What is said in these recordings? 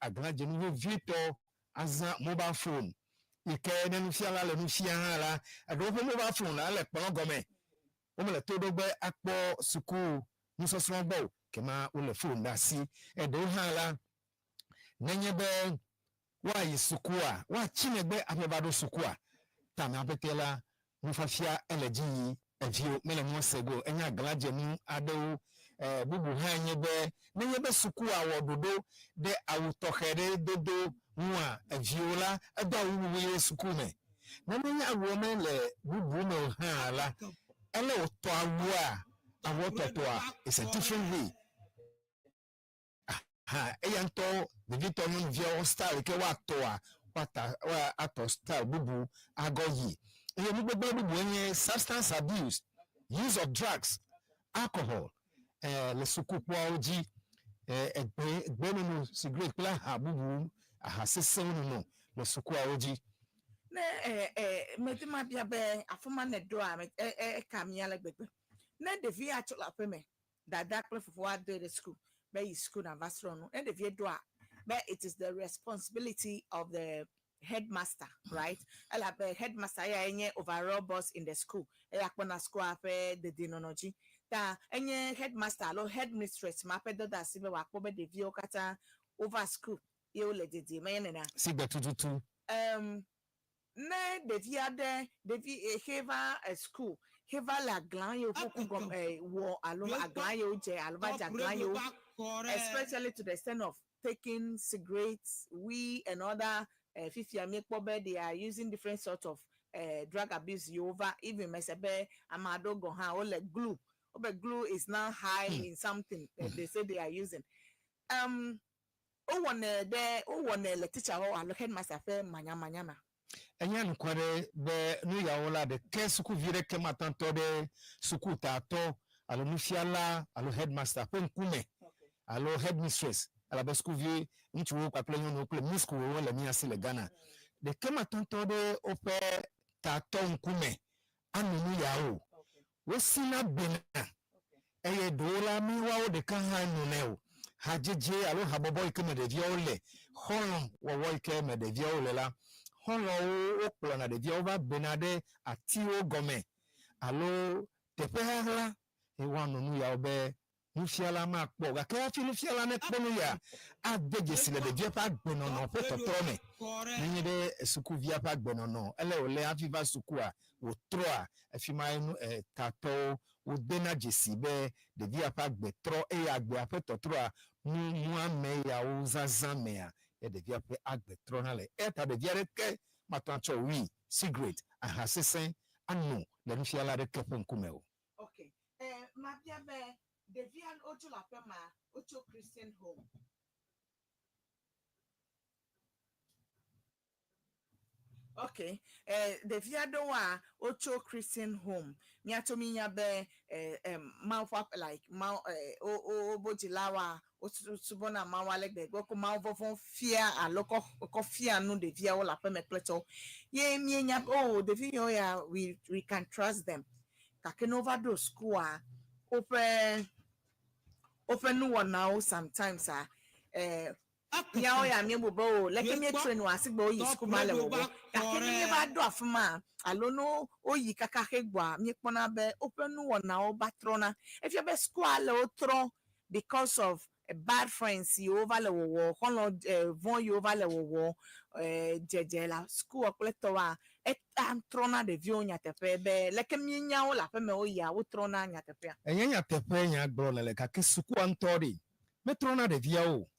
aglãdzenu vevitɔ azã mobile phone yi ke ne nufiala le nu fiam hã la, eɖewo ƒe mobile phone la le kplɔ gɔme. Womele to ɖo be akpɔ suku nusɔsrɔ̃ gbɔ o, kema wole phone ɖe asi. Eɖewo hã la, nenye be woayi sukua, woatsi megbe hafi ava ɖo sukua. Ta amea ƒete la, nufiafia ele edzi yim, eviwo mele nua se ge o. Enye aglãdzenu aɖewo. E, bubu hãe nye be, nenye be sukua wɔ ɖoɖo ɖe awu tɔxɛ ɖe dodo ŋua, eviwo la, edo awu bubu yi suku me. Ne menye awua mele bubu me o hã la, ele wòtɔ awua, awua tɔtɔa is a different way. Aha, eya ŋutɔ ɖevitɔ nyɔnuviawo style yi ke woatɔa, woata woatɔ style bubu agɔ yi. Eye nu gbegblẽ bubu enye substance abuse, use of drugs, alcohol eh, le sukukpoawo dzi, eh, egbe egbe nono, cigarette kple aha bubu, aha sesẽwo nono le sukuawo dzi. Ne eh, eh, medi mabia be afi ma nèɖoa, me- e- e- eka mía le gbegbe. Ne ɖevi atso le aƒe me, dada kple fofoa doe ɖe suku be yi suku nava srɔ̃ nu. Ne ɖevie ɖoa be it is the responsibility of the headmaster, right? Elabe headmaster eyae nye overall boss in the school. Eya kpɔna sukua ƒe dedienɔnɔ dzi. Ta enye headmaster alo headmistress ma ƒe dɔdeasi be wòakpɔ be ɖeviwo katã wova suku ye wole dedie. Menye nenea? Sigbe tututu. Um, ne ɖevi aɖe ɖevi xe va school xe va le aglã ye woƒe ku gɔme wɔ alo aglã ye wodze alo va dze aglã ye wo especially to the extent of taking cigarettes, weed and other fifia míekpɔ be they are using different sort of drug abuse yiwo va even mese be ame aɖewo gɔ̃ hã wole glue wobe glue is now high in something that they say they are using. Wowɔnɛ ɖe wowɔnɛ le teacher alo headmaster ƒe manyamanya mea? Enye anukware be nu yawo la ɖeke sukuvi ɖeke mate ŋu atɔ ɖe sukutatɔ alo nufiala alo headmaster ƒe ŋkume alo headmistress elabe sukuvi ŋutsuwo kpakple nyɔnuwo kple miss-wo le mía si le Ghana. Ɖeke mate ŋu atɔ ɖe woƒe tatɔ ŋkume ano nu yawo o. Wosina bena eye ɖewo la mi woawo ɖeka hã nonɛ o. Hadzedze alo habɔbɔ yi ke me ɖeviawo le, xɔlɔ̃ wɔwɔ yi ke me ɖeviawo le la, xɔlɔ̃wo wokplɔna ɖeviawo va bena ɖe atiwo gɔme alo teƒe ɣaɣla eye woano nu yawo be nufiala makpɔ o. Gake hafi nufiala nekpɔ nu ya, ade dzesi le ɖevia ƒe agbenɔnɔ ƒe tɔtrɔ me. Nenye ɖe sukuvia ƒe agbenɔnɔ ele wòle hafi va sukua, wòtrɔa, efi ma nu tatɔwo wodena dzesi be ɖevia ƒe agbe trɔ eye agbea ƒe tɔtrɔa nu muame yawo zazã mea ye ɖevia ƒe agbe trɔna le. Eya ta ɖevi aɖeke mate ŋu atsɔ weed, cigarette, aha sesẽ ano le nufiala aɖeke ƒe ŋkume o. Ok. Eh, mabia be ɖevia wotso le aƒe ma, wotso Christian home. Ok. Eh, ɖevi aɖewoa wotso Christian home. Míatso mínya be eh, eh, Mawu ƒe aƒe like Mawu eh, wo wo wo dzilawoa wosubɔna Mawu ale gbegbe. Wokɔ Mawu vɔvɔ̃ fia alo kɔ kɔ fia nu ɖeviawo le aƒeme kple tsɔwo. Ye míenya be oh ɖevi yiwo ya we can trust them. Gake ne wova ɖo sukua woƒe woƒe nuwɔnawo sometimes a eh, míawo ya míebu be o leke míetrain wo asigbe woyi suku ma le wɔwɔ gake ne míeva ɖo afi ma alo ne woyi kaka xe gbɔa míekpɔna be woƒe nuwɔnawo va trɔna. Efia be sukua le wotrɔ because of bad friends yiwo va le wɔwɔ, xɔlɔ̃ vɔ̃ yiwo va le wɔwɔ dzedze le sukua kple tɔwoa eta trɔna ɖeviwo nyateƒe be leke míenya wo le aƒeme woyia wotrɔna nyateƒea. Enye nyateƒe nya gblɔ nèle gake sukua ŋutɔ ɖe metrɔna ɖeviawo o.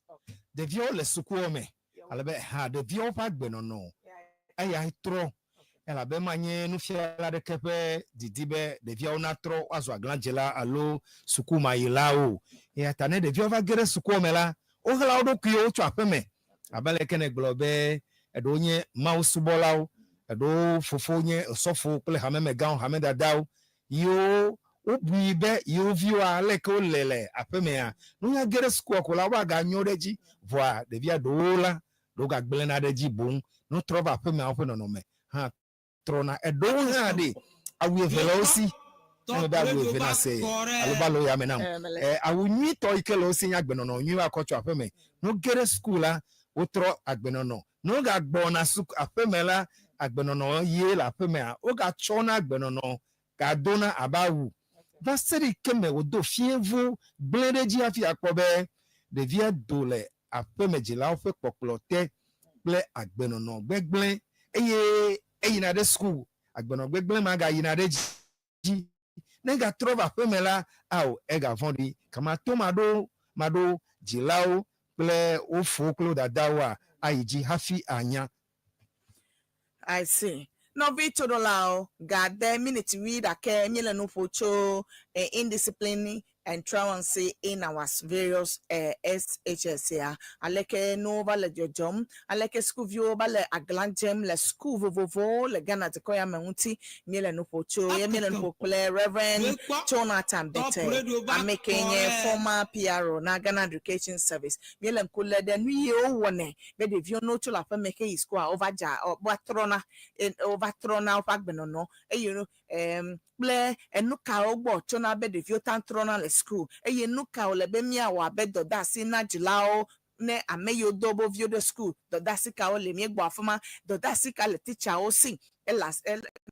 Ɖeviawo le sukua me ale be ha ɖeviawo ƒe agbenɔnɔ eyae trɔ elabe manye nufiala aɖeke ƒe didi be ɖeviawo natrɔ woazu aglãdzela alo sukumayilawo o. Eya ta ne ɖeviawo va ge ɖe sukua me la, woɣla wo ɖokuiwo tso aƒeme abe aleke nègblɔ be eɖewo nye mawusubɔlawo, eɖewo fofo nye osɔfo kple hamemegãwo, hamedadawo yiwo wobui be yewo viwoa aleke wole le aƒemea, ne wonya ge ɖe sukua ko la woaganyo ɖe edzi. Vɔa ɖevia ɖewo la, ɖewo gagblẽna ɖe edzi boŋ. Ne wotrɔ va aƒemea, woƒe nɔnɔme hã trɔna. Eɖewo hã ɖe awu eve le wo si. Ne mebe awu eve nase alo va le wo yame nam. Awu nyuitɔ yi ke le wo si nye agbenɔnɔ nyui woakɔ tso aƒeme. Ne woge ɖe suku la, Wotrɔ agbenɔnɔ. Ne wogagbɔna suku aƒeme la, agbenɔnɔ ye le aƒemea, wogatsɔna agbenɔnɔ gadona abe awu. Va se ɖe ke me wòdo fiẽvo gblẽ ɖe edzi hafi akpɔ be ɖevia do le aƒeme dzilawo ƒe kpɔkplɔ te kple agbenɔnɔ gbegblẽ eye eyina ɖe suku, agbenɔnɔ gbegblẽ ma gayina ɖe edzi. Ne egatrɔ va aƒeme la, ao, egavɔ̃ɖi. Kama to maɖo maɖo dzilawo kple wo fowo kple wo dadawoa ayi dzi hafi anya. I see. Nɔvi toɖolawo, gade miniti wuiɖekɛ míele nu ƒo tso indiscipline and truancy in our various SHS ya. Aleke nuwo va le dzɔdzɔm, aleke sukuviwo va le aglã dzem le suku vovovowo le Ghana dukɔ ya me ŋuti míele nu ƒo tso ye míele nu ƒo kple Reverend Jonathan Bete, ame ke nye former PRO na Ghana Education Service. Míele ŋku lé ɖe nu yi wowɔnɛ be ɖeviwo ne wotso le aƒeme ke yi sukua wova dza wova trɔna wova trɔna woƒe agbenɔnɔ eye kple enu kawo gbɔ tsona be ɖeviwo ta trɔna le suku eye nu ka wòle be míawɔ abe dɔdeasi na dzilawo ne ame yiwo do wo viwo ɖe suku dɔdeasi kawo le míegbɔ afi ma dɔdeasi ka le titsawo si ela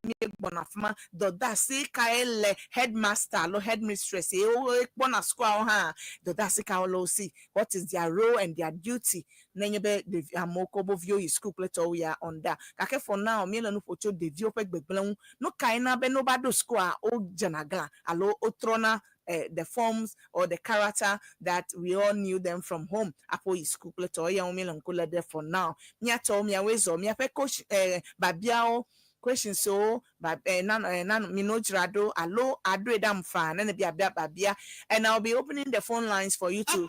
míegbɔna afi ma dɔdeasi kae le headmaster alo headmistress ye wokpɔna sukuawo hã dɔdeasi kawo le wo si what is their role and their duty nenye be ɖevi amewo kɔ wo viwo yi suku kple tɔwo ya on that gake for now míele nu ƒo tso ɖeviwo ƒe gbegblẽ ŋu nu kae na be ne wova ɖo sukua wodzena glã alo wotrɔna the forms or the character that we all knew them from home aƒo yi suku kple tɔwo eya ŋu míele ŋku lé ɖe for now míatɔwo miawoe zɔ míaƒe coach babiawo questions wo ba na na mino dzra ɖo alo aɖoe ɖam faa ne ne biabia babia and I will be opening the phone lines for you to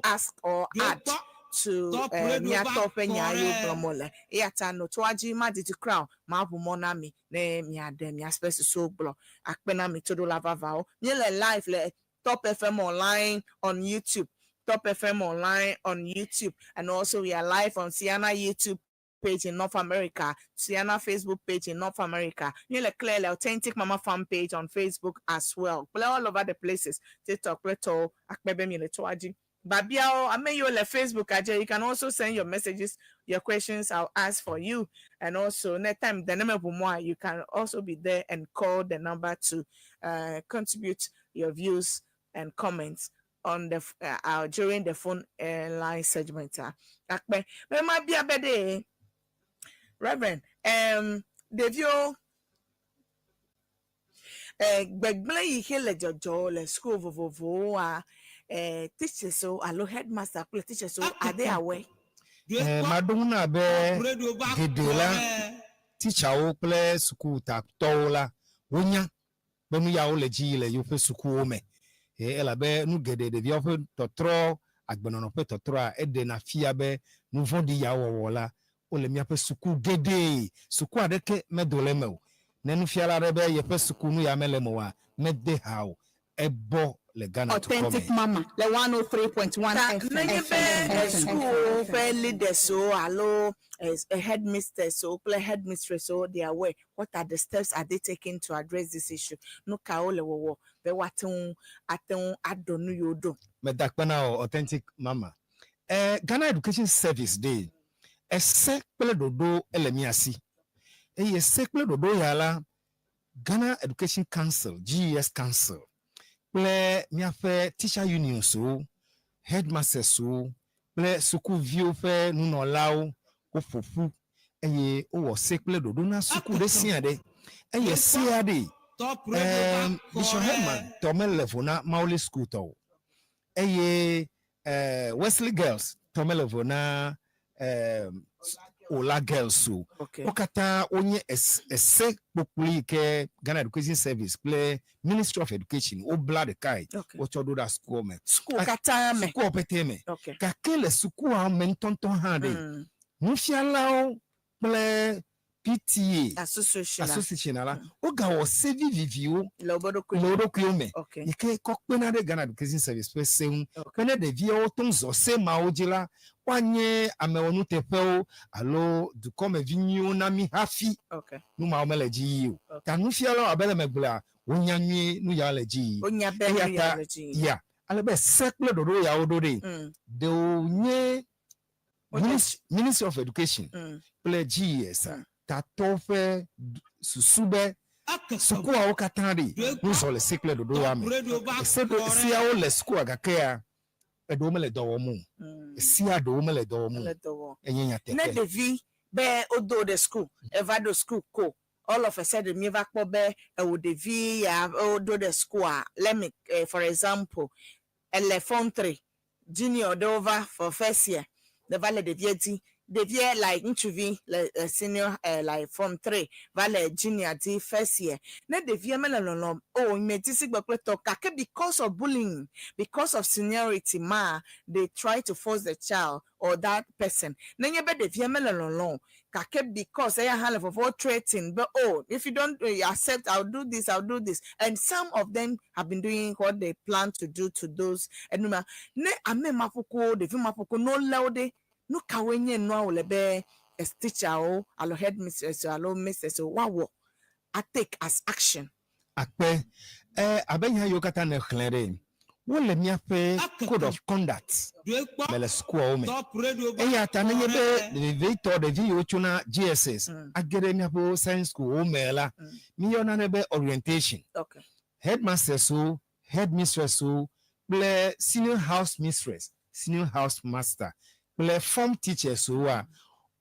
ask or add to míatɔ ƒe nya yiwo gblɔm wole eya ta notoa dzi madidi kura o maʋu mɔ na mi ne miaɖe miaƒe susuwo gblɔ akpe na mi toɖola vavawo míele live le Top FM online on YouTube Top FM online on YouTube and also we are live on Siana YouTube page in North America, Siana Facebook page in North America, Míele clearly Authentic Mama Fan page on Facebook as well. Kple all over the places. TikTok kple tɔwo akpe be miele toa dzi. Babiawo, ame yiwo le Facebook adze, you can also send your messages, your questions, I'll ask for you. And also, next time the name of you can also be there and call the number to contribute your views and comments on the during the phone line segment. Akpe, me ma bia be de Reverend, ɖeviwo gbegblẽ yi ke le dzɔdzɔ le school vovovowoa, teachers wo alo headmaster kple teachers wo are they aware? Maɖo ŋu na be geɖe la, teacherwo kple sukutatɔwo la, wonya be nu yawo le dzi yi le yewoƒe sukuwo me. Elabe nu geɖe ɖeviawo ƒe tɔtrɔ, agbenɔnɔ ƒe tɔtrɔa, eɖena fia be nu vɔ̃ɖi yawo wɔwɔ la, wole míaƒe suku geɖe. Suku aɖeke medo le eme o. Ne nufiala aɖe be yeƒe suku nu ya mele eme oa, mede ha o. Ebɔ le Ghana dukɔ me. Authentic Mama le 103.1 Ta FM. nenye be sukuwo ƒe leaders wo alo headmasters wo kple headmistress wo they are aware what are the steps are they taking to address this issue nu kawo le wɔwɔ be woate ŋu ate ŋu aɖɔ nu yiwo ɖo. Meda akpe na wò Authentic Mama. Ghana Education Service ɖe ese kple ɖoɖo ele mía si. Eye se kple ɖoɖo ya la, Ghana Education Council, GES Council kple míaƒe teacher unions wo, headmasters wo kple sukuviwo ƒe nunɔlawo woƒo ƒu eye wowɔ se kple ɖoɖo na suku ɖe sia ɖe. Eye sea ɖe, Bishop Herman tɔ mele vo na Mawuli School tɔ o. Eye Wesley Girls tɔ mele vo na Ola Girls o. Wo katã wonye ese kpokploe yi ke Ghana Education Service kple Ministry of Education wobla ɖekae wotsɔ ɖo ɖa sukuwo me. Sukuwo katã me. Sukuwo pɛtɛ me. Gake le sukua me ŋutɔŋutɔ hã ɖe, nufialawo kple PTA Association association la, wogawɔ se viviviwo le woƒe ɖokui le wo ɖokuiwo me yi ke kɔ kpena ɖe Ghana Education Service ƒe se ŋu. Ke ne ɖeviawo to zɔ se mawo dzi la, woanye amewɔnuteƒewo alo dukɔmevi nyuiwo na mí hafi. Nu mawo mele dzi yi o. Ta nufialawo abe le megblɔa, wonya nyuie nu ya le dzi yi. Wonya be nu Eya ya ta le dzi yi. ya ale be se kple ɖoɖo yawo ɖo ɖe, ɖe wònye Ministry of Education kple GES tatɔwo ƒe susu be sukuawo katã ɖi nuzɔ le se kple ɖoɖoa me. Ese ɖo seawo le sukua gakea eɖewo mele dɔ wɔm o. Sea ɖewo mele dɔ wɔm o. Enye Ne nyateƒe. Ɖevi be wodo ɖe school, eva ɖo school ko, all of a sudden míeva kpɔ be ewo ɖevi ya wodo ɖe school, let me for example, ele form 3, junior ɖewo va for first year, ne va le ɖevia di, ɖevia like ŋutsuvi le senior like form 3 va le junior di first year. Ne ɖevia mele lɔlɔm o, medi si gbe kple tɔ, gake because of bullying, because of seniority ma, they try to force the child or that person. Nenye be ɖevia mele lɔlɔm o, gake because eya hã le vɔvɔ threaten be, "Oh, if you don't accept, I'll do this, I'll do this," and some of them have been doing what they plan to do to those enuma. Ne ame ma ƒoko, ɖevi ma ƒoko, ne wolé wo ɖe, nu kawoe nye nua wòle be teacherwo alo headmistress alo mistress woawɔ a take as action? Akpe. Abe nya yiwo katã ne xlẽ ɖe, wole míaƒe code of conduct me le sukuawo me. Eya ta nenye be ɖevitɔ, ɖevi yiwo tsona JSS age ɖe míaƒe science schoolwo me la, míyɔna ne be orientation. Headmasters wo, headmistress wo kple senior house mistress, senior house master kple form teachers woa,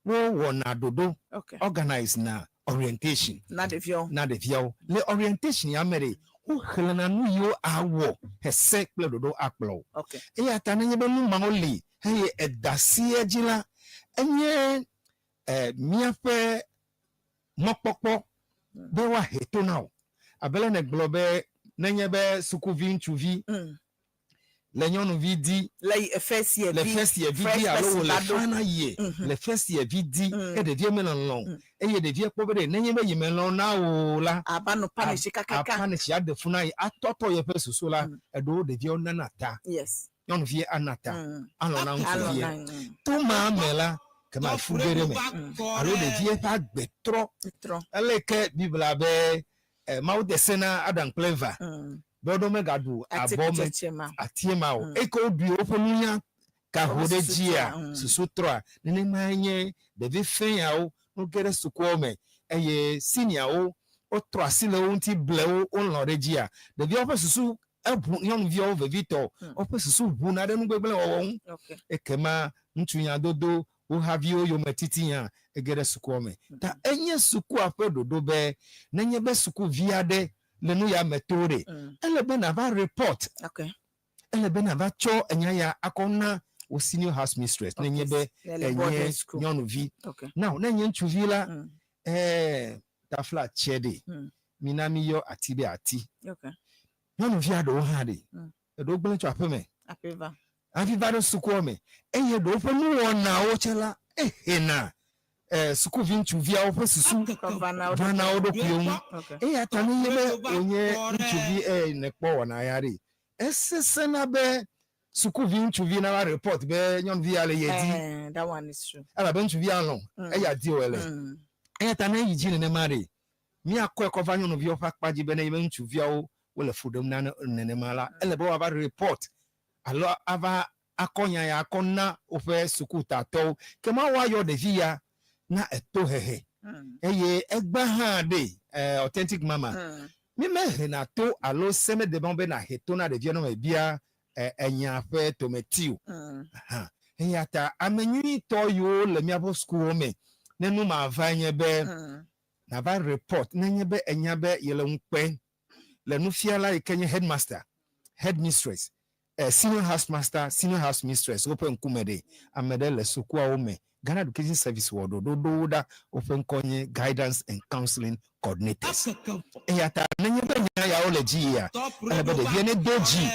wowɔna ɖoɖo organize na orientation na ɖeviawo. Na ɖeviawo. Le orientation ya me ɖe, woxlẽna nu yiwo awɔ hese kple ɖoɖo akplɔ wo. Eya ta nenye be nu mawo li eye eda asi edzi la, enye míaƒe mɔkpɔkpɔ be woahe to na wò. Abe le nègblɔ be nenye be sukuvi ŋutsuvi le nyɔnuvi di le first year le vi first year vi fresh di alo person wòle va ɖo. Final year le first year vi di ke ɖevia melɔlɔ o eye ɖevia kpɔ be ɖe nenye be yi melɔ na wò la, ava nɔ punish kakaka. Apanish aɖe fu na yi atɔtɔ yeƒe susu la, eɖewo ɖeviawo nana ta. Nyɔnuvie ana ta alɔ na alɔ ŋutsuvie na to ma me la, kema fu ge ɖe me alo ɖevie ƒe agbe trɔ. Trɔ. Ele ke Biblia be Mawu de se na Adam kple Eva be woɖo megaɖu abɔ me atikutsetse ma atie ma o. Eye ke woɖui, woƒe nunya gaho Woƒe ɖe susu dzia trɔa. Susu trɔa. Nenemae nye ɖevi fẽ yawo no ge ɖe sukuawo me eye seniorwo wotrɔ asi le wo ŋuti ble wo wolɔ̃ ɖe dzia, ɖeviawo ƒe susu eʋu, nyɔnuviawo vevitɔ woƒe susu ʋuna ɖe nugbegblẽ wɔwɔ ŋu. Ekema ŋutsunyadodo, wo haviwo yome titi hã ege ɖe sukua me. Ta enye sukua ƒe ɖoɖo be nenye be sukuvi aɖe le nu ya me to ɖe, ele be nàva report. Ele be nàva tsɔ enya ya akɔ na wo senior house mistress nenye be Ne le boarding enye school. nyɔnuvi. Now ne enye ŋutsuvi la, tafla tse ɖe, mina miyɔ ati be ati. Nyɔnuvi aɖewo hã ɖe, eɖewo gblẽ tso aƒe me Aƒe va. Hafi va ɖo sukua me eye ɖewo ƒe nuwɔnawo tse la ehena sukuvi ŋutsuviawo ƒe susu kɔ va na wo va na wo ɖokuiwo ŋu. Eya ta nenye be wònye ŋutsuvi eye nèkpɔ wɔna ya ɖe, esesẽna be sukuvi ŋutsuvi nava report be nyɔnuvi ya le ye di. That one is true. Elabe ŋutsuvi alɔ̃ eya di wòle. Eya ta ne eyi dzi nenema ɖe, míakɔe kɔ va nyɔnuviawo ƒe akpa dzi be nenye be ŋutsuviawo wole fu ɖem na nenema la, ele be woava report alo ava akɔ nya ya akɔ na woƒe sukutatɔwo. Ke ma woayɔ ɖevi ya na etohehe. Eye egba hã ɖe authentic mama. Mi mehena to alo se mede be be nahe to na ɖevia ne mebia enya ƒe tometi o. Aha. Eya ta ame nyuitɔ yiwo le míaƒe sukuwo me ne nu ma va nye be nava report nenye be enya be yele ŋukpe le nufiala yi ke nye headmaster, headmistress, senior house master, senior house mistress woƒe ŋkume ɖe, ame ɖe le sukuawo me. Ghana Education Service wɔ ɖoɖo ɖo wo ɖa, woƒe ŋkɔ nye guidance and counseling coordinators. Eya ta nenye be nya yawo le dzi yia, ele be ɖevia ne do dzi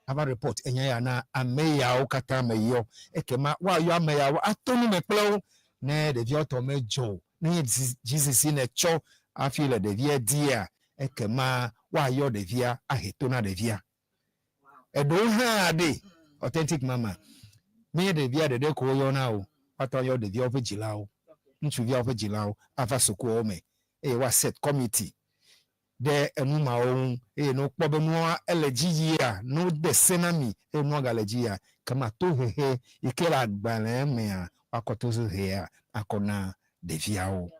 ava report enya ya na ame yawo katã me yɔ. Ekema woayɔ ame yawo ato nu me kple wo ne ɖeviawo tɔ medzɔ o. Nenye dzizisi nètsɔ hafi le ɖevia dia, ekema woayɔ ɖevia ahe to na ɖevia. Eɖewo hã ɖe, authentic mama, menye ɖevia ɖeɖe ko woyɔna o, woate ŋu ayɔ ɖeviawo ƒe dzilawo, ŋutsuviawo ƒe dzilawo ava sukuawo me eye woa set committee ɖe enu mawo ŋu eye ne wokpɔ be nua ele dzi yia, ne wode se na mi eye nua gale dzi yia, kema tohehe yi ke le agbalẽ mea, Woakɔ tohehea akɔ na ɖeviawo.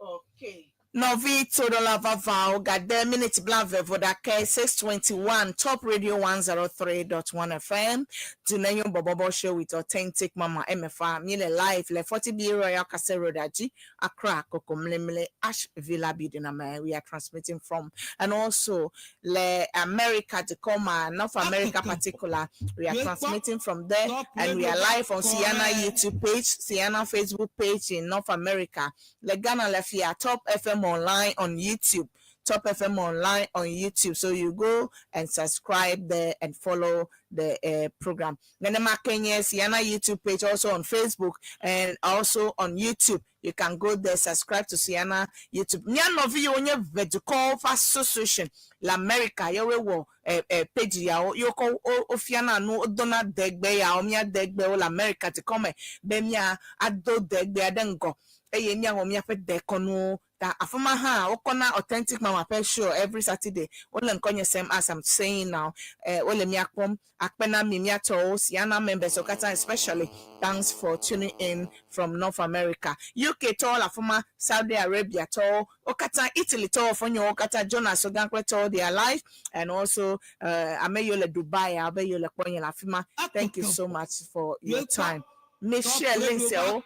Okay. Nɔvi toɖola vavãwo gade miniti blave vɔ ɖake 6:21, Top Radio 103.1 FM, Dunenyo Bɔbɔbɔ Show with Authentic Mama Emefa. Mi le live le 40B Royal Castle Road Aji, Accra, Kokomlemle, Ash Villa building ame we are transmitting from. And also le America Tacoma, North America particular, we are transmitting from there. And we are live on Sienna YouTube page, Sienna Facebook page in North America. Le Ghana Lefia, Top FM Online on YouTube. Top FM Online on YouTube. So you go and subscribe there and follow the program. Nenema Kenya Sienna YouTube page also on Facebook and also on YouTube. You can go there, subscribe to Sienna YouTube. Mía nɔvi yiwo nye Vedukɔwo ƒe Association le America yewoe wɔ page yawo yewo kɔ wofiana nu wodona degbe yawo mía degbewo le America dukɔ me be mía ado degbea ɖe ŋgɔ eye míawɔ míaƒe dekɔnuwo ta afi ma hã wokɔna Authentic Mama ƒe show every Saturday. Wole ŋkɔnye sem as I'm saying now. Wole mía kpɔm akpe na mi míatɔwo Sienna members wo katã, especially thanks for tuning in from North America. UK tɔwo le afi ma, Saudi Arabia tɔwo wo katã, Italy tɔwo fɔnyewo katã, Jonas Ogankple tɔwo, they are live, and also ame yiwo le Dubai abe yiwo le kpɔ nye le afi ma. Thank you so much for your time. Mi share links yawo,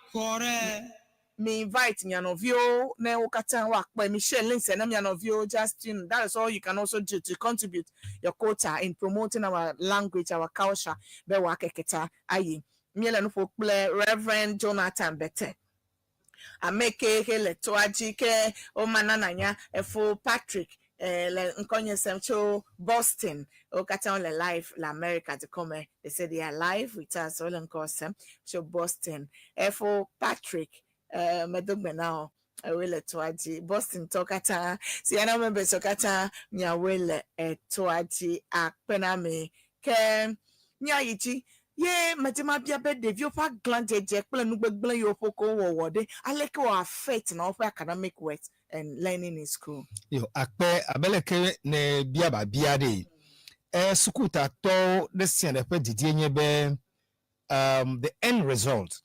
mi invite mia nɔviwo ne wo katã woakpɔe. Mi share links na mia nɔviwo. Just tune. That is all you can also do to contribute your quota in promoting our language, our culture, be woakeke ta ayi. Míele nu ƒo kple Reverend Jonathan Bete, ame ke he le toa dzi ke womana nanya efo Patrick le ŋkɔnye sem tso Boston. Wo katã wole live le America dukɔ me. They say they are live with us. Wole ŋkɔ sem tso Boston. Efo Patrick, medogbe na wo. Ewoe le toa dzi Boston tɔ katã, Sienna members katã, miawoe le etoa dzi akpe na mi. Ke míayi dzi ye medze mabia be ɖeviwo ƒe aglãdzedze kple nugbegblẽ yiwo ƒo ko wɔwɔ ɖe aleke wɔ affect na woƒe academic work and learning in school? Yo, akpe abe leke ne bia babia ɖe sukutatɔwo ɖe sia ɖe ƒe didie nye be the end result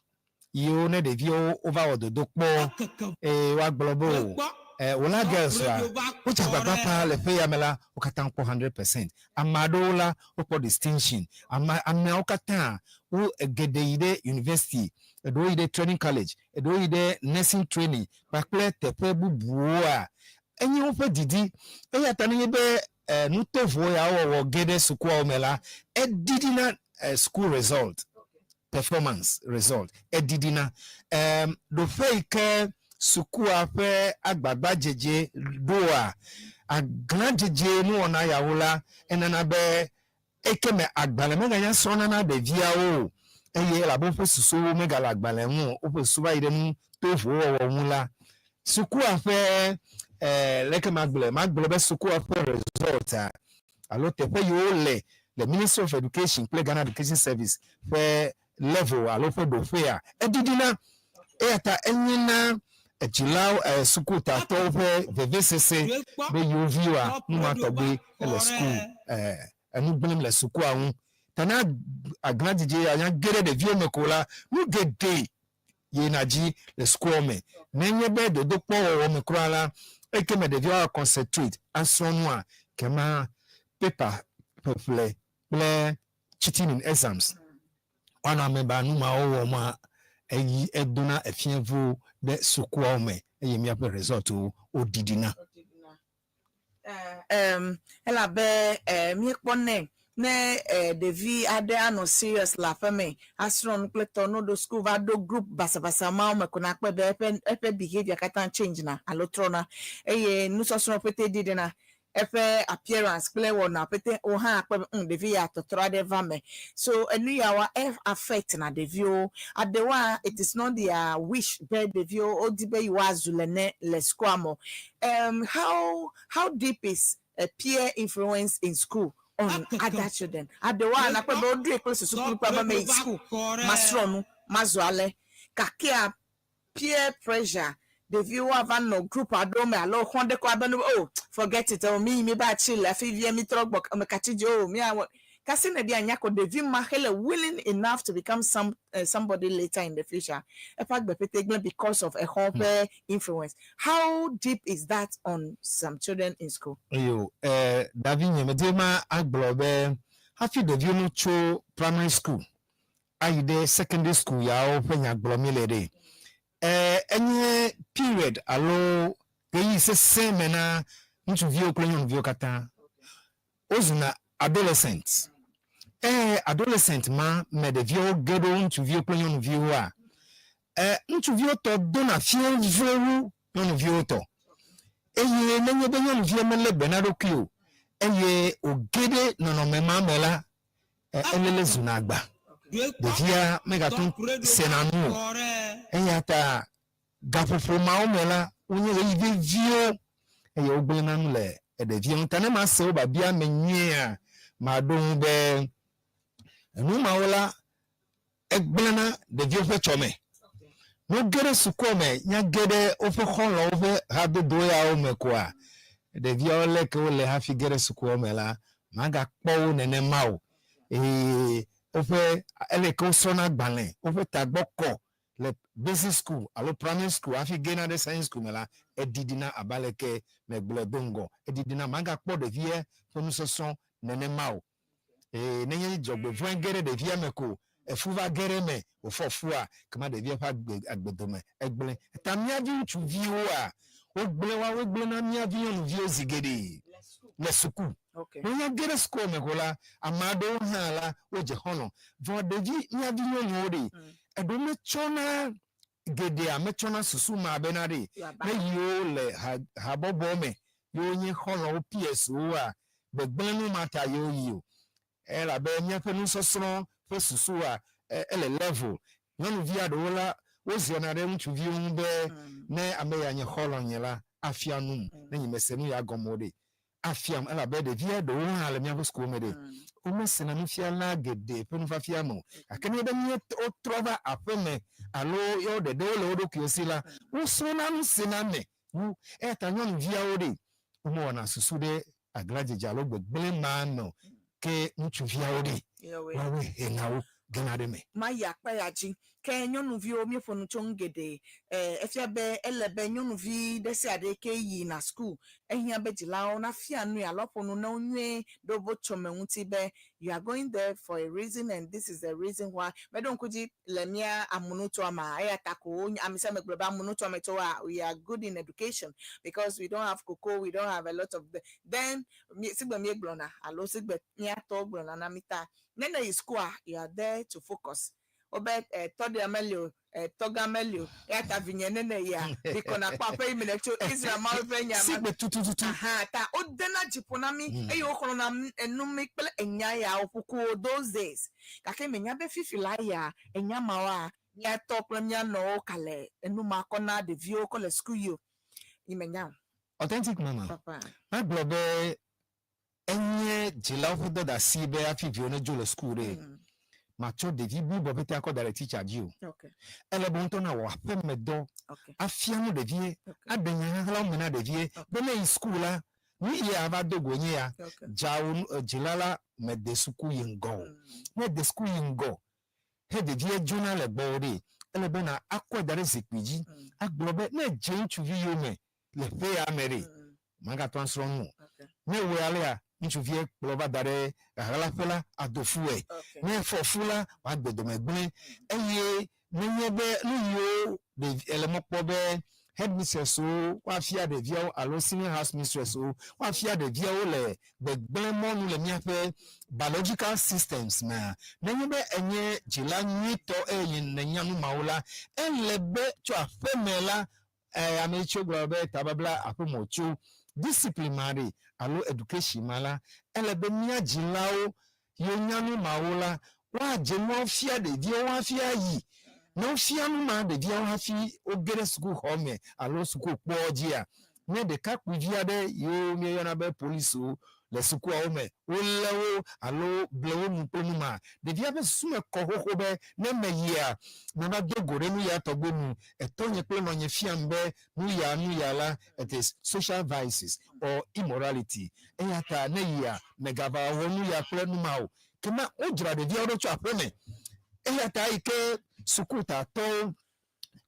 yiwo ne ɖeviwo wova wɔ dodokpɔ eye woagblɔ be o Wola Girls la wotsi agbagba paa le ƒe ya me la, wo katã kpɔ 100%. Ame aɖewo la wokpɔ distinction. Ameawo katã wo geɖe yi ɖe university, eɖewo yi ɖe training college, eɖewo yi ɖe nursing training kpakple teƒe bubuwoa. Enye woƒe didi eya ta nenye be nutovo ya wɔwɔ ge ɖe sukuawo me la, eɖiɖina school result, performance result eɖiɖina. Ɖoƒe yi ke sukua ƒe agbagbadzedze ɖoa aglãdzedze nuwɔna yawo la, enana be eke me agbalẽ meganya srɔ̃na na ɖeviawo o eye elabe woƒe susuwo megale agbalẽ ŋu o, woƒe susu va yi ɖe nu tovowo wɔwɔ ŋu la, sukua ƒe leke magblɔ be sukua ƒe result a alo teƒe yiwo le Ministry of Education kple Ghana Education Service ƒe level alo ƒe ɖoƒea eɖiɖina. Eya ta enye na edzilawo sukutatɔwo ƒe vevesese be yewo viwoa nu ma tɔgbi ele suku enu gblẽm le sukua ŋu. Ta ne aglãdzedze ya nya ge ɖe ɖeviwo me ko la, nu geɖe yina dzi le sukua me. Nenye be dodokpɔ wɔwɔ me kura la, eke me ɖeviwo concentrate asrɔ̃ nua kema paper ƒeƒle kple cheating in exams woanɔ ame ba nu mawo wɔm eyi edona efievo ɖe sukuawo me eye míaƒe resultwo woɖiɖina. Elabe míekpɔnɛ ne ɖevi aɖe anɔ serious le aƒeme asrɔ̃ nu kple tɔ no ɖo school va ɖo group basabasa mawo me ko nakpɔe be eƒe behaviour katã change na alo trɔna eye nusɔsrɔ̃ ƒete ɖiɖina, eƒe appearance kple wɔna ƒete wo hã akpɔ be ɖevi ya tɔtrɔ aɖe va me. So enu yawoa e affect na ɖeviwo aɖewoa. It is not their wish be ɖeviwo wodi be yewoazu le ne le school me. How deep is a peer influence in school on other children? Aɖewoa nakpɔ be woɖoe kple susu kple be meyi school masrɔ̃ nu mazu ale gakea peer pressure ɖeviwo ava nɔ group aɖewo me alo xɔ ɖe ko abe no, oh, forget it, oh, mi mi ba tsi le afi vie mi trɔ gbɔ me katsi dzi oh miawɔ. Kasi ne ɖe anya ko ɖevi ma hele willing enough to become some somebody later in the future, eƒe agbe ƒete gblẽ because of exɔ ƒe influence. How deep is that on some children in school? Eyo, Davi nye medi ma agblɔ be hafi ɖeviwo no tso primary school ayi ɖe secondary school yawo ƒe nya gblɔ mi le ɖe. Enye period alo ɣeyiɣi sesẽ me na ŋutsuviwo kple nyɔnuviwo katã. Wozuna adolescent. Adolescent ma me ɖeviwo ge ɖo ŋutsuviwo kple nyɔnuviwoa, ŋutsuviwo tɔ dona fie vlo wu nyɔnuviwo tɔ. Eye nenye be nyɔnuvia melé be na ɖokui o eye wòge ɖe nɔnɔme ma me la, elele zuna agba. Ɖevia megate ŋu sena nu o. Eya ta gaƒoƒo mawo me la, wonye ɣeyiɣi veviwo eye wogblẽna nu le ɖevia ŋu. Ta ne mase wo biabia me nyuiea, maɖo ŋu be enu mawo la, egblẽna ɖeviwo ƒe tsɔme. Ne woge ɖe sukua me, míage ɖe woƒe xɔlɔ̃wo ƒe hadodo yawo me koa, ɖeviawo leke wole hafi ge ɖe sukua me la, magakpɔ wo nenema o. Eye woƒe eleke wosrɔ̃na agbalẽ, woƒe tagbɔ kɔ le basic school alo primary school hafi gena ɖe science school me la, eɖiɖina abe aleke megblɔe do ŋgɔ. Eɖiɖina, magakpɔ ɖevia ƒe nusɔsrɔ̃ nenema o. Eye nenye dzɔgbevɔ̃e ge ɖe ɖevia me ko efu va ge ɖe eme wòfɔ fua, kema ɖevia ƒe agbe agbedome egblẽ. Ta mía vi ŋutsuviwoa, wogblẽ woawoe gblẽna mía vi nyɔnuviwo zi geɖe le suku. Ne wonya ge ɖe sukua me ko la, ame aɖewo hã la, wodze xɔlɔ̃. Vɔ ɖevi mía vi nyɔnuwo ɖe, eɖewo metsɔna geɖea metsɔna susu ma bena ɖe ne yiwo le ha habɔbɔ me yewo nye xɔlɔ̃wo peers woa, gbegblẽnu ma ta yewo yi o. Elabe míaƒe nusɔsrɔ̃ ƒe susua ele level. Nyɔnuvi aɖewo la, woziɔna ɖe ŋutsuviwo ŋu be ne ame ya nye xɔlɔ̃nye la, afia num ne nyemese nu ya gɔme o ɖe. Afiam elabe ɖevia ɖewo hã le míaƒe sukuwo me ɖe, womesena nufiala geɖe ƒe nufiafia me o. Gake ne be wotrɔ va aƒeme alo yewo ɖeɖe wole wo ɖokuiwo si la, wosrɔ̃na nu sena eme wu. Eya ta nyɔnuviawo ɖe, womewɔna susu ɖe aglãdzedze alo gbegblẽ ma me o. Ke ŋutsuviawo ɖe, woawoe hena wo gena ɖe eme. Mayi akpa ya dzi. Ke nyɔnuviwo, míeƒo nu tso nu geɖe. Efia be ele be nyɔnuvi ɖe sia ɖe ke yina suku, ehiã be dzilawo nafia nui alo aƒo nu na wo nyuie ɖe woƒe tsɔme ŋuti be you are going there for a reason and this is the reason why. Meɖo ŋku dzi le mía amunutoa mea, eya ta ko wo ame sia ame gblɔ be amunutoa me tɔwoa, we are good in education because we don't have cocoa, we don't have a lot of the, then mi sigbe míegblɔna alo sigbe mía tɔwo gblɔna na mí ta ne ne yi sukua, you are there to focus. Wobe tɔɖea meli o, tɔgã meli o, eya ta vinye ne ne yia, bikɔ nakpɔ aƒe yi me nètso Israel Mawu ƒe nya ma. Sigbe tutututu. Aha, ta wodena dzi ƒo na mí eye woxlɔ̃na enu mí kple enya yawo ƒukuwo those days. Gake menya be fifi la ya enya mawoa, mía tɔ kple mía nɔwo ka le enu ma kɔ na ɖeviwo kɔ le suku yi o. Nye menya o. Authentic Mama, Papa. magblɔ be enye dzilawo ƒe dɔdeasi be hafi viwo nedzo le suku ɖe, matsɔ ɖevi bliboa ƒete akɔ da ɖe titsa dzi o. Ele be ŋutɔ nawɔ aƒemedɔ, afia nu ɖevie, aɖe nya xaxlawo me na ɖevie be ne yi suku la, nu ye ava do go nye ya. Dzawo dzila la mede suku yi ŋgɔ o. Ne ede suku yi ŋgɔ he ɖevia dzona le gbɔwò ɖe, ele be na akɔe da ɖe zikpui dzi agblɔ be ne edze ŋutsuvi yome le ƒe ya me ɖe, magatɔ asrɔ̃ nu o. Ne ewɔe alea, ŋutsuvia kplɔ va da ɖe ɣaɣlaƒe la, ado fu e. Ne efɔ fu la, wòagbe dome gblẽ. Eye nenye be nu yiwo ɖevi ele mɔ kpɔ be headmistresswo woafia ɖeviawo alo senior house mistresswo woafia ɖeviawo le gbegblẽ mɔnu le míaƒe biological systems mea, nenye be enye dzila nyuitɔ eye nènya nu mawo la, ele be tso aƒeme la ame tso gblɔ be tababla aƒeme tso discipline ma ɖe alo education ma la, ele be mía dzilawo yiwo nya nu mawo la, woadze nuawo fia ɖeviawo hafi ayi. Ne wofia nu ma ɖeviawo hafi woge ɖe sukuxɔ me alo sukukpɔ dzia, ne ɖekakpuivi aɖe yiwo míeyɔna be polisiwo le sukuawo me, wolé wo alo ble wo nu kple nu ma, ɖevia ƒe susu me kɔ xoxo be ne meyia, mava do go ɖe nu ya tɔgbe nu. Etɔnye kple nɔnye fiam be nu ya nu ya la, it is social vices or immorality. Eya ta ne yia, mègava wɔ nu ya kple nu ma o. Kema wodzra ɖeviawo ɖo tso aƒe me. Eya ta eyi ke sukutatɔwo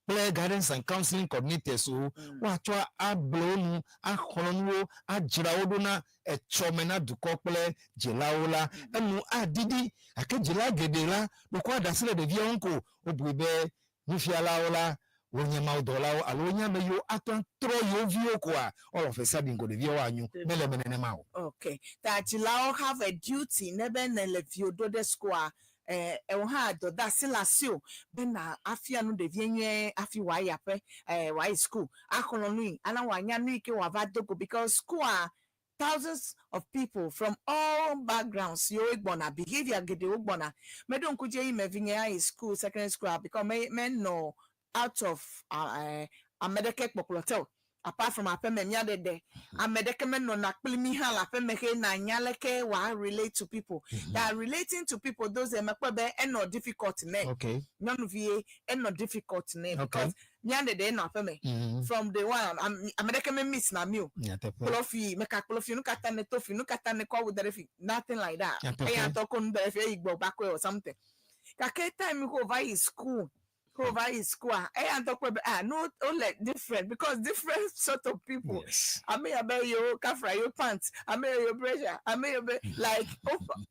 kple guidance and counseling coordinators wo woatsɔ able wo nu, axlɔ̃ nu wo, adzra wo ɖo na etsɔme na dukɔ kple dzilawo la, enu aɖiɖi. Gake dzila geɖe la, ɖeko woaɖe asi le ɖeviawo ŋu ko wobui be nufialawo la wonye mawudɔlawo alo wonye ame yiwo ate ŋu atrɔ yewo viwo koa, all of a sudden ko ɖeviawo anyo. Mele eme nenema o. Ok. Ta dzilawo have a duty ne be nèle viwò ɖo ɖe sukua, eh, ewò hã dɔdeasi le asiwò be na afia nu ɖevia nyuie hafi wòayi aƒe, eh, wòayi suku, axlɔ̃ nui, ana wòanya nu yi ke wòava do go because sukua, thousands of people from all backgrounds yewoe gbɔna, behavior geɖewo gbɔna. Meɖo ŋku dzi eyime vinye ayi school, secondary school because me, menɔ out of eh, ame ɖeke kpɔkplɔ te o. Apart from aƒeme mía ɖeɖe, ame ɖeke menɔna kpli mí hã le aƒeme xe nanya leke wòa relate to people. That relating to people those days mekpɔe be enɔ difficult nɛ. Nyɔnuvie enɔ difficult nɛ because mía ɖeɖe enɔ aƒeme. From day one ame ɖeke me miss na mí o. Kplɔ fi, meka kplɔ fi, nukata nèto fi, nukata nèkɔ awu da ɖe fi, nothing like that. Eya ŋutɔ kɔ nu da ɖe fi eyi gbɔ va kɔe or something. Gake time ko wòva yi school, ko wòva yi school-a, eya ŋutɔ kpɔe be ah no wole different because different sort of people. Ame ya be yewo kafra yewo pant, ame ya yewo pressure, ame ya be like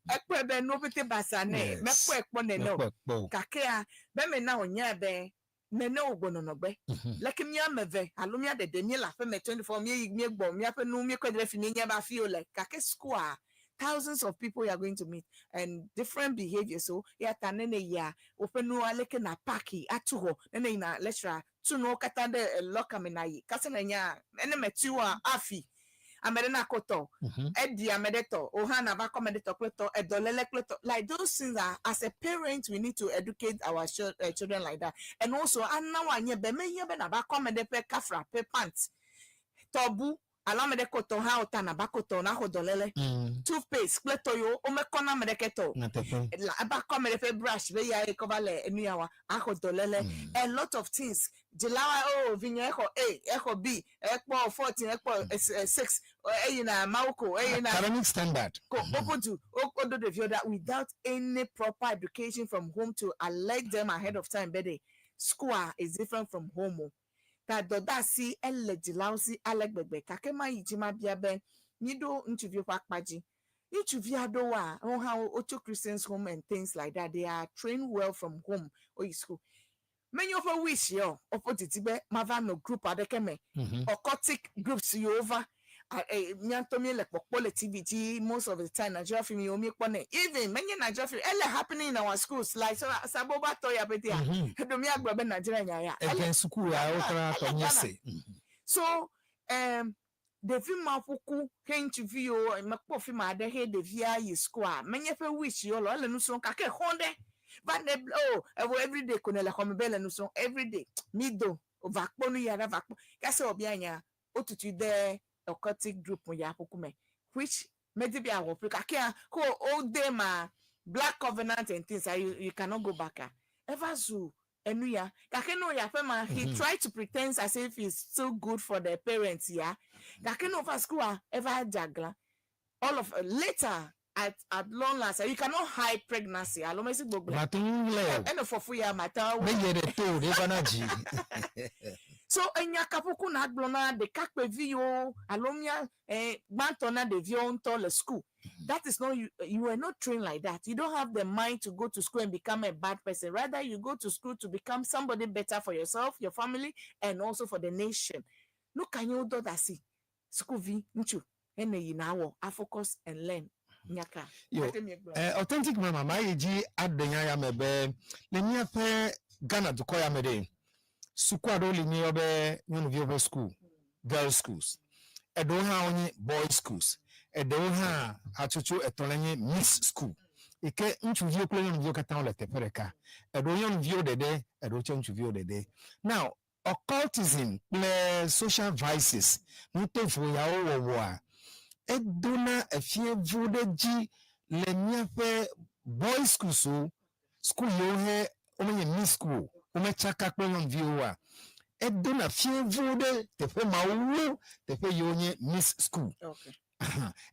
ekpɔe be nuwo pete basa nɛ, mekpɔe kpɔ nene o. Gakea be mena wònyae be nene wò gbɔnɔnɔ gbe. Leke mía ame eve alo mía ɖeɖe míele aƒeme 24 míeyi míegbɔ míaƒe nuwo míekɔe da ɖe fi míenya be afi wole. Gake sukua, thousands of people you are going to meet and different behaviors so eya ta ne nèyia woƒe nuwo aleke na paki atu xɔ ne nèyina lecturer tu nuwo katã ɖe locker me nàyi kase nènya ne mètui oa afi ame ɖe nakɔ tɔ eɖi ame ɖe tɔ wò hã nàva kɔ ame ɖe tɔ kple tɔ edɔléle kple tɔ like those things are as a parent we need to educate our children like that and also ana woanye be mehiã be nàva kɔ ame ɖe ƒe kafra ƒe pant tɔ bu alo ame ɖe kɔ tɔ hã wò ta nàva kɔ tɔ naxɔ dɔléle toothpaste kple tɔ yiwo womekɔ na ame ɖeke tɔ o la eva kɔ ame ɖe ƒe brush be ya ye kɔ va le enu ya wa axɔ dɔléle a lot of things dzilawa oh vinye exɔ A exɔ B ekpɔ 14 ekpɔ 6 eyina mawu ko eyina academic standard ko okodu odo ɖeviwo ɖa without any proper education from home to alert them ahead of time be de school is different from home o. Ta dɔdeasi ele dzilawo si ale gbegbe gake mayi dzi mabia be míɖo ŋutsuviwo ƒe akpa dzi. Ŋutsuvi aɖewoa, woawo hã wotso Christians home and things like that, they are trained well from home woyi school. Menye woƒe wish ye o, woƒe didi be mava nɔ group aɖeke me, occultic groups yiwo va, mía ŋutɔ míele kpɔkpɔ le TV dzi most of the time Nigeria film yiwo míekpɔnɛ, even menye Nigeria film, ele happening in our schools like Sabo va tɔ ya ƒetea, ɖo míagblɔ be Nigeria nya ya. Ege suku ya wotrɔna tɔ míese. So ɖevi ma ƒuku he ŋutsuvi yiwo mekpɔ fi ma aɖe he ɖevia yi sukua menye ƒe wish yɔ le ele nu srɔ̃m gake xɔ ɖe va ne oh evo everyday ko ne le xɔme be le nu srɔ̃m everyday mi do va kpɔ nu ya ɖe va kpɔ kase wòbia nya wotutui de occultic group ya ƒuku me which medi be awɔ ƒe gakea ko wode ma black covenant and things you cannot go back ah eva zu enu ya gake no ya ƒe ma he try to pretend as if he's still good for the parents ya gake no va school ah eva dze all of later at long last you cannot hide pregnancy alo mesi gbogbo Mate ŋu le o. ene fɔfu ya mata Ne yɛ ɖe to o ɖe va na dzi. So enya kaƒoƒo na gblɔ na ɖekakpuivi yiwo alo mía gbãtɔ na ɖeviwo ŋutɔ le school. That is not you. You were not trained like that. You don't have the mind to go to school and become a bad person. Rather, you go to school to become somebody better for yourself, your family, and also for the nation. Nu ka nye wo dɔ da si sukuvi ŋutsu ene yi na wɔ a focus and learn nyaka. Yo, Ate miegblɔ. Authentic mama ma yi dzi aɖe nya ya me be le míaƒe Ghana dukɔ ya me ɖe, suku aɖewo li míeyɔ be nyɔnuviwo ƒe suku, girls schools. Eɖewo hã wonye boys schools. Eɖewo hã hatsotso etɔ̃lia nye mixed school yi ke ŋutsuviwo kple nyɔnuviwo katã wole teƒe ɖeka. Eɖewo nyɔnuviwo ɖeɖe, eɖewo tse ŋutsuviwo ɖeɖe. Now, occultism kple social vices, nutovo yawo wɔwɔa, edona efievu ɖe dzi le míaƒe boys schools wo, school yiwo he womenye mixed school o, wometsaka kple nyɔnuviwo oa, edona fievu ɖe teƒe mawo wu teƒe yiwo nye mixed school.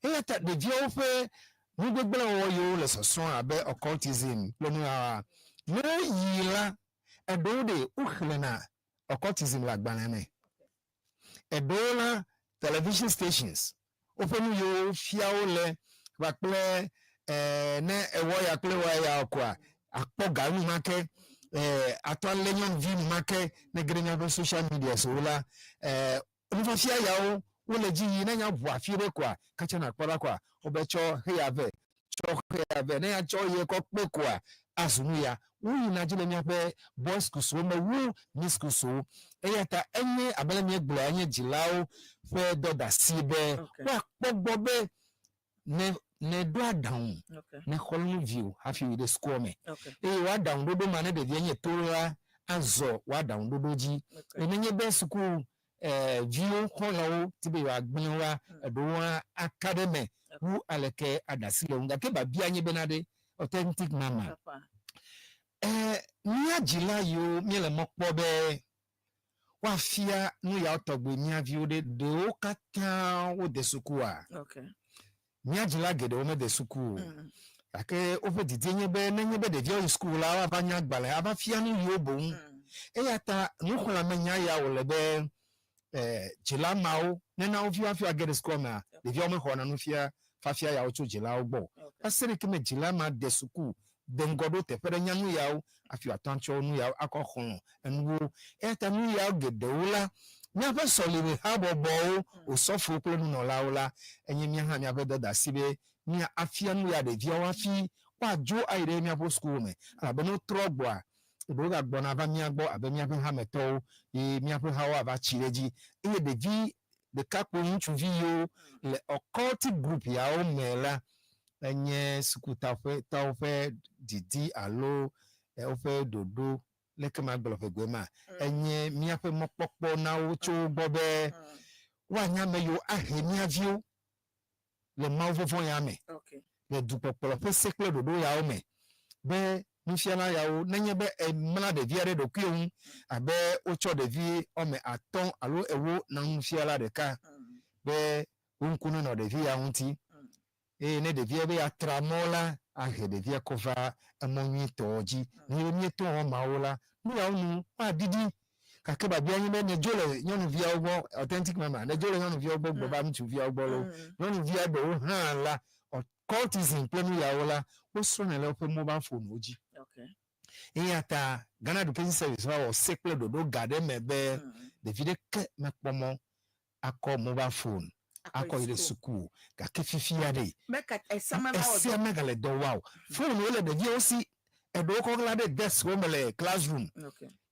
Eya ta ɖeviawo ƒe Nu gbegblẽ wɔwɔ yiwo le sɔsrɔ̃ abe occultism kple nu yawoa, ne woyi la, eɖewo ɖe woxlẽna occultism le agbalẽ me. Eɖewo la, television stations, woƒe nu yiwo wofia wo le kpakple eh, ne ewɔ ya kple ewɔ ya koa, akpɔ ga enumake, eh, atɔ alé nyɔnuvi enumake ne ge ɖe míaƒe social medias wo la, eh, Nufiafia yawo wole dzi yi ne nya ʋu afi ɖe koa, katsa nakpɔ ɖa koa, wobe tsɔ xeya vɛ, tsɔ xeya vɛ. Ne ya tsɔ ye kɔ kpe koa, azu nu ya. Woyina dzi le míaƒe boys schools wo me wu miss schools wo. Eya ta enye abe ale míegblɔe enye dzilawo ƒe dɔdasi be woakpɔ gbɔ be ne nèɖo aɖaŋu nèxɔ nu viwò hafi wòyi ɖe sukua me. Eye wò aɖaŋuɖoɖo ma ne ɖevia nye to la, azɔ wò aɖaŋuɖoɖo dzi. Eye nenye be suku viwo xɔlɔ̃wo di be yewoagblẽ woa, eɖewo hã aka ɖe eme wu aleke aɖe asi le wo ŋu. Gake biabia nye bena ɖe authentic mama. Mía dzila yiwo míele mɔ kpɔ be woafia nu yawo tɔgbi mía viwo ɖe, ɖewo katã wode sukua? Mía dzila geɖewo mede suku o. Gake woƒe didie nye be nenye be ɖeviawo yi suku la, woava nya agbalẽ ava fia nu yewo boŋ. Eya ta nuxlɔ̃amenya ya wòle be dzila mawo nena wo viwo hafi woage ɖe sukua mea, ɖeviawo mexɔna nufiafafia yawo tso dzilawo gbɔ o. Va se ɖe keme dzila ma de suku de ŋgɔ ɖo teƒe ɖe nya nu yawo hafi wòate ŋu atsɔ nu yawo akɔ xlɔ̃ enuwo. Eya ta nu yawo geɖewo la, míaƒe sɔlemehabɔbɔwo, osɔfowo kple nunɔlawo la, enye mía hã míaƒe dɔdeasi be mía afia nu ya ɖeviawo hafi woadzo ayi ɖe míaƒe sukuwo me. Elabe ne wotrɔ gbɔa, ɖewo gagbɔna va mía gbɔ abe míaƒe hametɔwo ye míaƒe hawo ava tsi ɖe edzi. Eye ɖevi ɖekakpui ŋutsuvi yiwo le occultic group yawo me la, enye sukutaƒe tɔwo ƒe didi alo woƒe ɖoɖo, leke magblɔ ƒegbe ma, enye míaƒe mɔkpɔkpɔ na wo tso wo gbɔ be woanye ame yiwo ahe mía viwo le mawuvɔvɔ̃ ya me, le dukpɔkplɔ ƒe se kple ɖoɖo yawo me, be nufiala yawo, nenye be èmla ɖevi aɖe ɖokuiwò ŋu abe wotsɔ ɖevi woame atɔ̃ alo ewo na nufiala ɖeka be wò ŋku nenɔ ɖevi ya ŋuti, eye ne ɖevia be yeatra mɔ la, ahe ɖevia kɔ va emɔ nyuitɔ dzi. Ne míeto wɔmawo la, nu yawo nu woaɖiɖi. Gake biabia nye be, nèdzo le nyɔnuviawo gbɔ, authentic mama, nèdzo le nyɔnuviawo gbɔ gblɔ va ŋutsuviawo gbɔ loo. Nyɔnuvia ɖewo hã la, occultism kple nu yawo la, wosrɔ̃nɛ le woƒe mobile phone-wo dzi. Eya ta Ghana Education Service va wɔ se kple ɖoɖo ga ɖe eme be ɖevi ɖeke mekpɔ mɔ akɔ mobile phone akɔ yi ɖe suku o. Gake fifia ɖe, esea megale dɔ wɔa o. Phone-wo le ɖeviawo si, eɖewo kɔ ɣla ɖe desk-wo me le classroom.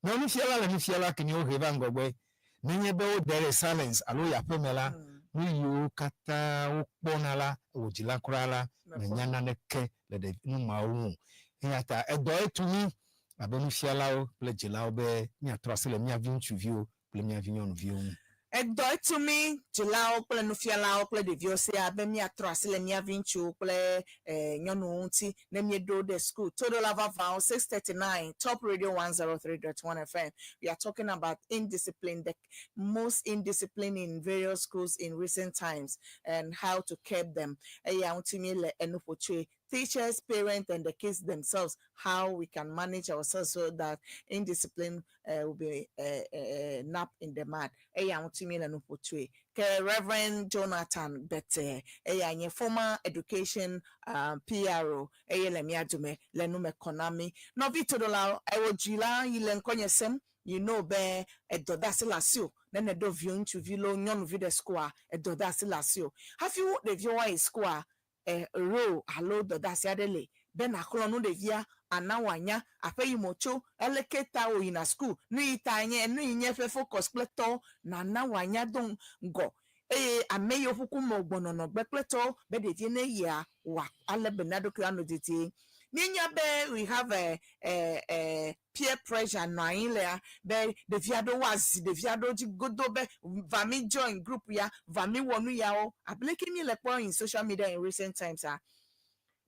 Ne nufiala le nu fia la, kemi wohee va ŋgɔgbe. Nenye be wode ɖe silence alo yi aƒeme la, nu yiwo katã wokpɔna la, wò dzila kura la, mènya naneke le ɖevi nu mawo ŋu o. Eya ta edɔ etu mí abe nufialawo kple dzilawo be míatrɔ asi le mía viŋutsuviwo kple mía vinyɔnuviwo ŋu. Edɔ etu mí dzilawo kple nufialawo kple ɖeviwo siaa be míatrɔ asi le mía viŋutsuwo kple nyɔnuwo ŋuti ne míeɖo wo ɖe suku. Toɖola vavãwo, 6:39, Top Radio 103.1 FM. We are talking about indiscipline, the most indiscipline in various schools in recent times and how to curb them. Eya ŋuti míele enu ƒo tsoe. Teachers, parents and the kids themselves, how we can manage ourselves so that indiscipline will be nap in the mud. Eya ŋuti míele nu ƒo tsoe. Ke Reverend Jonathan Bete, eya nye former education PRO, eye le mía dome le nu me kɔ na mí. Nɔvi toɖolawo, ewò dzila yi le ŋkɔnye sem, you know be edɔ de asi le asiwò ne nèɖo viwò ŋutsuvi loo nyɔnuvi ɖe sukua, edɔ de asi le asiwò. Hafi wo ɖeviwo woayi sukua, e role alo dɔdeasi aɖe li be nàxlɔ̃ nu ɖevia, ana wòanya aƒe yi me wòtso, aleke ta wòyina suku, nu yi ta nye, nu yi nye eƒe focus kple tɔwo, nàna wòanya do ŋgɔ. Eye ame yiwo ƒuku me wògbɔ nɔnɔ gbe kple tɔwo be ɖevia ne yia, wòa alé be na eɖokui anɔ dedie. Míenya be we have a, a, a peer pressure nɔ anyi lea be ɖevi aɖewo woazi ɖevi aɖewo dzi godo be va mi join group ya, va mi wɔ nu yawo. Abe leke mi le kpɔ in social media in recent times a,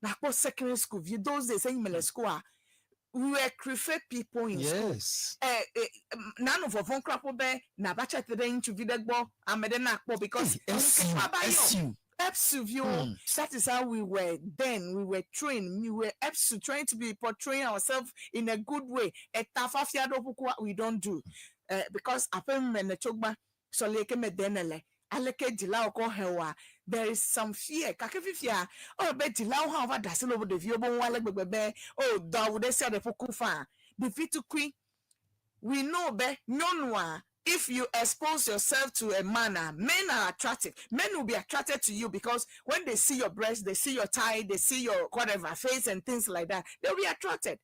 nakpɔ secondary school vi those days eyi me le school a, we were prefer people in school. Yes. Eh, eh, nanu vɔvɔ̃ kura ƒo be nava tsi atre ɖe ŋutsuvi ɖe gbɔ ame ɖe nakpɔ because Hey, ŋu ke SU, ava yɔ. SU. Epsu viwo. That is how we were then. We were trained. We were Epsu, trying to be portraying ourselves in a good way. Eta fafia ɖo ƒukua we don't do. Because aƒe me ne tso gbã sɔli ke me de ne le aleke dzilawo kɔ he wa, there is some fear. Gake fifia ewɔ be dzilawo hã va da asi le wo ɖeviwo be ŋu ale gbegbe be o dɔ awu ɖe sia ɖe ƒuku faa. Ɖevi tukui, we know be nyɔnua, if you expose yourself to a man, men are attractive. Men will be attracted to you because when they see your breast, they see your thigh, they see your whatever face and things like that, they'll be attracted.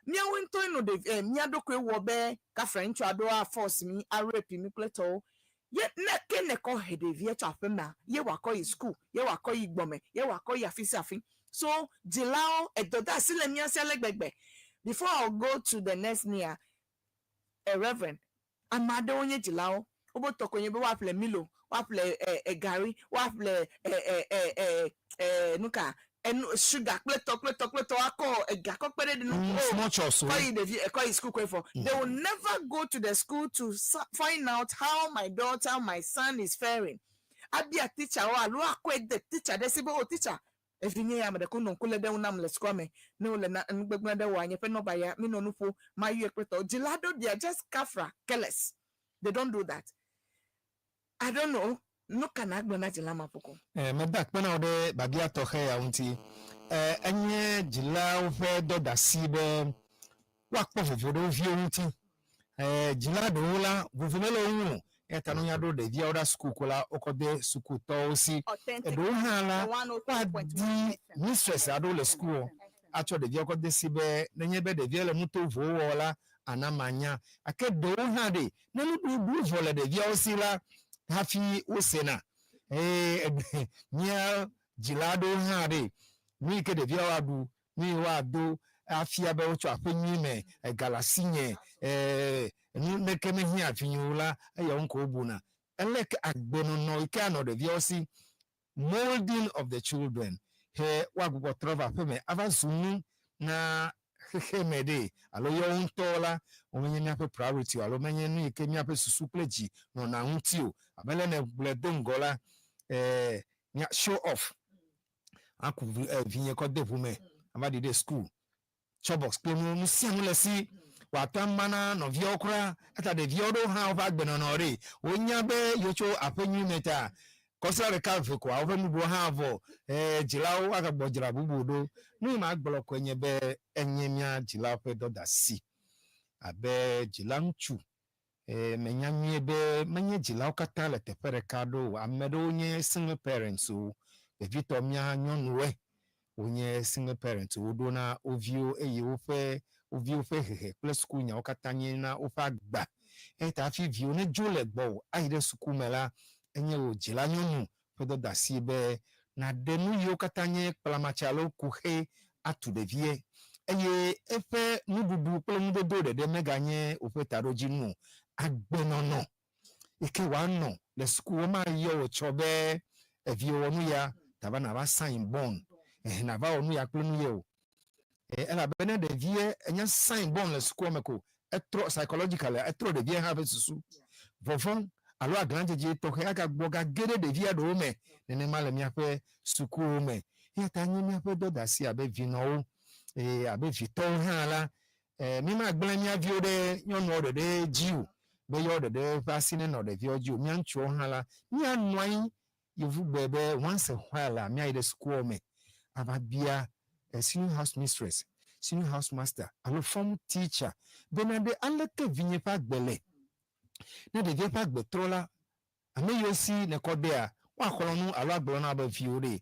Míawo ŋutɔ nɔ ɖevi mía ɖokui wɔ be kafra ŋutsu aɖewo a force mi, a rape mi kple tɔwo ye ne ke ne kɔ he ɖevia tso aƒe mea, ye wòakɔ yi school, ye wòakɔ yi gbɔme, ye wòakɔ yi afi sia afi. So dzilawo, edɔdeasi le mía si ale gbegbe. Before I go to the next nia, a reverend, ame aɖewo nye dzilawo, wobe tɔ koe nye be woaƒle Milo, woaƒle gari, woaƒle ɛ ɛ ɛ ɛ nuka enu sugar kple tɔ kple tɔ kple tɔ akɔ ega kɔ kpe ɖe nu. Oh, small chops o. Kɔ yi ɖevi kɔ yi school koe fɔ. They will never go to the school to find out how my daughter, my son is faring. Abia teacher wo alo akɔe de teacher ɖe si be, "O teacher, evi nye ya ame ɖeka nɔ ŋku le ɖe ŋu nam le sukua me ne wole na nugbegblẽ ɖe wɔ nye ƒe nɔba ya mi nɔ nu ƒo mayɔe kple tɔ." Dzila ɖewo, they are just kafra careless. They don't do that. I don't know nu ka na gblɔ na dzila ma ƒoko. Meda akpe na wo ɖe babia tɔxɛ ya ŋuti. Enye dzilawo ƒe dɔdeasi be woakpɔ vovo ɖe wo viwo ŋuti. Dzila ɖewo la, vovo mele wo ŋu o. Eya ta ne wonya ɖo ɖeviawo ɖa suku ko la, wokɔ de sukutɔwo si. Eɖewo hã la, woadi mistress aɖewo le sukuɔ atsɔ ɖeviawo kɔ de si be nenye be ɖevia le nu tovowo wɔ la, ana manya. Gake ɖewo hã ɖe, ne nuɖuɖu vɔ le ɖeviawo si la, hafi wosena. Eye mía dzila aɖewo hã ɖe, nu yi ke ɖeviawo aɖu, nu yi woado afia be wotso aƒe nyui me, ega le asinye, nu neke mehiã vinye o la, eyawo ŋu ko wobuna. Ele ke agbenɔnɔ yi ke anɔ ɖeviawo si, molding of the children, he woagbugbɔ trɔ va aƒeme ava zu nu na xexe me ɖe alo yewo ŋutɔ la, womenye míaƒe priority o alo menye nu yi ke míaƒe susu kple dzi nɔna ŋuti o. Abe le ne gblɔe do ŋgɔ la, nya show off aku vinye kɔ de ʋu me ava ɖi ɖe school chop box kple nu sia nu le si wòate ama na nɔviawo kura. Eta ɖeviawo ɖewo hã woƒe agbenɔnɔ ɖe wonya be yewotso aƒe nyui me ta kɔsiɖa ɖeka eve koa woƒe nuɖuɖu hã vɔ, dzilawo agagbɔ dzra bubu ɖo. Nu yi ma gblɔ koe nye be enye mía dzilawo ƒe dɔdeasi abe dzila ŋutsu. Menya nyuie be menye dzilawo katã le teƒe ɖeka ɖo o. Ame ɖewo nye single parents o, vevitɔ mía nyɔnuwoe wonye single parents, woɖo na wo viwo eye woƒe wo viwo ƒe hehe kple sukunyawo katã nye na woƒe agba. Eya ta hafi viwo nedzo le gbɔwò ayi ɖe suku me la, enye wò dzila nyɔnu ƒe dɔdeasi be nàɖe nu yiwo katã nye kplamatse alo kuxe atu ɖevie eye eƒe nuɖuɖu kple nudodo ɖeɖe meganye woƒe taɖodzinu o. Agbenɔnɔ yi ke wòanɔ le suku, womayɔ wò tsɔ be eviwò wɔ nu ya ta va nàva sign bond, nàva wɔ nu ya kple nu ye o. Elabe ne ɖevie enya sign bond le sukua me ko, etrɔ psychologically, etrɔ ɖevia hã ƒe susu. Vɔvɔ̃ alo aglãdzedze tɔxɛ agagbɔ gage ɖe ɖevia ɖewo me nenema le míaƒe sukuwo me. Eya ta nye míaƒe dɔdeasi abe vinɔwo, abe vitɔwo hã la, mímagblẽ mía viwo ɖe nyɔnuawo ɖeɖe dzi o, be yewoa ɖeɖe ƒe asi nenɔ ɖeviawo dzi o. Mía ŋutsuawo hã la, míanɔ anyi yevugbe be once a while la, míayi ɖe sukuawo me ava bia senior house mistress, senior house master alo form teacher bena ɖe aleke vinye ƒe agbe le. Ne ɖevia ƒe agbe trɔ la, ame yiwo si nekɔ dea, woaxlɔ̃ nu alo agblɔ na be viwò ɖe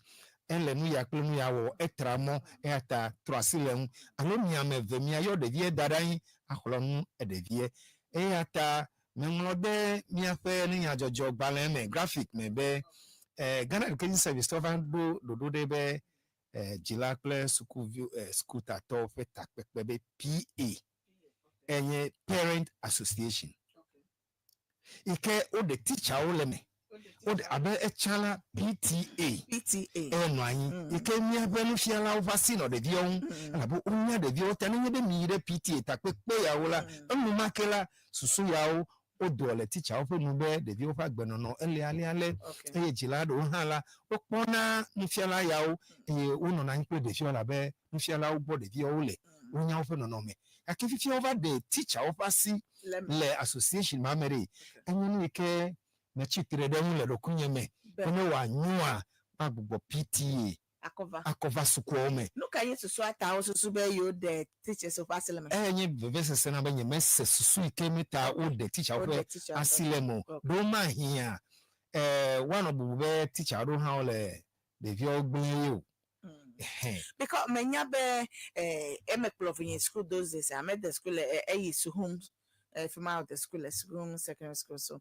ele nu ya kple nu ya wɔ, etra mɔ, eya ta trɔ asi le eŋu. Alo mi ame eve miayɔ ɖevia da ɖe anyi axlɔ̃ nu ɖevia. Eya ta meŋlɔ ɖe míaƒe nunyadzɔdzɔgbalẽ me, graphic me be Ghana Education Service tɔ va ɖo ɖoɖo ɖe be dzila kple sukuvi sukutatɔwo ƒe takpekpe be PA enye Parent Association yi ke woɖe teacherwo le me, woɖe abe etsã la PTA. PTA. Enɔ anyi yi ke míaƒe nufialawo ƒe asi nɔ ɖeviawo ŋu elabe wonya ɖeviawo ta nenye be miyi ɖe PTA takpekpe yawo la, enumake la susu yawo. Wodoa le titsawo ƒe nu be ɖeviwo ƒe agbenɔnɔ ele aleale eye dzila ɖewo hã la, wokpɔna nufiala yawo eye wonɔna anyi kple ɖeviwo elabe nufialawo gbɔ ɖeviawo le, wonya woƒe nɔnɔme. Gake fifia wova ɖe titsawo ƒe asi le association ma me ɖe, enye nu yi ke metsi tre ɖe eŋu le ɖokuinye me be ne wòanyoa, woagbugbɔ PTA akɔva. Akɔva sukuawo me. Nu kae nye susua ta wosusu be yewoɖe teachers ƒe asi le eme? Eyae nye vevesese na be nyemese susu yi ke me ta woɖe teacherwo ƒe asi le eme o. Ɖewomahiã woanɔ bubu be teacher aɖewo hã wole ɖeviawo gblẽ ye o. Ɛhɛn. Because menya be eme kplɔ vinye school those days, mede school le eyi Suhum, fima wode school le Suhum Secondary School so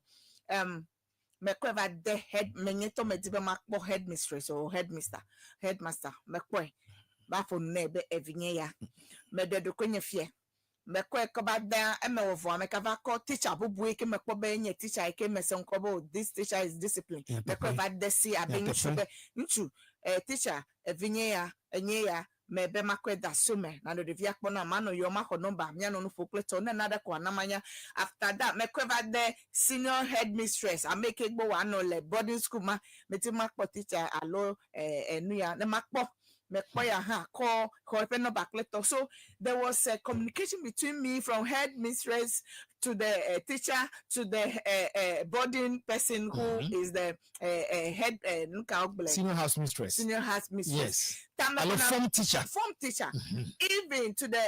mekɔe va de head, menye tɔ medi be makpɔ headmistress or headmaster, headmaster mekpɔe va ƒo nu nɛ be evinye ya meɖe ɖokuinye fia. Mekɔe kɔ va de eme wɔ vɔa meka va kɔ teacher bubu yi ke mekpɔ be enye teacher yi ke mese ŋkɔ be oh, this teacher is discipline. Mekɔe va de si abe ŋutsu be ŋutsu teacher evinye ya enye ya me be makɔe da so me nanɔ ɖevia kpɔ na manɔ yɔ maxɔ number mianɔ nu ƒo kple tɔ ne naɖe ko anamanya. After that mekɔe va de senior headmistress ame yi ke gbɔ wòanɔ le boarding school ma meti makpɔ teacher alo enu ya ne makpɔ mekpɔ ya hã kɔ xɔ eƒe number kple tɔ. So there was a communication between me from headmistress to the teacher to the boarding person who is the head nuka wogblɔe? Senior house mistress. Senior house mistress. Yes. Ta Alo mekpɔna form teacher. Form teacher. Even to the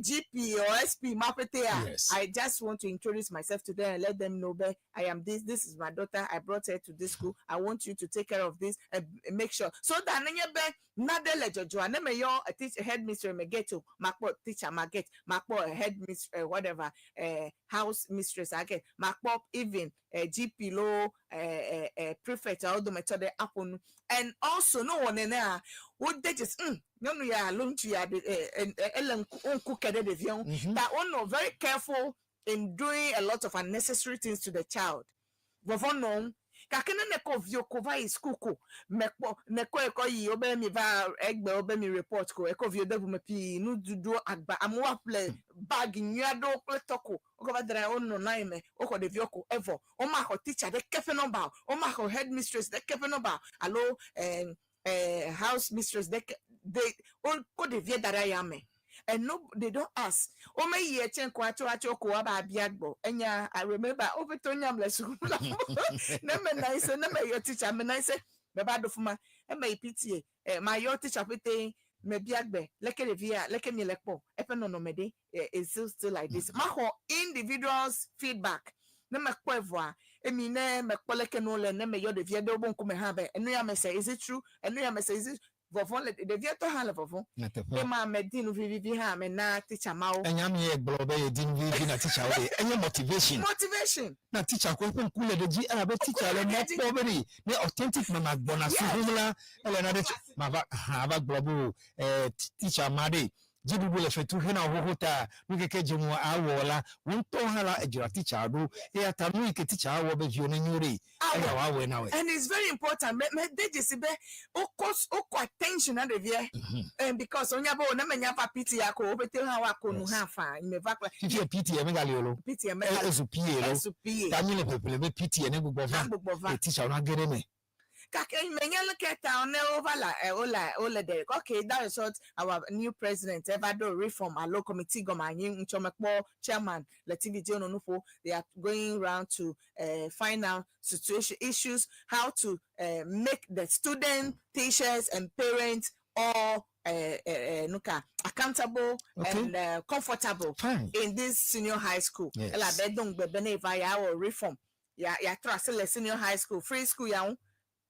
GP or SP Mapetea. I just want to introduce myself to them and let them know that I am this, this is my daughter, I brought her to this school, I want you to take care of this and make sure. So that nenye be nade le dzɔdzɔa ne meyɔ a teacher headmistress me get o makpɔ teacher ma get makpɔ headmistress whatever house mistress I get makpɔ even GP lo prefect awo dometɔ ɖe aƒo nu. And also no wɔ nenea wode dzesi nyɔnu ya alo ŋutsu ya ɖe ele ŋku ŋku ke ɖe ɖevia ŋu ta wonɔ very careful in doing a lot of unnecessary things to the child. Vɔvɔ nɔ ŋu gake ne nekɔ viwo ko va yi school ko mekpɔ nekɔ ekɔ yi wobe mi va egbe wobe mi report ko ekɔ viwo de ʋu me pii nuɖuɖu agba amewo aƒle bag nyui aɖewo kple tɔ ko wokɔ va da ɖe wonɔ na yi me woxɔ ɖeviwo ko evɔ womaxɔ teacher ɖeke ƒe number o womaxɔ headmistress ɖeke ƒe number o alo house mistress ɖeke de wokɔ ɖevia da ɖe aya me and no, they don't ask womeyi etse ko atso atso ko woaba abia gbɔ enya. I remember woƒe to nyam le suku la ne me na yi se ne me yɔ teacher me na yi se me va ɖo fuma eme yi PTA ma yɔ teacher ƒete me bia gbe leke ɖevia leke mi le kpɔ eƒe nɔnɔme ɖe is still like this. Maxɔ individuals feedback ne me kpɔe vɔa emi ne me kpɔ leke nuwo le ne me yɔ ɖevia ɖewo be ŋkume hã be enu ya me se, is it true? Enu ya me se, is it vɔvɔ le ɖevia tɔ hã le vɔvɔ. Nyateƒe. Ema me di nu vivivi hã me na teacher mawo. Enya mi ye gblɔ be yedi nu vivi na teacher wo ɖe enye motivation. Motivation. Na teacher ko eƒe ŋku le ɖe dzi elabe teacher le mɔ kpɔ be ɖe ne authentic mama gbɔna suhum la ele na ɖe mava hã ava gblɔ be o teacher ma ɖe dziɖuɖu le fetu hena wo xoxo ta nu keke dze ŋu awɔ la wo ŋutɔ hã la edzra teacher ɖo eya ta nu yi ke teacher awɔ be viwo nenyo ɖe eya wòawɔe na wɔe. And it's very important me me de dzesi be wokɔ attention na ɖevia because wonya be o ne menya va PTA ko woƒete hã woako nu hã faa me va kple. Fifia PTA megali o lo. PTA megali. Ezu PA lo. Ezu PA. Ta mi le ƒeƒle be PTA ne gbugbɔ va. Gbugbɔ va. Teacher na ge ɖe me. Gake menye leke ta ne wova la wole wole ɖe okay, that is what our new president eva do reform alo committee gɔme anyi ŋutsɔ mekpɔ chairman le TV dzi wonɔ nu ƒo. They are going round to find out situation issues, how to make the student, teachers and parents all nuka accountable and comfortable Fine. In this senior high school. Elabe do ŋugbe be ne eva ya wɔ reform ya ya trɔ asi le senior high school free school ya ŋu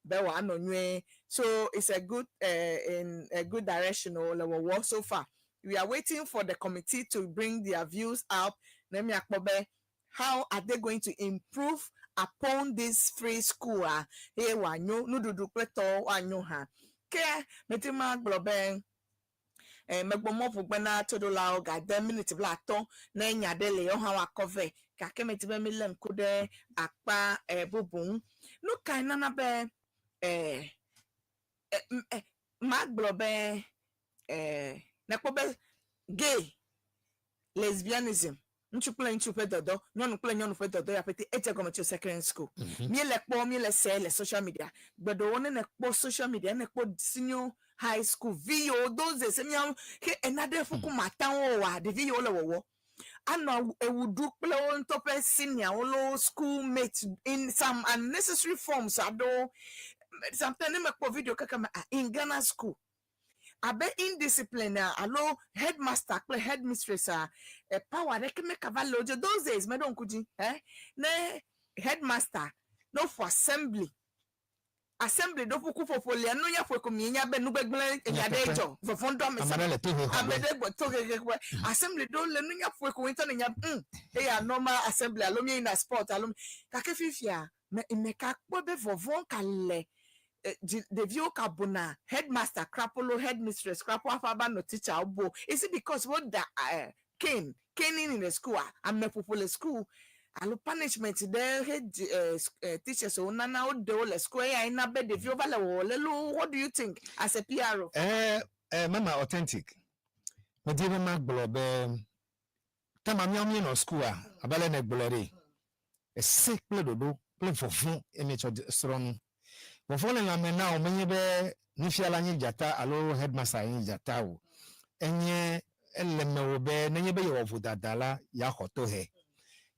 be wòanɔ nyuie. So it's a good in a good direction o le wɔwɔ so far. We are waiting for the committee to bring their views up ne miakpɔ be how are they going to improve upon this free school a eye wòanyo nuɖuɖu kple tɔwo woanyo hã. Ke meti ma gblɔ be megbɔ mɔ ʋugbe na toɖolawo gade miniti 50 ne nya ɖe le yewo hã woakɔ vɛ gake meti be milé ŋku ɖe akpa bubu ŋu. Nu kae nana be magblɔ be nekpɔ be gay, lesbianism Ŋutsu kple ŋutsu ƒe dɔdɔ, nyɔnu kple nyɔnu ƒe dɔdɔ ya ƒete edze gɔme tso secondary school. Míele kpɔ, míele se le social media. Gbe ɖewo ne nèkpɔ social media, ne nèkpɔ senior high school vi yiwo those days míawo xe enaɖe ƒuku matawo oa, ɖevi yiwo le wɔwɔ anɔ ewu ɖu kple wo ŋutɔ ƒe senior wo lo school mate in some unnecessary forms aɖewo. Sometimes ne mekpɔ video keke me ah, in Ghana school abe indiscipline a alo headmaster kple headmistress a eh, power ɖeke mekava le wo dzi. Those days meɖo ŋku dzi eh, ne headmaster ne woƒo assembly assembly ɖo ƒuku ƒoƒo lia nunya ƒoe ko mienya be nugbegblẽ enya ɖe dzɔ vɔvɔ̃ ɖo ame ame ɖe le to hehe ame ɖe gbɔ to hehe ƒe assembly ɖo le nunya ƒoe ko ŋutɔ ne nya eya normal assembly alo mieyina sport alo gake fifia me meka kpɔ be vɔvɔ̃ ka le eh, ɖeviwo ka buna headmaster krapolo headmistress krapo aƒe ava nɔ teacher wo bo. Is it because woda cane caning in the school a ame ƒoƒo le school alo punishment ɖe he eh, teachers wo nana woɖe wo le school eya ena be ɖeviwo va le wɔwɔ le lo? What do you think as a PRO? Mama authentic, medi be magblɔ be tama míawo míenɔ school-a abe ale nègblɔe ɖe, ese kple ɖoɖo kple vɔvɔ̃ ye míetsɔ srɔ̃ nu. Vɔvɔ̃ le lãme na wò menye be nufiala nye dzata alo headmaster nye dzata o. Enye ele mewò be nenye be yewɔ vodada la, yeaxɔ tohe.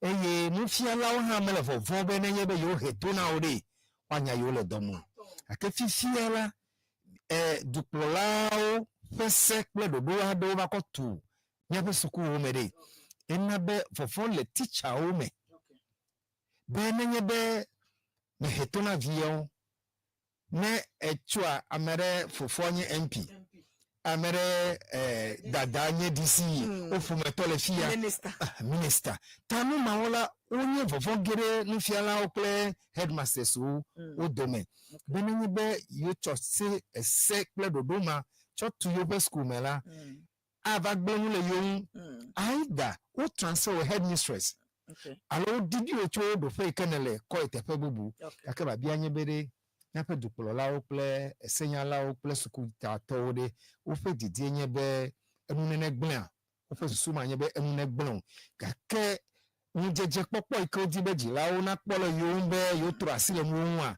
Eye nufialawo hã mele vɔvɔ̃ be nenye be yewohe to na wo ɖe, woanya yewo le dɔ me o. Gake fifia la, dukplɔlawo ƒe se kple ɖoɖo aɖewo va kɔ tu míaƒe sukuwo me ɖe, ena be vɔvɔ̃ le titsawo me be nenye be mehe to na viawo, ne etsɔa ame ɖe fofoa nye MP, ame ɖe dada nye DC, wo ƒometɔ le fia, Minister. Minister. Ta nu mawo la, wonye vɔvɔ̃ ge ɖe nufialawo kple headmasters wo wo dome be nenye be yewotsɔ se ese kple ɖoɖo ma tsɔ tu yewoƒe suku me la, ava gblẽ nu le yewo ŋu. Either wo transfer wo headmistress alo wodidi wò tso ɖoƒe yi ke nèle kɔ yi teƒe bubu. Gake biabia nye be ɖe míaƒe dukplɔlawo kple esenyalawo kple sukutatɔwo ɖe woƒe didie nye be enu nene gblẽa? Woƒe susu ma nye be enu negblẽ o. Gake ŋudzedzekpɔkpɔ yi ke wodi be dzilawo nakpɔ le yewo ŋu be yewotrɔ asi le nuwo ŋua,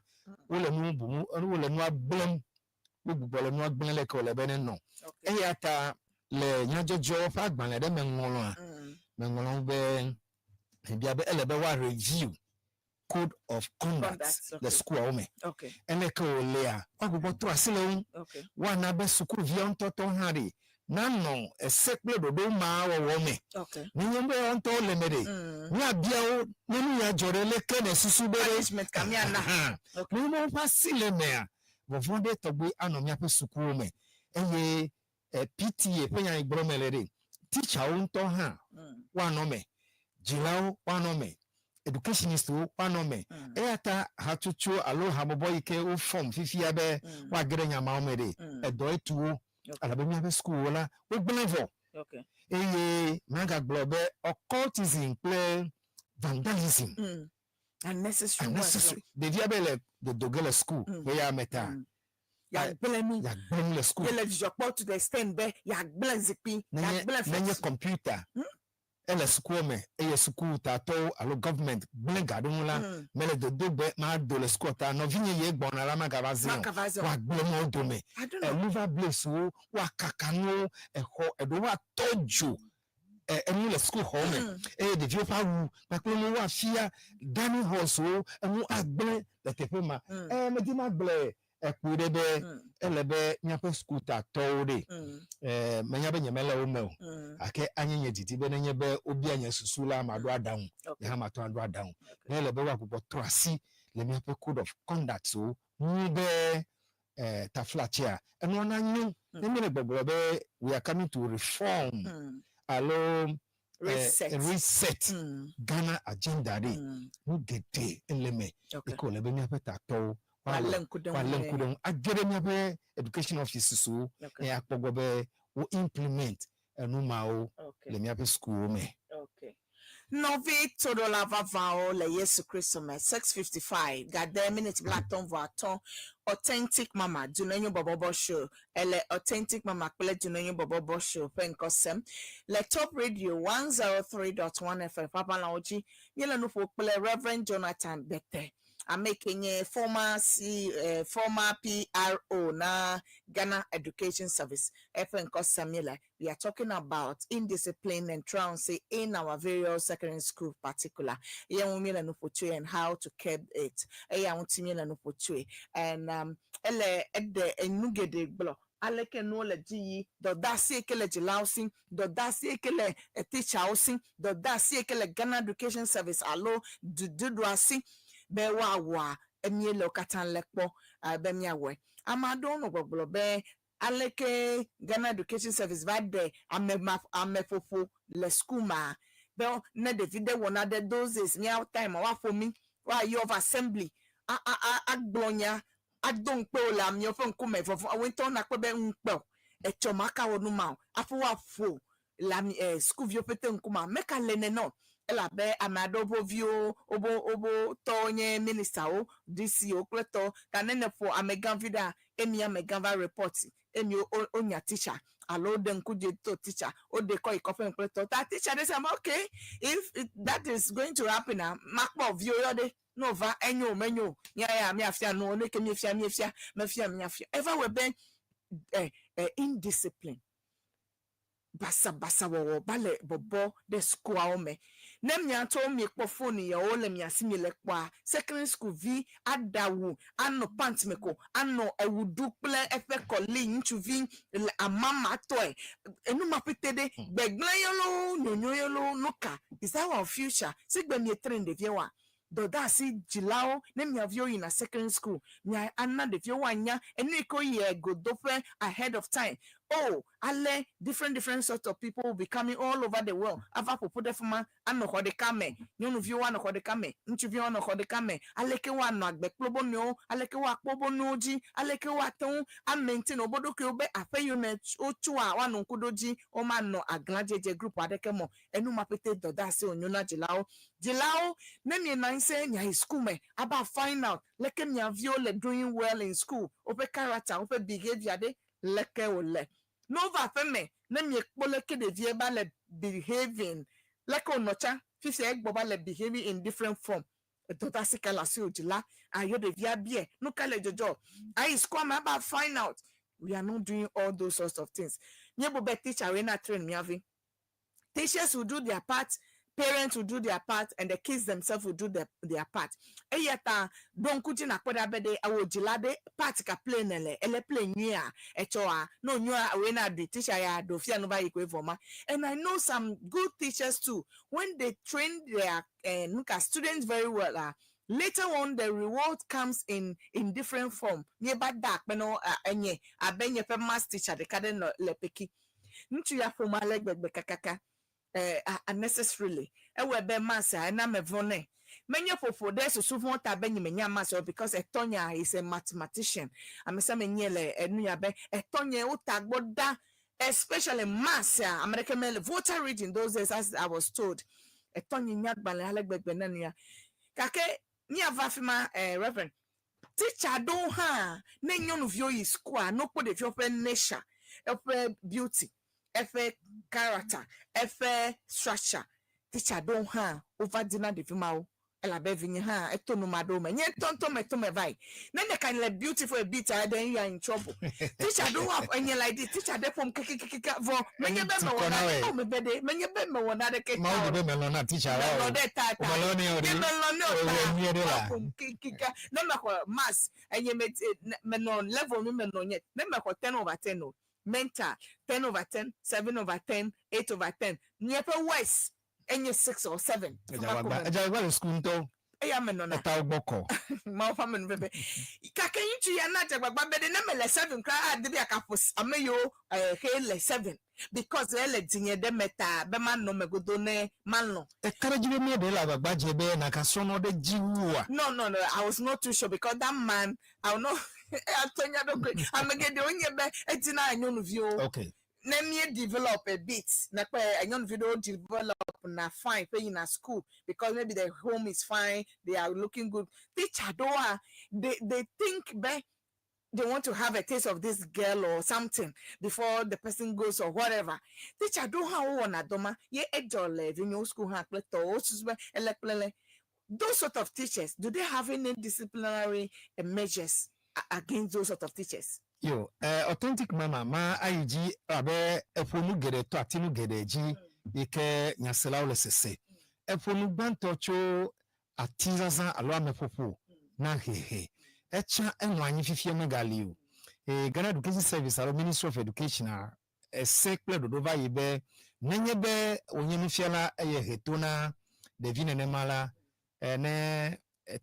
wole nuwo bum, wole nua gblẽm, wogbugbɔ le nua gblẽ leke wòle be nenɔ. Eya ta le nyadzɔdzɔwo ƒe agbalẽ ɖe me ŋlɔa, meŋlɔ be mebia be ele be woa review code of conduct le sukuawo me. Eleke wòlea, woagbugbɔ trɔ asi le wo ŋu. Woana be sukuviawo ŋutɔtɔ hã ɖe nanɔ ese kple ɖoɖo ma wɔwɔ me. Nenye be woawo ŋutɔwo le eme ɖe, míabia wo ne nu ya dzɔ ɖe, leke nèsusu be ɖe nenye be woƒe asi le emea, vɔvɔ̃ ɖe tɔgbi anɔ míaƒe sukuwo me. Eye PTA ƒe nya yi gblɔm mele ɖe, teacherwo ŋutɔ hã woanɔ eme, dzilawo woanɔ eme, educationistwo woanɔ eme. Eya ta hatsotso alo habɔbɔ yi ke wo form fifia be woage ɖe nya mawo me ɖe, edɔ etu wo. Elabe míaƒe sukuwo la, wogblẽ vɔ. Eye magagblɔ be occultism kple vandalism. Unnecessary. Unnecessary. Ɖevia be le dodo ge le school ƒe ya me ta. Yagblẽ nu. Yagblẽ nu le school. Yele dzidzɔ kpɔ to the extent be yagblẽ zikpui. Yagblẽ fence. Nenye computer ele sukua me eye suku tatɔwo alo government gblẽ ga ɖe ŋu la, mele dodo be mado le sukua ta. Nɔvinye ye gbɔna la magava zĩ o. Woagblẽ nuwo dome. Enu va blaze wo, woakaka nuwo, exɔ eɖewo woatɔ dzo enu le sukuxɔ me eye ɖeviwo ƒe awu kpakple nuwo woafia dining halls wo, enu agblẽ le teƒe ma. Medi magblɔe ekpui ɖe be ele be míaƒe sukutatɔwo ɖe, menya be nyemele wo me o, gake anye nye didi be nenye be wobia nye susu la, maɖo aɖaŋu, nye hã mate ŋu aɖo aɖaŋu. Ne ele be woagbugbɔ trɔ asi le míaƒe code of conduct wo ŋu be taflatsia enua nanyo. Ne míele gbɔgblɔ be we are coming to reform alo reset Ghana agenda ɖe, nu geɖe ele eme yi ke wòle be míaƒe tatɔwo woalé ŋku ɖe woalé ŋku ɖe ŋu, age ɖe míaƒe education offices wo ne akpɔ gbɔ be wo implement enu mawo le míaƒe sukuwo me. Nɔvi toɖola vavãwo le Yesu Kristo me, 6:55 gade miniti 55. Authentic Mama Dunenyo Bɔbɔbɔ Show ele Authentic Mama kple Dunenyo Bɔbɔbɔ Show ƒe ŋkɔ sem le Top Radio 103.1 FM ƒe aʋalawo dzi. Míele nu ƒo kple Reverend Jonathan Gbete, ame yi ke nye former C, former PRO na Ghana Education Service. Eƒe ŋkɔ sem míele. We are talking about indiscipline and truancy in our various secondary school particular. Ye ŋu míele nu ƒo tsoe and how to curb it. Eya ŋuti míele nu ƒo tsoe. And ele eɖe enu geɖe gblɔ aleke nuwo le dzi yi, dɔdeasi yi ke le dzilawo si, dɔdeasi yi ke le teacherwo si, dɔdeasi yi ke le Ghana Education Service alo duɖuɖua si be woawɔa míele wo katã le kpɔ be míawɔe. Ame aɖewo nɔ gbɔgblɔ be aleke Ghana Education Service va ɖe ame ma ameƒoƒo le suku ma be ne ɖevi ɖe wɔ nane those days míawo time woaƒo mí woayɔ va assembly a a a agblɔ nya ado ŋukpe wò le amewo ƒe ŋkume vɔvɔ wò ŋutɔ nakpɔ be ŋukpe o etsɔ maka wɔ nu ma o hafi woaƒo le ami sukuviwo ƒete ŋkume ame ka le nene o elabe ame aɖewo ƒe viwo wobo wobo tɔwo nye ministawo DC wo kple tɔwo ta ne neƒo amegãvi ɖea emi amegã va report emi wonya teacher alo woɖe ŋku dzi to teacher woɖe kɔ yi kɔƒe me kple tɔwo ta teacher ɖe sia okay if that is going to happen na makpɔ viwo yɔ ɖe ne wòva enyo o menyo o mía ya míafia nu ne ke míefia míefia mefia míafia eva wɔe be indiscipline basabasa wɔwɔ ba le bɔbɔ ɖe sukuawo me ne miatɔwo miekpɔ foni yawo le mia si miele kpɔa secondary school vi aɖawu anɔ pant me ko anɔ ewu ɖu kple eƒe kɔli ŋutsuvi le amamatɔe enuma ƒete ɖe gbegblẽ ye loo nyonyo ye loo nu ka is that our future si gbe mie train ɖeviawoa dɔdeasi dzilawo ne mia viwo yina secondary school mia ana ɖeviwo woanya enu yi ke woyi godoƒe ahead of time oh ale different different sort of people will be coming all over the world ava ƒoƒu ɖe fima anɔ xɔ ɖeka me nyɔnuviwo anɔ xɔ ɖeka me ŋutsuviwo anɔ xɔ ɖeka me aleke woanɔ agbe kple wobe nɔewo aleke woakpɔ wobe nɔewo dzi aleke woate ŋu amaintain wobe ɖokuiwo be aƒe yiwo me wotsoa woanɔ ŋku ɖo dzi womanɔ aglãdzedze group aɖeke me o enu ma ƒete dɔdeasi wònyo na dzilawo dzilawo ne mienɔ anyi se miayi school me aba find out leke mia viwo le doing well in school woƒe character woƒe behaviour ɖe leke wòle ne wova aƒe me ne miekpɔ leke ɖevia ba le behaving leke wònɔ tsã fifia egbɔ va le behaving in different form dɔdeasi ka le asiwò dzila ayɔ ɖevia bia nu ka le dzɔdzɔ ayi school me aba find out we are not doing all those sorts of things míebu be teacher woe na train mía vi teachers will do their part parents will do their part and the kids themselves will do their part eya ta ɖo ŋku dzi nakpɔ ɖa be ɖe ewò dzila ɖe part ka play nele ele play nyuia etsɔa ne wònyoa woe na ɖui teacher ya ɖo fia nu va yi koe vɔ ma and I know some good teachers too when they train their nuka students very well later on the reward comes in different form míeva da akpe na enye abe nye ƒe maths teacher ɖeka ɖe nɔ le peki ŋutsu ya ƒome ale gbegbe kakaka unnecessarily ewɔe be maths a ena me vɔ̃ nɛ menye ƒoƒo ɖe susu vɔ̃ ta be nye menya maths o because etɔnya is a mathematician ame sia ame nye le enu ya be etɔnye wota gbɔ da especially maths a ame ɖeke mele Volta region those days as I was told etɔnye nya gbalẽ ale gbegbe na nu ya gake míava fi ma reverend teacher ɖewo hã ne nyɔnuviwo yi school ne wokpɔ ɖeviwo ƒe nature eƒe beauty eƒe character eƒe structure teacher ɖewo hã wova dina ɖevi mawo elabe vinye hã eto nu ma ɖewo me nye ŋutɔŋutɔ me to me va yi ne ɖeka le beautiful a bit a then you are in trouble teacher ɖewo enye like this teacher ɖe ƒom kekekeke vɔ menye be mewɔ na o me be ɖe menye be mewɔ na ɖeke Mawu di be melɔ̃ na teacher la o. melɔ̃ ɖe ta ta Melɔ̃ nɛ o ɖe. nye melɔ̃ nɛ o Ewɔ nyuie ɖe ta la. ƒom kekeke ne mexɔ maths enye me menɔ level mi menɔ nye ne mexɔ 10/10 o mental 10/10, 7/10, 8/10 nye ƒe worst enye 6 or 7. Edzagba le sukuu ŋutɔ. Eya me nɔna. Etawo gbɔ kɔ. Mawu ƒe ame nu veve gake ŋutsu ya na dzegbagba be ɖe ne mele 7 kura adi be yeakaƒo ame yiwo xe le 7 because ele dinye ɖe me ta be manɔ me godo ne malɔ̃. Eka ɖe dzi be mía ɖe le agbagba dze be nàgasrɔ̃ ɖe dzi wua. No, I was not too sure because that man, I will not atɔ nya ɖokui ame geɖewo nye be edina nyɔnuviwo. Ne míe develop a bit nakpɔ nyɔnuvi ɖewo develop na fine ƒe yina school because maybe the home is fine, they are looking good. Teacher ɖewoa, they think be they want to have a taste of this girl or something before the person goes or whatever. Teacher ɖewo hã wowɔna dɔ ma ye edzɔ le vinyewo school hã kple tɔwo wosusu be ele kple le. Those sort of teachers, do they have any disciplinary measures against those sort of teachers? Yo, Authentic Mama ma ayi dzi abe eƒo nu geɖe to atinu geɖe dzi yi ke nyaselawo le sese. Eƒo nu gbãtɔ tso atizazã alo ameƒoƒo na hehe. Etsã enɔ anyi fifia megali o. Ghana Education Service alo Ministry of Education a ese kple ɖoɖo va yi be nenye be wònye nufiala eye he to na ɖevi nenema la, ne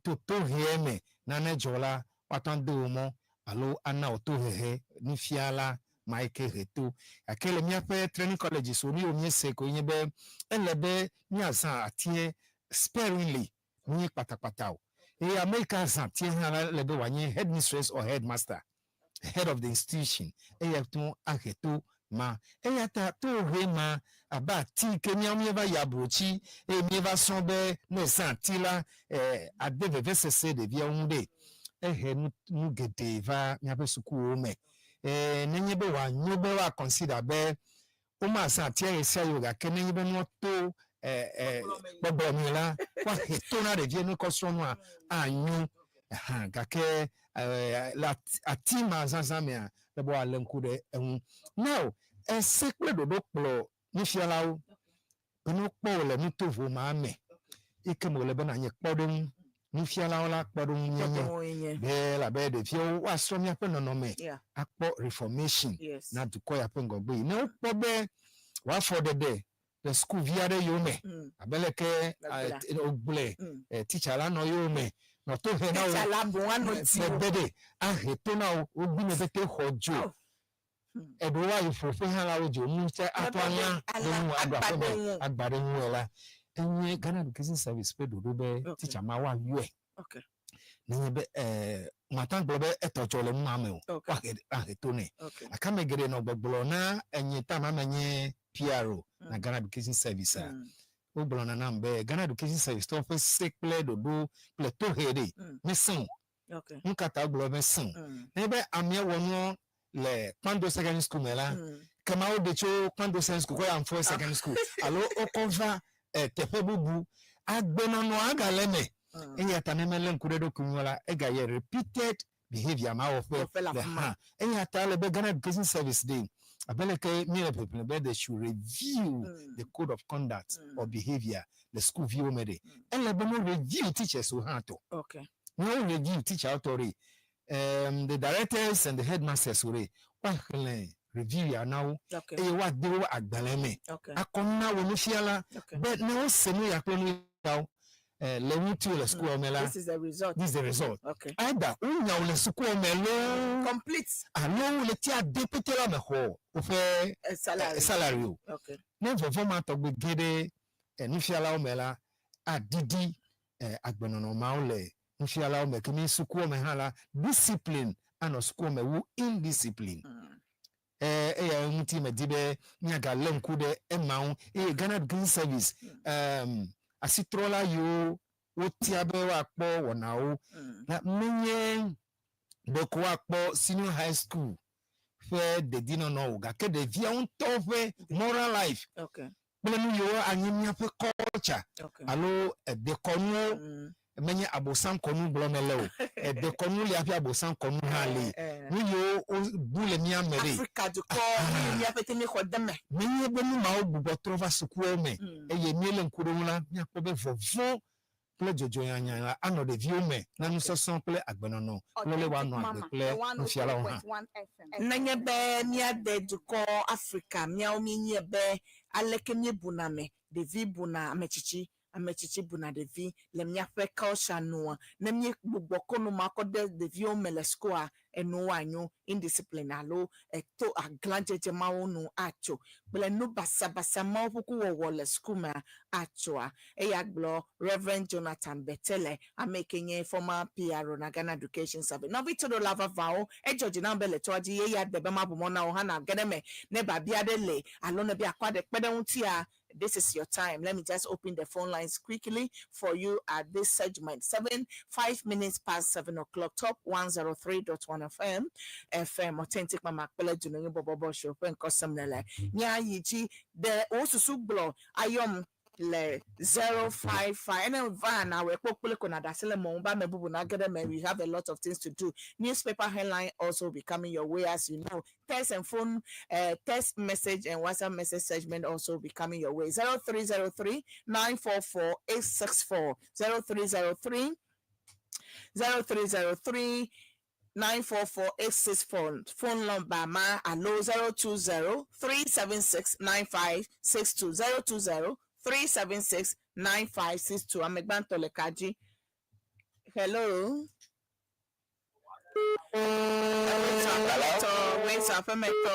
to tohea me nane dzɔ la, woate ŋu ado wò mɔ alo ana wò tohehe nufiala ma yi ke he to. Gake le míaƒe training colleges wo nu yiwo míese koe nye be ele be míazã atie sparingly, menye kpatakpata o. Eye ame yi ke azã atie hã la, ele be wòanye headmistress or headmaster, head of the institution, eya te ŋu ahe to ma. Eya ta tohehe ma abe ati yi ke míawo míeva yi abrotsi eye míeva srɔ̃ be ne èzã ati la, ade vevesese ɖeviawo ŋu ɖe. Ehe nu geɖe va míaƒe sukuwo me. Nenye be wòanyo be woa consider be womazã atia ɣesiaɣi o gake nenye be nua to gbɔgblɔ me la, woahe to na ɖevia ne wokɔ srɔ̃ nua anyo. Hã gake le ati ma zazã mea, ele be woalé ŋku ɖe eŋu. Now, ese kple ɖoɖo kplɔ nufialawo be ne wokpɔ wò le nutovo ma me yi ke me wòle be nànye kpɔɖeŋu. Nufialawo la kpɔɖeŋu míenye be elabe ɖeviawo woasrɔ̃ míaƒe nɔnɔme akpɔ reformation na dukɔ ya ƒe ŋgɔgbe yi. Ne wokpɔ be wò afɔɖeɖe le sukuvi aɖe yome abe leke wogblɔe teacher la nɔ yome nɔ to he na wò megbe ɖe ahe to na wò wogbi me pete xɔ dzo. Eɖewo ayi ƒoƒe hã la wodzo nu tse ato alã ɖe ŋu aɖo aƒe me agba ɖe ŋuwò la, enye Ghana Education Service ƒe ɖoɖo be teacher ma woayɔe. Nenye be mate ŋu agblɔ be etɔ dzɔ le nu ma me o, woahe to nɛ. Gake ame geɖe nɔ gbɔgblɔ na enye ta ma menye PRO na Ghana Education Service a, wogblɔna nam be Ghana Education Service tɔwo ƒe se kple ɖoɖo kple tohe ɖe mesẽ o. Nu ka ta wogblɔ be mesẽ o? Nenye be amea wɔ nua le Kpando Secondary School me la, kema woɖe tso Kpando Secondary School kɔ yi Amfoe Secondary School alo wokɔ va teƒe bubu. Agbenɔnɔa agale eme. Eya ta ne melé ŋku ɖe eɖokui ŋu la, egayɛ repeated behavior ma wɔƒe le hã. Eya ta ele be Ghana Education Service ɖe abe leke míele ʋeʋlẽ be they should review the code of conduct or behavior le sukuviwo me ɖe. Ele be ne wo review teachers wo hã tɔ. Ne wo review teacher wo tɔ ɖe, the directors and the headmasters wo ɖe, woaxlẽ review ya na wo eye woade wo agbalẽ me akɔ na wo nufiala be ne wose nu ya kple nu yawo le ŋutiwò le sukua me la, This is the result. This is the result. Okay. Either wonya wò le sukua me loo Complete. alo ɣleti ade pɛtɛ la mexɔ woƒe Salary. Salary o. Okay. Ne vɔvɔ̃ ma tɔgbe ge ɖe nufialawo me la, aɖiɖi agbenɔnɔ mawo le nufialawo me. Ke mi sukua me hã la, discipline anɔ sukua me wu indiscipline. Eya ŋuti medi be míagalé ŋku ɖe ema ŋu eye Ghana Education Service asitrɔla yiwo wotia be woakpɔ wɔnawo la menye ɖeko woakpɔ senior high school ƒe dedinɔnɔ o gake ɖeviawo ŋutɔ ƒe moral life kple nu yiwo anyi míaƒe culture alo dekɔnuwo. Menye abosam kɔnu gblɔm mele o, edekɔnu li hafi abosam kɔnu hã li. Nu yiwo wobu le mía me ɖe Afrika dukɔ nu yi míaƒe te míexɔ de me. Menye be nu mawo gbugbɔ trɔ va sukuawo me eye míelé ŋku ɖe wo ŋu la, míakpɔ be vɔvɔ̃ kple dzodzonyanya anɔ ɖeviwo me na nusɔsrɔ̃ kple agbenɔnɔ kple le woanɔ agbe kple nufialawo hã. Nenye be míade dukɔ Afrika míawo míenye be aleke míebuna ame, ɖevi buna ame tsitsi, ame tsitsi buna ɖevi le míaƒe culture nua, ne míegbugbɔ kɔ nu ma kɔ de ɖeviwo me le sukua, enuwo anyo, indiscipline alo eto aglãdzedze mawo nu atso kple nu basabasa mawo ƒuku wɔwɔ le suku mea atsoa. Eya gblɔ Reverend Jonathan Betele, ame yi ke nye former PRO na Ghana Education Service. Nɔvi toɖola vavawo, edzɔ dzi nam be le toa dzi ye ya de be maʋu mɔ na wò hã nàge ɖe eme ne biabia aɖe le alo ne be akɔ aɖe kpe ɖe ŋutia. This is your time. Let me just open the phone lines quickly for you at this segment. 7, 5 minutes past 7 o'clock. Top 103.1 FM. FM Authentic Mama Kpele Dununyu Bobobo Show. Ƒe ŋkɔ nele. Nya yi dzi de wo susu gblɔ ayɔm le 055 ɛnɛ va na wɔ ekpokpole ko na da si le mɔ ba me bubu na get them. We have a lot of things to do. Newspaper headline also be coming your way, as you know. Text and phone, text message and WhatsApp message segment also be coming your way. 0303 944 864, 0303 0303 944 864, phone number ma alo 020 376 9562, 020 376 9562. Amegbantɔ le ka dzi. Hello. Aƒemetɔ, wait, aƒemetɔ.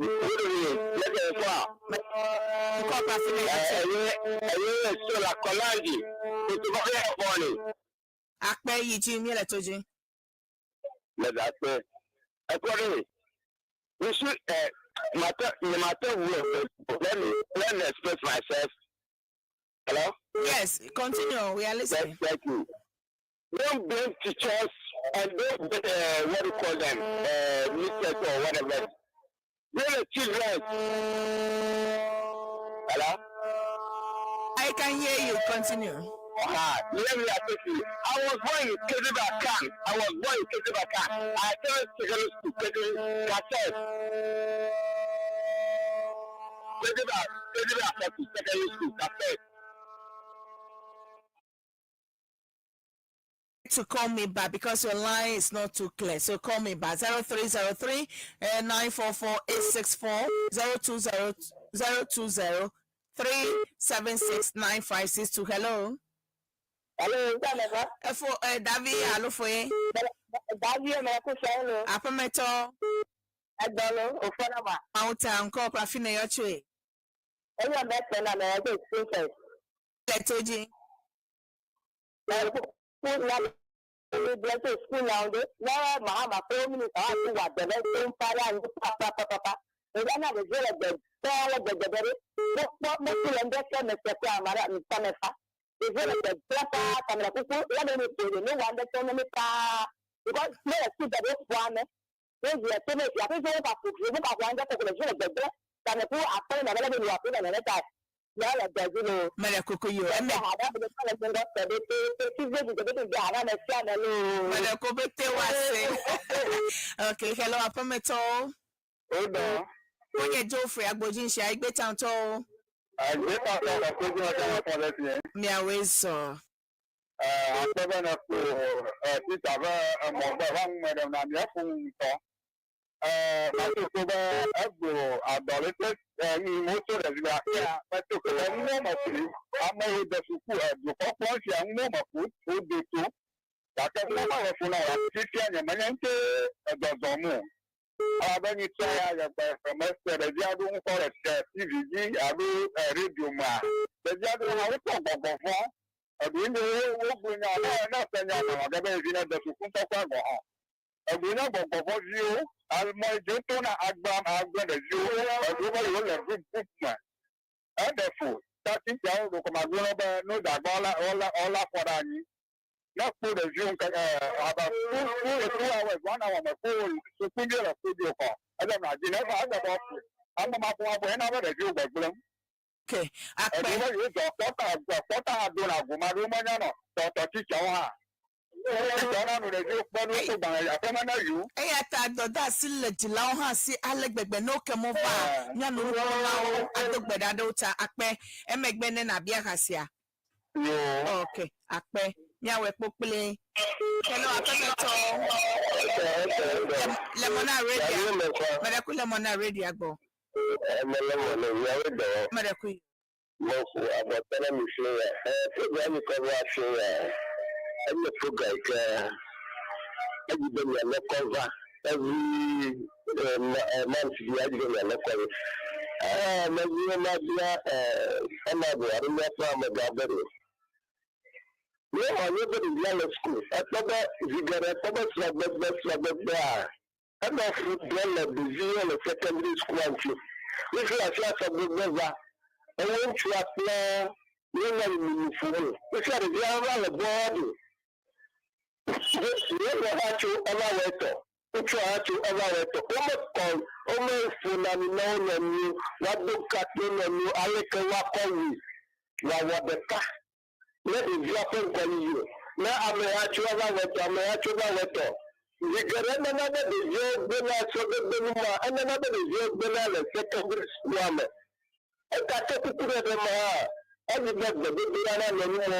Oui, lẹ́gbẹ̀ẹ́ fún Nkɔ kpafi ne a. yɛtse. Ẹ̀yin ẹ̀yin èso la kọ́láǹdì ètò bá fẹ́ fọ́ ni. Akpɛ yi dzi mi le to dzi. Lẹ́dà pé ẹ̀kọ́ rẹ̀ we should matter no matter where. Let me express myself. Hello? Yes, continue. We are listening. Thank you. Don't blame teachers and don't blame, what do you call them, mistress or whatever. Blame the children. Hello? I can hear you. Continue. Let me ask you. I was born in Kezibakan. I was born in Kezibakan. I attended secondary school, Keziba, Kasset. Keziba, Keziba Secondary School, Kasset. To call me back because your line is not too clear. So call me back 0303 944 864, 020 020 376 9562. Hello. Hello, Nzameva. Efo Davi alo foye. Davi Mekushelo. Apemeto. Egbolo, Ofonama. Mauta nko prafine yochwe. Eyo mẹ́tẹ̀ náà mẹ́rẹ̀ tó princess. Letoji. Ní school náà ndé lọ́wọ́ Mahama pé ó mínísítà wà sí wà bẹ̀rẹ̀ tó ń parí àyè pápápápá. Ìgbà náà lè jẹ́ lẹ́gbẹ̀ẹ́ tẹ́wọ́ gbẹ̀gbẹ̀rẹ̀ mo kú lẹ́ ndẹ́sẹ̀ mẹ́sẹ̀ pé àmàrà nǹkan mẹ́fà. Ìjẹ́ lẹ́gbẹ̀ẹ́ pẹ́pà kàmìlà kúkú lẹ́nu ní tèrè ní wà ndẹ́sẹ̀ ní pa because mẹ́rẹ̀ sí bẹ̀rẹ̀ fún amẹ́. Ní ìyẹ̀ tó mẹ́ yàtọ̀ sí wọ́n kà fún fún kà fún andẹ́ kòkòrò jẹ́ lẹ́gbẹ̀ẹ́ kàmìlà kú àpẹẹrẹ nàbẹ́lẹ́ Mele koko yo. Eme mele ko bete wase. Okay, hello apemeto. Ó dán. Onye Geoffrey Agboji nṣe aigbe town to. Àgbékàtà ọ̀kọ́jú ọjọ́ wọn kan lẹ́sìn yẹn. Miawezo. Akpẹ́bẹ́ náà kò títà bẹ́ ẹ̀mọ̀ bẹ́ wọ́n mẹ́rẹ̀ náà ní ẹ̀fún ntọ́. Màtí kó bẹ́ ẹgbò àdọ̀lẹ́tẹ̀ ẹ̀yìn mọ́tò rẹ̀ síbi àkíyà mẹ́tò kó bẹ́ ń mọ̀ sí amẹ́wò dẹ̀sùkú ẹ̀dùkọ́ pọ́ǹsì ẹ̀ ń mọ̀ kó ó de tó. Gàkẹ́ ń mọ̀ fún náà títí ẹ̀yẹ̀mẹ́yẹ́ ń tẹ́ ẹ̀dọ̀dọ̀ mú. Abẹ́ni tí a yẹ gbẹ fẹ̀mẹ́sẹ̀ ɖevi aɖewo ŋkɔ le tɛ TV dzi alo radio mea, ɖevi aɖewo hã wotɔ gbɔgbɔ vɔ. Eɖewo nye wogblɔ nya ne ne ese nya nɔ ge be ɖevi ne de suku ŋutɔ kura gɔ̃ hã. Eɖewo nye gbɔgbɔ vɔ viwo, amɔ yi dze tona agba agblẽ ɖeviwo, eɖewo be yewo le group group me. Eɖe fu ta titsawo ɖeko magblɔ na wo be no dagbɔ ɔla ɔla ɔla fɔ ɖe anyi. Ne kpo ɖeviwo ŋke abe 2, 2 hours, 1 hour me ko sukuvi le studio kɔ. Edze na dzi ne eva edze be fu. Ame ma ƒo ƒo ena be ɖeviwo gbegblẽm. Okay. Akpe. Eɖewo be yewo dzɔ kpɔta kpɔta do na goma ɖewo menya nɔ tɔtɔ titsawo hã. Titsawo na nu ɖeviwo kpɔ ne wokɔ gbalẽ aƒeme ne yiwo. Eya ta dɔdeasi le dzilawo hã si ale gbegbe ne woke mo va nyɔnukpɔlawo ado gbe ɖa ɖe wo ta akpe emegbe ne nabia hasia. Yoo. Ok, akpe miawɔ kpokple. Hello aƒemetɔ. Lemona radio. Mɛɖeku lemona radio gbɔ. Mɛɖeku. Mɔfu abɔtɛnɛ mi fi ya ɛ program yi kɔ va fi ya enye program yi ke edzi be mialé kɔ va every month bi edzi be mialé kɔ va ɛɛ mɛdzi be mabia ɛɛ alo míaƒe amegã be ɖe míewɔ nye be ɖevia le school ekpɔ be zi geɖe ekpɔ be srɔ̃gbegbe srɔ̃gbegbea enɔ fu ɖe le ɖeviwo le secondary school ŋuti fifi afi asɔgbegbe va. Ewo ŋutsua kple nyɔnua le nu ƒom o. Fifia ɖevia va le bɔɔdi. Nyɔnua hã tso eva wɔ etɔ, ŋutsua hã tso eva wɔ etɔ. Womekɔ, womeƒona nu na wo nɔnɔewo, woado ka kple wo nɔnɔewo aleke woakɔ wui wòawɔ ɖeka ne ɖevia ƒe ŋgɔyiyi o. Ne ame ya tso eva wɔ etɔ, ame ya tso va wɔ etɔ. Zi geɖe enana be ɖeviawo gbena srɔ̃gbegbe nu ma, enana be ɖeviawo gbena le sekɔndri sukua me. Egate kuku ɖe ɖe eme hã, edi be gbedodoɖa nanɔ numɔwo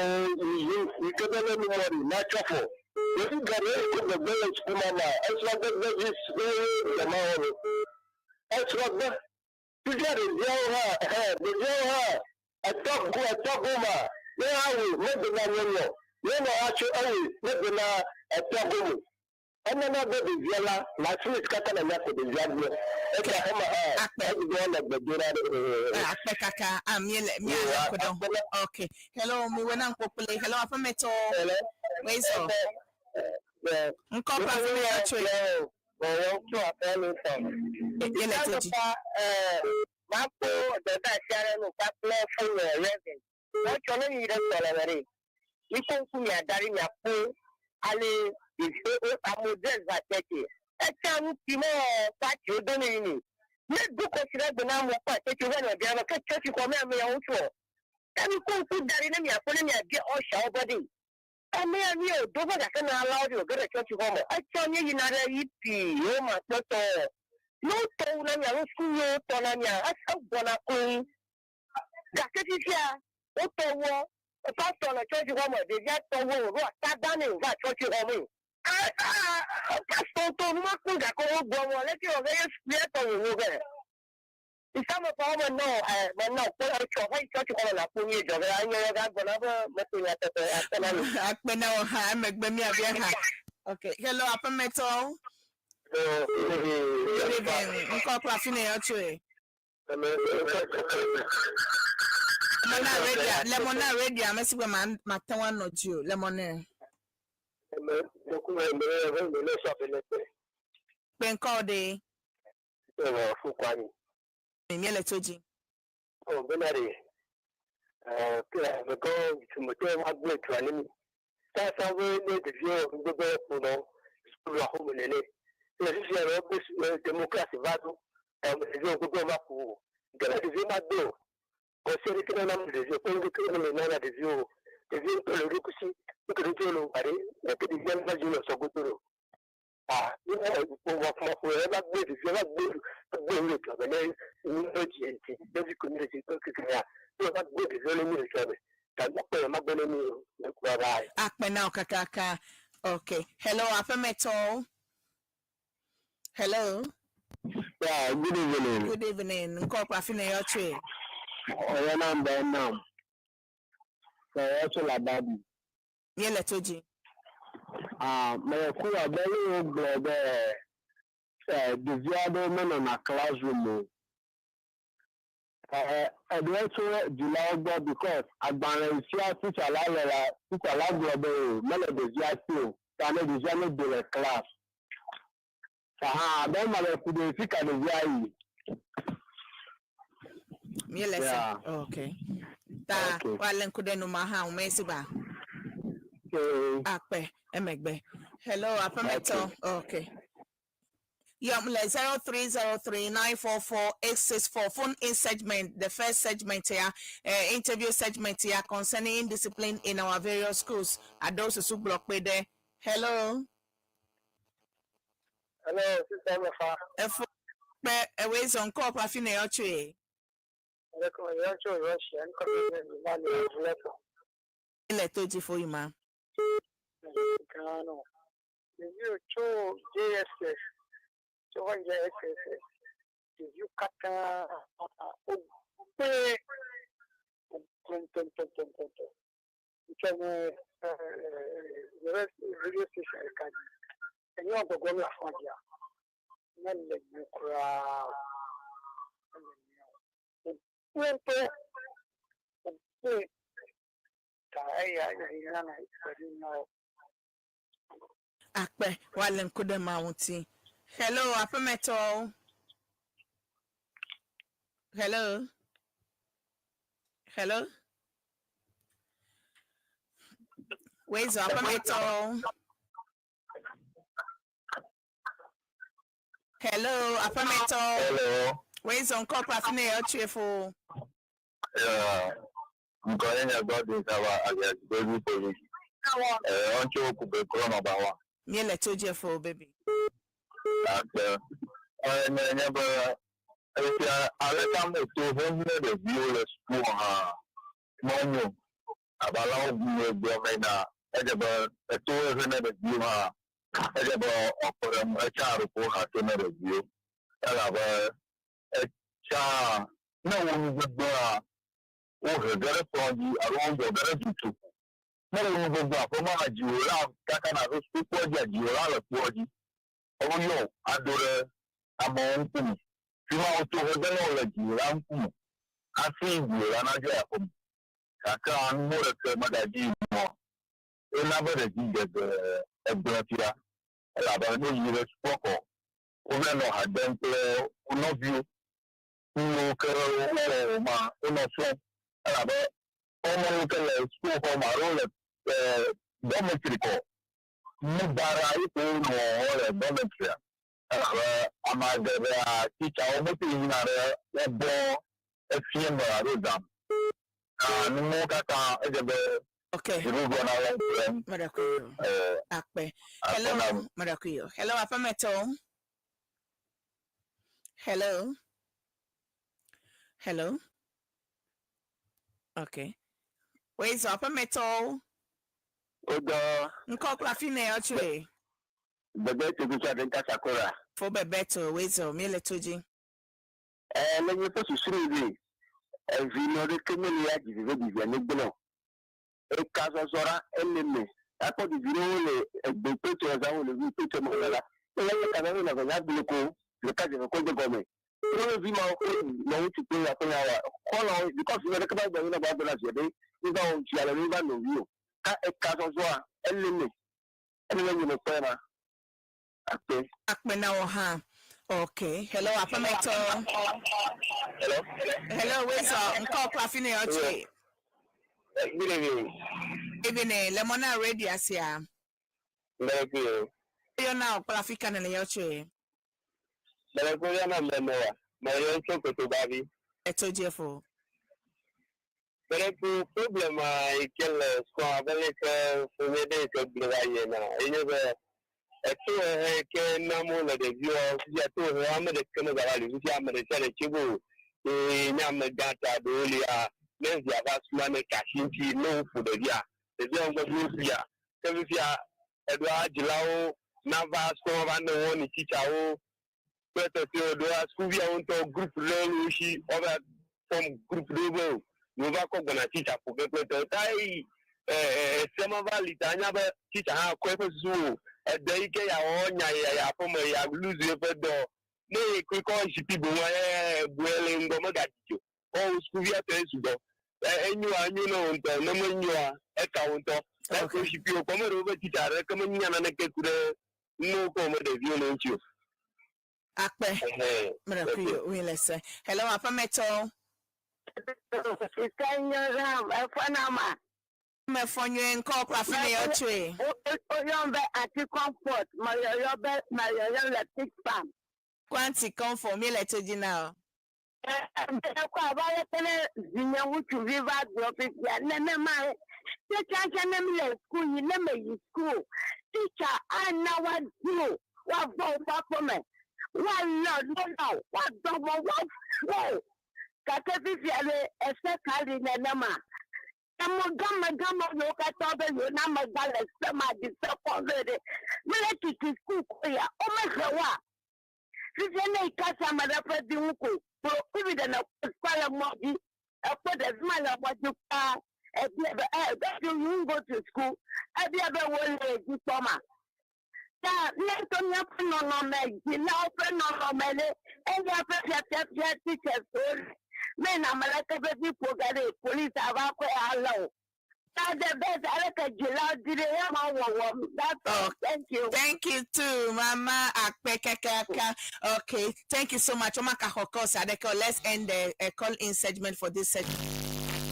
yiyim yi ke be ne numɔ ɖi natsɔ afɔ. Ɖevi geɖe yi ke gbegbe le suku ma mea, esrɔ̃gbegbe dzi sue dɔ ma wɔm. Esrɔ̃gbe. Fifia ɖeviawo hã, hẽ, ɖeviawo hã, etɔ go, etɔ goma, ne awɔe, medena nyɔnyɔ, nyɔnua atso ewɔe, medena etɔ gome. Enana be ɖevia la, last minute kaka nanya ko ɖevia gblɔ. Eya ema hã, Akpe. edzi be woanɔ gbe dom ɖa ɖe hehehe. Akpe kaka. Ah, miele, miale Yo, ko ɖe. akpe na. Okay. Hello, mi wena ŋkpokple. Hello, aƒemetɔ. Hello. Wezɔ. Yeah. Ŋkɔ kple afi mi yɔ tsoe. Yele to dzi. Makpɔ dɔdeasi aɖe nu kpakple fone Reven. Wotsɔ ne mi yi ɖe sɔleme ɖe, mikɔ ŋku miada ɖi miakpɔ ale ɖevi amewo dress va tsɛtsi. Etsa nu ti ne pati wodo ne yi ni. Ne do kɔsi ɖe gbe na amewo kpɔ tsɛtsi wova nɔ bia be ke tsɛtsi xɔ me ame yawo tsoɔ. Ta mikɔ ŋku da ɖi ne miakpɔ ne miabia usher wo be ɖe amea mi o do va gake na alawo ɖi wòge ɖe tsɔtsi xɔ me. Etsɔ míeyina ɖe EP yewo ma kpɔtɔ. Ne wotɔ wu na mia alo sukuviwo wotɔ na mia, egbɔna koŋ. Gake fifia, wotɔ wɔ, pastor le tsɔtsi xɔ me, ɖevia tɔ wɔ wòɖo ata da nɛ wòva tsɔtsi xɔ me. Pastor ŋutɔ nu makpɔ gake wogblɔ mɔ leke wɔ be ye sukuya tɔ wònyo ge. Isame ƒe wɔme nɔ ɛ menɔ kpɔ etsɔ va yi tsɔtsi xɔ me nakpɔ nyuie dzɔ ge anye yɔ gagblɔ na be meto nyateƒe akpe na mi. Akpe na wò hã emegbe míabia ha. Okay. Hello, aƒemetɔ. Good evening. Ŋkɔ kple afi ne yɔ tsoe. Lemona radio, lemona radio ame si gbe ma mate ŋu anɔ dzi o. Lemona. Kpe ŋkɔ ɖe. Míele to dzi. Akpe na wò kakaka. Okay. Hello, aƒemetɔ. Hello. Yeah, good evening. Good evening. Ŋkɔ kple afi ne yɔ tsoe. Ọ̀rọ̀ náà ń bẹ náà. Sọ̀rọ̀ tó làbàdì. Míele to dzi. Ah, meyɛ ku abe ne wogblɔ be ɖevi aɖewo menɔna classroom o. Eɖewo tso dzilawo gbɔ because agbalẽ sia teacher la le la, teacher la gblɔ be o mele ɖevia si o. Ta ne ɖevia medo le class. Aha, abe ema le ku ɖe fi ka ɖevia yi. Míele se. Yeah. Okay. Ta Okay. woalé ŋku ɖe numa hã ŋu mesi ba. Okay. Akpe emegbe. Hello, aƒemetɔ. Okay. Yeah, le 0303944864 phone in segment, the first segment here, interview segment here concerning indiscipline in our various schools. Adosusu block there. Hello. Hello, sister Mefa. Efo pe ewe zon ko pa fi ne yochwe. Yọjọ́ Russia ń kọ́ mi ní ìlànà ìfúlẹ́tọ̀. Ile to ji fo ima. Gano. Ɖeviwo tso JSS, tso va yi ɖe SSS. Ɖeviwo katã wogbe wogbe ŋutɔŋutɔŋutɔŋutɔ. Ŋtsɔ nye radio station ɖeka dzi. Enye gbɔgblɔm le afɔ dzia. Mele nyuie kura o. Mele nyuie o. Wogbe ŋutɔ. Wogbe. Ta eya eya na kpe na wo. Akpe woalé ŋku ɖe ma ŋuti. Hello, aƒemetɔ. Hello. Hello. Wezɔ aƒemetɔwo. Hello, aƒemetɔwo. Hello. Wezɔ ŋkɔ kple afi ne yɔ tsoe fo. Yeah. Ŋkɔ nye nye Godwin Sava alias Baby Police. Eh, ɔntso kube kuro nɔba wa. Míele to dze fo, baby. Akpe. Eh, nye nye be efia aleke ame to hehe ɖeviwo le suku hã menyo abe ale wobu gblɔ na edze be eto hehe ne ɖeviwo hã edze be wòakpe ɖe eŋu etsa ɖoƒo ha to ne ɖeviwo elabe etsa ne wo nu gbegblẽa wohe ge ɖe kplɔ dzi alo woyɔ ge ɖe dutoƒo. Ne wo nu gbegblẽ aƒe ma me dziwòla kakana ɖo sukukpɔ dzia dziwòla le kpoa dzi woyɔ ado ɖe amewo ŋkume. Fi ma woto he ge ne wole dziwòla ŋkume hafi dziwòla nadzo yi aƒeme. Gake nuwo ɖeke megadzi yi mɔ o. Wona be ɖevi geɖe egblẽ fia elabe ne woyi ɖe sukua kɔ wova nɔ ha dem kple wo nɔviwo nuyiwo ke wowɔ wo ma wonɔ srɔ̃m elabe xɔmewo ke le sukuxɔ me alo le dormitory kɔ nu baɖa yi ko wonɔ wɔwɔ le dormitory elabe ame geɖea titsawo mete yina ɖe wo gbɔ efie me alo zã me. Na nuwo katã edze be dziɖuɖua nawɔ ŋku ɖe eŋu. Meɖakuyo. Akpe. Hello, meɖakuyo. Hello, aƒemetɔwo. Hello. Hello. Okay. Wezɔ aƒemetɔwo. Wodɔ. Ŋkɔ kple afi ne yɔ tsoe. Bebeto kuku ade nka sakora. Fo Bebeto, wezɔ, míele to dzi. Ɛɛ, le nye ƒe susu nu ɖe, evi nɔ ɖeke meli ya dzi veve ɖevia negblẽ o. Eka zɔzɔ ɖa, ele me. Akpɔ ɖevi ɖewo le egbe kpetɔ zã wo le vi kpetɔ me la, ne ya ka zã na vanya gblẽ ko ɖeka dze ko dze gɔme. Ne vi ma ko nɔ ŋutsu kple ya kple ya wa xɔlɔ because ne ɖeke ba gbe ne ba gbe na via be ne va wo dzi ale ne va nɔvi o. Ka eka zɔzɔa ele me. Ele me nye me kpɔe ma. Akpe. Akpe na wò hã. Ok. Hello, aƒemetɔ. Hello. Hello, wezɔ ŋkɔ kple afi ne yɔ tsoe. Good evening. Evening, le mɔ na radio sia. Thank you. Yɔ na wò kple afi ka nèle yɔ tsoe. Mele ko yɔ na meme wa. Mele tso Kotobavi. Eto dze fo. Mele ko problem a yi ke le sukua abe leke ƒome ɖe yi ke gblɔ va yie na enye be eto hehe ke nam wole ɖeviwo fifia to hehe ame ɖeke megava li fifia ame ɖe sia ɖe tse bo ee nye amegã ta ɖewo lia ne via va sukua ne ka asi ŋuti ne woƒo ɖevia ɖevia ŋgɔ be wofia ke fifia eɖoa dzilawo nava sukua va ne wɔni titsawo kple tɔtɔewo ɖoa sukuviawo ŋutɔ group ɖewo le wo si woava form group ɖewo be o wova kɔ gbɔna titsa ƒo ge kple tɔwo ta eyi ese ma va li ta anya be titsa hã kɔ eƒe susu o ede yi ke yeawɔ nya ya ya aƒeme ya lose eƒe dɔ ne ye koe kɔ zikpui boŋ ye bue le ŋgɔ megadidi o kɔ wo sukuvia tɔ ye sugbɔ enyoa enyo ne wo ŋutɔ ne menyoa eka wo ŋutɔ eko zikpuiwo kɔ me ɖewo be titsa ɖeke menya naneke ku ɖe nuwo kɔ me ɖeviwo le ŋuti o. Akpe. Meɖakuyo, wi le se. Hello, aƒemetɔ. Sika Mefɔ nyuie ŋkɔ kple afi ne yɔ tsoe. Woyɔm be Ati Comfort, meyɔyɔ be meyɔyɔ le Pig Farm. Kwanti Comfort, míele to dzi na o. Kɔ abe aleke ne vinye ŋutsuvi va gblɔ fifia nenema tsetsatsa ne mi le suku yi ne meyi suku titsa ana woadi o woava woƒe aƒeme woalé nɔnɔ woadɔ mɔ woaƒo gake fifia ɖe ese ka li nenema ame gãmegãme yiwo katã be yewo na amegã le se ma ɖi se kpɔ vɛ ɖe mele titi suku ko ya womehe woa fifia ne yi kasa ame ɖe ƒe vi ŋu ko kplo ibi ɖe ne kpɔ le mɔ dzi ekpɔ ɖevi ma le mɔ dzi kpaa ebia be eh do you go to school ebia be wole dzi kpɔma ta ne to míaƒe nɔnɔme dzilawo ƒe nɔnɔme ɖe eya ƒe fiafiafia teachers wo me na ame ɖeke ƒe vi ƒo ge ɖe polisi ava kɔe alé o ta the best aleke dzilawo di ɖe ya ma wɔwɔm that's all thank you. Thank you too, Mama Akpekekaka. Okay, thank you so much. Omaka Hokos Adeko. Let's end the call in segment for this segment.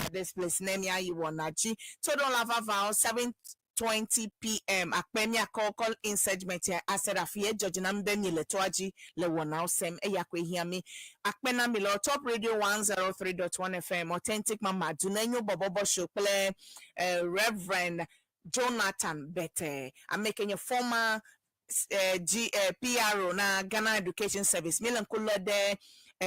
at this place ne míayi wɔna dzi. Toɖola vavawo 7:20 p.m. Akpe míakɔ call in segment ya ase ɖe afi edzɔ dzi na mi be miele toa dzi le wɔnawo sem eya koe hiã mi. Akpe na mi le Top Radio 103.1 FM Authentic Mama Dunenyo Bɔbɔbɔ Show kple Reverend Jonathan Bete, ame ke nye former G, PRO na Ghana Education Service. Míele ŋku lé ɖe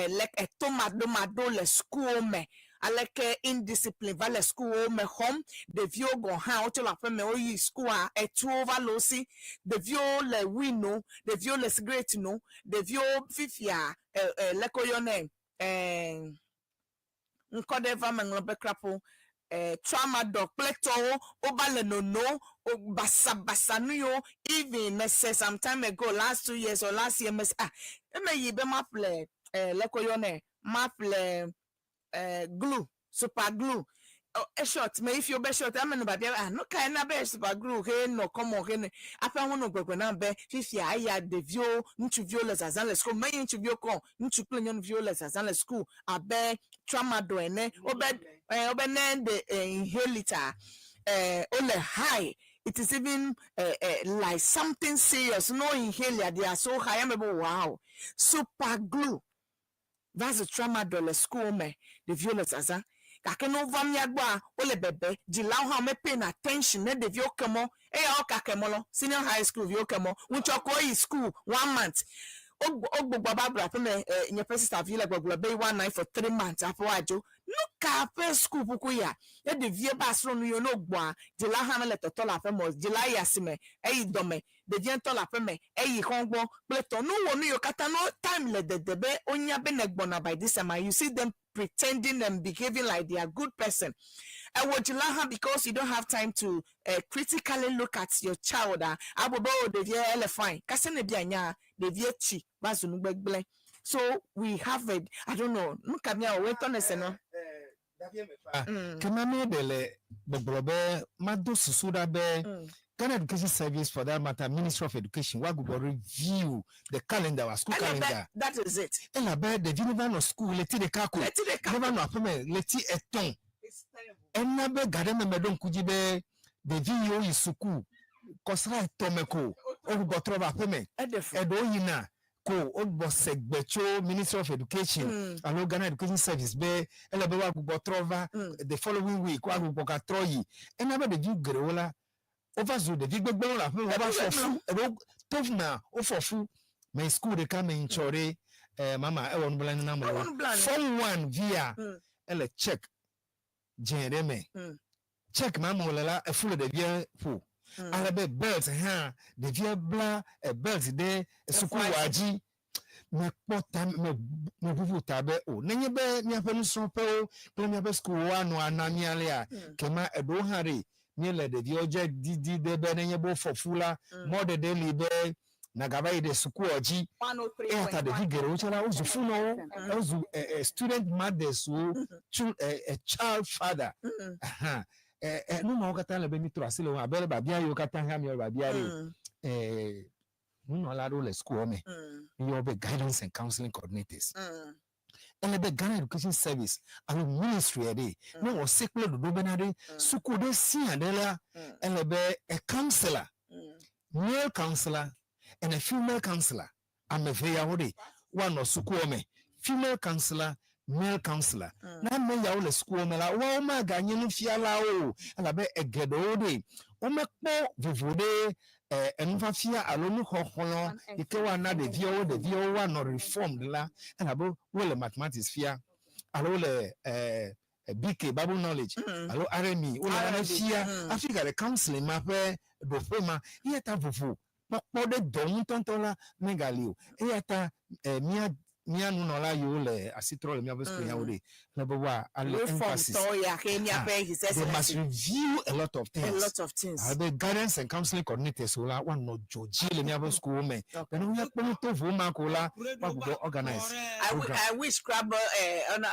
le etomaɖomaɖo le sukuwo me. Aleke indiscipline va le sukuwo me xɔm. Ɖeviwo gɔ̃ hã wotso le aƒeme woyi sukua etuwo va le wo si. Ɖeviwo le weed no, ɖeviwo le cigarette no, ɖeviwo fifia leke woyɔnɛ ŋkɔ ɖe va me ŋlɔ be krapo tramadol kple tɔwo wova le nono basabasa nu yiwo even mese some time ago, last 2 years or last year, mese ah eme yi be maƒle leke woyɔnɛ maƒle glue, super glue. Oh, e short me if you be short ame no babia ah no kae na be super glue he no common he ne aƒe ho no gbegbe na be fifia eya ɖeviwo ŋutsuviwo le zazã le school menye ŋutsuviwo kɔ ŋutsu kple nyɔnuviwo le zazã le school abe tramadol ene wobe wobe ne de inhale it ah wole high. It is even like something serious. No inhale, they are so high. Ame be wow, super glue va zu tramadol le school me ɖeviwo le zazã gake ne wova mía gbɔa wole bebe dzilawo hã me paying attention ne ɖeviwo ke mɔ eya wo kake mɔ lɔ senior high school viwo ke mɔ ŋutsɔ ko yi school one month wogbugbɔ ba gblɔ aƒeme nye ƒe sister vi le gbɔgblɔ be one night for 3 months aƒe woadzo nu ka ƒe school ƒuƒu ya ne ɖevie ba srɔ̃ nu yiwo ne wogbɔa dzila hã mele tɔtɔ le aƒeme o dzila yi asime eyi dɔme ɖevia ŋutɔ le aƒeme eyi xɔ gbɔ kple tɔ nu wɔ nu yiwo katã no time le dede be wonya be ne gbɔna by this time and you see them pretending and behaving like they are good person. Ɛwɔ dzila hã because you don't have time to critically look at your child ah abo be o ɖevia ele fine kase ne bia nya ɖevia tsi va zu nu gbegblẽ. So we have it, I don't know nu ka mia wɔ wetɔ ne se no. Ke ma mi ɖe le gbɔgblɔ be mado susu ɖa be Ghana Education Service, for that matter Ministry of Education, woagbugbɔ review the calendar wa school Ele be calendar. That is it. Elabe ɖevi ne va nɔ school ɣleti ɖeka ko Ɣleti ɖeka ne va nɔ aƒeme ɣleti 3 It's terrible. Ena be ga ɖe me meɖo ŋku dzi be ɖevi yiwo yi suku kɔsra 3 me ko wogbugbɔ trɔ va aƒeme. Eɖe fu. Eɖewo yina ko wogbɔ se gbe tso Ministry of Education alo Ghana Education Service be ele be woagbugbɔ trɔ va the following week woagbugbɔ gatrɔ yi. Ena be ɖevi geɖewo la wova zu ɖevi gbegblẽwo le aƒeme wova fɔ fu eɖewo to na wofɔ fu me school ɖeka me ŋtsɔ ɖe mama ewɔ nublanui na Ewɔ amewo. nublanui. Form one via ele check dzẽ ɖe me check ma me wòle la efu le ɖevia ƒo ale be belt hã ɖevia bla belt ɖe sukuwua dzi mekpɔ ta me meʋuʋu ta be o nenye be míaƒe nusrɔ̃ƒewo kple míaƒe sukuwo anɔ ana mía lea kema eɖewo hã ɖe míele ɖeviwo dze didi ɖe be nenye be wofɔ fu la mɔɖeɖe li be nagava yi ɖe sukua dzi eya ta ɖevi geɖewo tsɛ la wozu funɔwo wozu student mothers wo child father. Aha. Nu mawo katã le be mítrɔ asi le wo abe le babia yiwo katã hã miewɔ babia ɖe nunɔla aɖewo le sukua me míeyɔ be guidance and counseling coordinators. Ele be Ghana Education Service alo ministry ɖe ne wɔ se kple ɖoɖo bena ɖe suku ɖe sia ɖe la ele be a counselor, male counselor and a female counselor, ame eve yawo ɖe woanɔ sukua me, female counselor, male counselor. Ne ame yawo le sukua me la woawo maganye nufialawo o elabe egeɖewo ɖe womekpɔ vovo ɖe enufafia alo nuxɔxlɔ̃ yi ke woana ɖeviawo ɖeviawo woanɔ reformed la elabe wole mathematics fia alo wole BK, Bible knowledge, alo RME wole nane R&B, fia hafi gale counseling ma ƒe ɖoƒe ma eya ta vovo kpɔkpɔ ɖe dɔ ŋutɔŋutɔ la megali o eya ta mía mía nunɔla yiwo le asi trɔ le míaƒe suku yawo ɖe le be woa ale reform emphasis. Tɔ ya ke míaƒe His They must Excellency review a lot of a things lot of things. Abe guidance and counseling coordinators wo la woanɔ dzo dzi le míaƒe sukuwo me bene woakpɔ nutovo ma ko la woagbugbɔ organize program. I wish Crabbe on,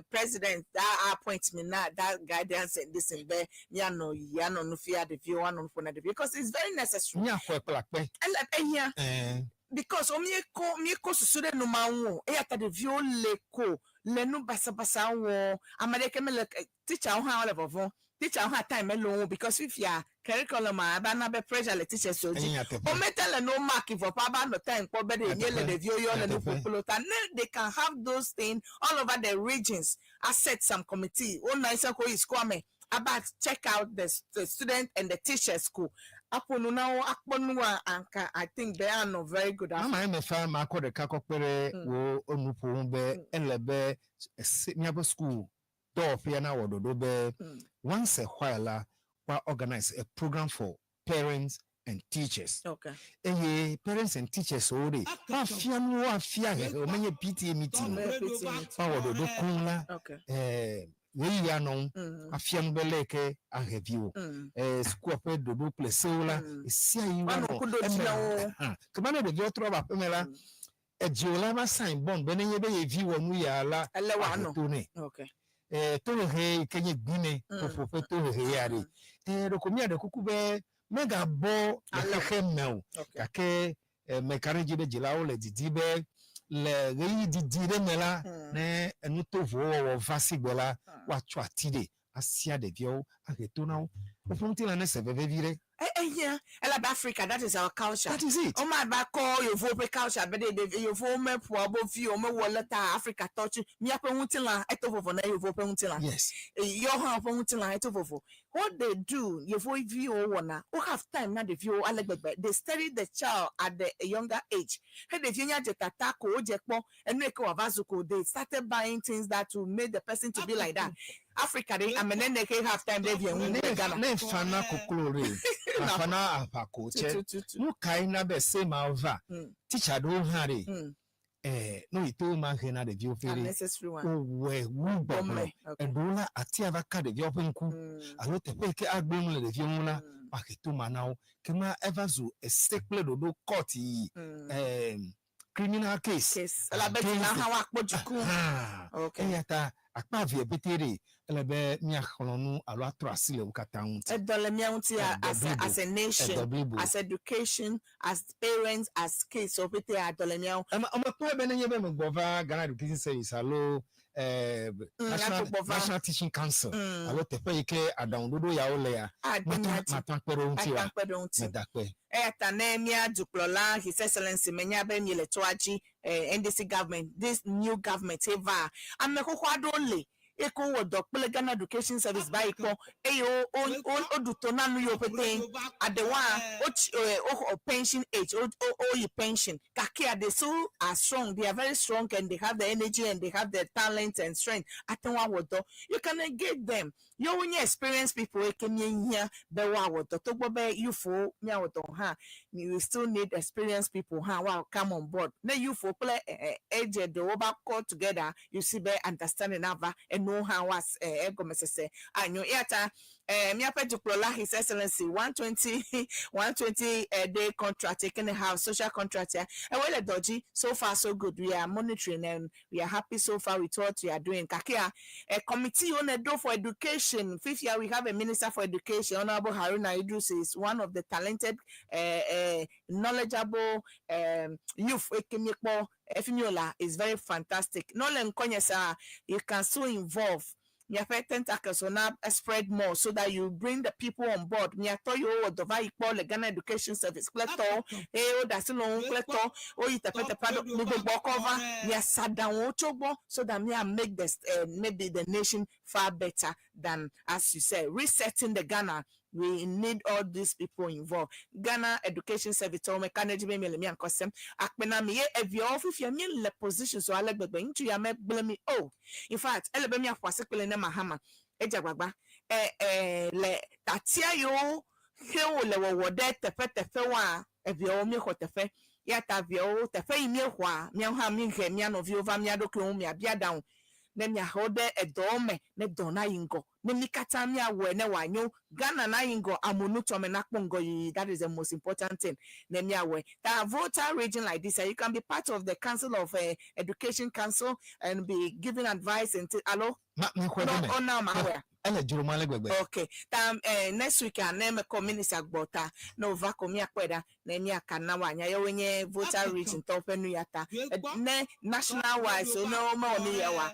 president that appointment now that guidance and this and be ya no ya no no fear the view one on phone the because it's very necessary. Míaxɔe kple akpe. And like here Ɛɛ because mieko mieko susu ɖe nu ma ŋu o eya ta ɖeviwo le ko. le nu basabasa wɔ ame ɖeke mele teacherwo hã wole vɔvɔ̃ teacherwo hã time mele wo ŋu because fifia curriculum a eva na be pressure le teachers wo dzi Enye nyateƒe. womete le no mark vɔ ƒe ava nɔ time kpɔ be ɖe nye le Nyateƒe. ɖeviwo yɔ le nu Nyateƒe. ƒo kple wo ta ne they can have those things all over the regions a set some committee wonɔ anyi sɛ ko yi school me aba check out the student and the teachers ko aƒo nu na wo akpɔ nua anka I think be anɔ very good. Mama eme fa makɔ ɖeka kɔ kpe ɖe wo enuƒo ŋu be ele be ese míaƒe suku dɔwɔƒea nawɔ ɖoɖo be once a while la wa organize a program for parents and teachers. Eye parents and teachers wo ɖe woafia nu woafia hehe wo menye PTA meeting o. Menye PTA meeting. Woawɔ ɖoɖo koŋ la ɣeyiɣi anɔ ŋu afia nu be leke ke ahe viwo sukua ƒe ɖoɖo kple sewo la sia yi Woanɔ woanɔ ŋku ɖo dzi na wo. Hã. Ke ne ɖeviwo trɔ va aƒeme la edziwòla va sign bond be nenye be ye vi wɔ nu ya la Ele ahe wòanɔ. To nɛ. Tohehe yi ke nye gbime ƒoƒo ƒe tohehe ya ɖe ɖeko míaɖe kuku be megabɔ le Ale. xexe me o gake meka ɖe edzi be dzilawo le didi be le ɣeyiɣi didi ɖe me la ne enu tovowo wɔwɔ va si gbe la woatsɔ ati ɖe asia ɖeviawo ahe to na wo woƒe ŋutilã ne se veve vi ɖe. Ehiã elabe Africa, that is our culture. That is it. Woma va kɔ yevuwo ƒe culture be ɖe ɖevi yevuwo meƒoa wo vi o mewɔ le ta Africa tɔ tsi míaƒe ŋutilã eto vovo na yevuwo ƒe ŋutilã. Yewo hã ƒe ŋutilã eto vovo. What they do, yevuwo viwo wɔna, wo have time na ɖeviwo ale gbegbe. They study the child at the younger age. He ɖevi nya dze tata ko wodze kpɔ enu yi ke wòava zu ko they started buying things that will make the person to be like that. Africa ɖe ame nene ke have time ɖe via ŋu Ne le Ghana. Ne fa na koklo ɖe afa na aʋako tsɛ Tututu. nu kae na be se ma va teacher ɖewo hã ɖe nu yi to ma he na ɖeviwo ƒe ɖe Unnecessary one. wowɔe wu gbɔgblɔ Gɔme. Eɖewo la atia va ka ɖeviawo ƒe ŋku alo teƒe yi ke agblẽ nu le ɖeviwo ŋu la woahe to ma na wo kema eva zu ese kple ɖoɖo court yi criminal case. Case. Elabe dzila hã woakpɔ dziku. Aha. Eya ta akpa evea pete ɖe ele be míaxlɔ nu alo atrɔ asi le wo katã ŋuti. Edɔ le mía ŋuti Edɔ blibo. As a nation, Edɔ blibo. As education, as parents, as kids, so pete adɔ le mía ŋu. Eme mekpɔe be nenye be megbɔ va Ghana Education Service alo National, agbɔ va. National Teaching Council alo teƒe yi ke aɖaŋuɖoɖo yawo le ya Ade mate mía dzi. Mate akpe ɖe wo ŋuti wa Ate akpe ɖe wo ŋuti. Meda akpe. Eya ta ne mía dukplɔla His Excellency menya be mi le toa dzi NDC government, this new government eva ame xoxo aɖewo le eye ko wɔ dɔ kple Ghana Education Service va yi kpɔ eye wo wo wo woɖu to na nu yiwo pete aɖewoa wotsi woxɔ pension age wo wo woyi pension gake they still are strong. They are very strong and they have the energy and they have the talent and strength ate ŋu awɔ dɔ. You can engage them. Yewo nye experienced people eke míehiã be woawɔ dɔ togbɔ be youthwo míawɔ dɔ hã we still need experienced people hã woa come on board ne youthwo kple age ɖewo va kɔ together, you see be understanding ava enuwo hã wa egɔmesese anyo eya ta míaƒe dukplɔla His Excellency 120 day contract eke ne have social contract ya ɛwɔ le dɔ dzi. So far so good. We are monitoring and we are happy so far with what we are doing. Kakia a committee on a door for education. Fifth year we have a minister for education. Honorable Haruna Idris is one of the talented, knowledgeable youth ekemiekpo efimiola is very fantastic. Nole nkonyesa you can still involve miaƒe tentacles will now spread more so that you bring the people on board. Miatɔ yiwo wɔ dɔ va yi kpɔ le Ghana Education Service kple tɔwo eye woda asi le wo ŋu kple tɔ woyi teƒeteƒe aɖe mi gbogbo kɔ va miasa ɖaŋuwo tso gbɔ so that mia make the maybe the nation far better than, as you said, resetting the Ghana. We need all these people involved. Ghana Education Service tɔwo me ka ne dzi be mi le mia ŋkɔ sem akpena mi ye eviawo fifia mi le position so ale gbegbe ŋutsu ya me gblẽ mi oh in fact ele be miaƒo asi kple ne Mahama edze agbagba ɛ ɛ le tatia yiwo xewo le wɔwɔ ɖe teƒeteƒewoa eviawo miexɔ teƒe ya ta viawo teƒe yi miexɔa miawo hã mihe mia nɔviwo va mia ɖokuiwo ŋu miabia ɖaŋu ne miaxɔ ɖe edɔwo me ne dɔ na yi ŋgɔ ne mi katã miawɔe ne wòanyo Ghana na yi ŋgɔ amonutɔme nakpɔ ŋgɔ yiyi. That is the most important thing ne miawɔe ta Volta Region like this, you can be part of the council of education council and be giving advice and alo Ma mi xɔe no ɖe me. Ɔna ma xɔea. Ele dzroma ale gbegbe. Okay, ta next week a ne mekɔ minister gbɔ ta ne wòva ko miakpɔe ɖa ne miaka na woanya yewoe nye Volta Region tɔwo ƒe nu ya ta ne national wise o ne womewɔ nu ya wa.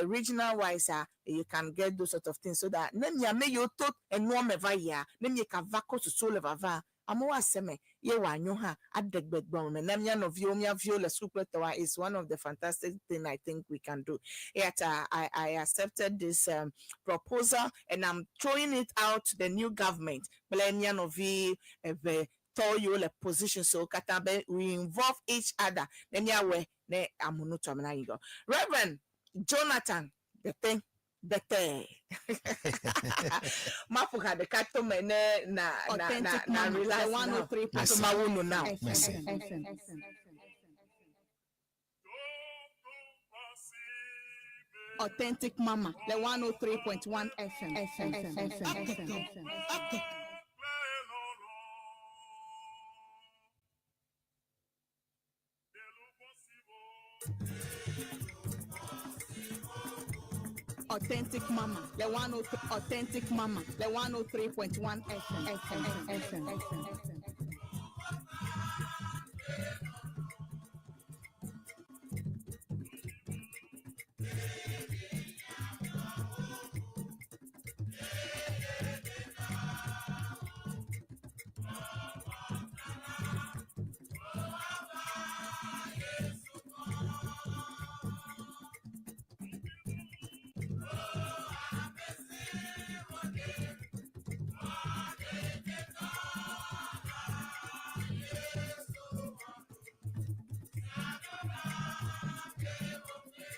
Regional wise a, you can get those sort of things so that ne miame yiwo to enua me va yia, ne mieka va kɔ susuwo le vava, amewo ase me ye wòanyo hã aɖe gbe gbɔme na mía nɔviwo, mía viwo le suku kple tɔwoa is one of the fantastic thing I think we can do. Eya ta I accepted this proposal and I'm throwing it out to the new government kple mía nɔvi eve tɔ yiwo le position siwo katã be we involve each other ne míawɔe ne amunu tɔme na yi gɔ. Reverend Jonathan Bete Bete maƒo ha ɖeka to me ne na na na Authentic na Mama, relax the now. 103.1 Merci. Mawu nu now. Merci. FM. Authentic Mama, the 103.1 FM. FM. FM. FM. FM. Authentic Mama, the 103, Authentic Mama, the 103.1 FM. FM. FM. FM.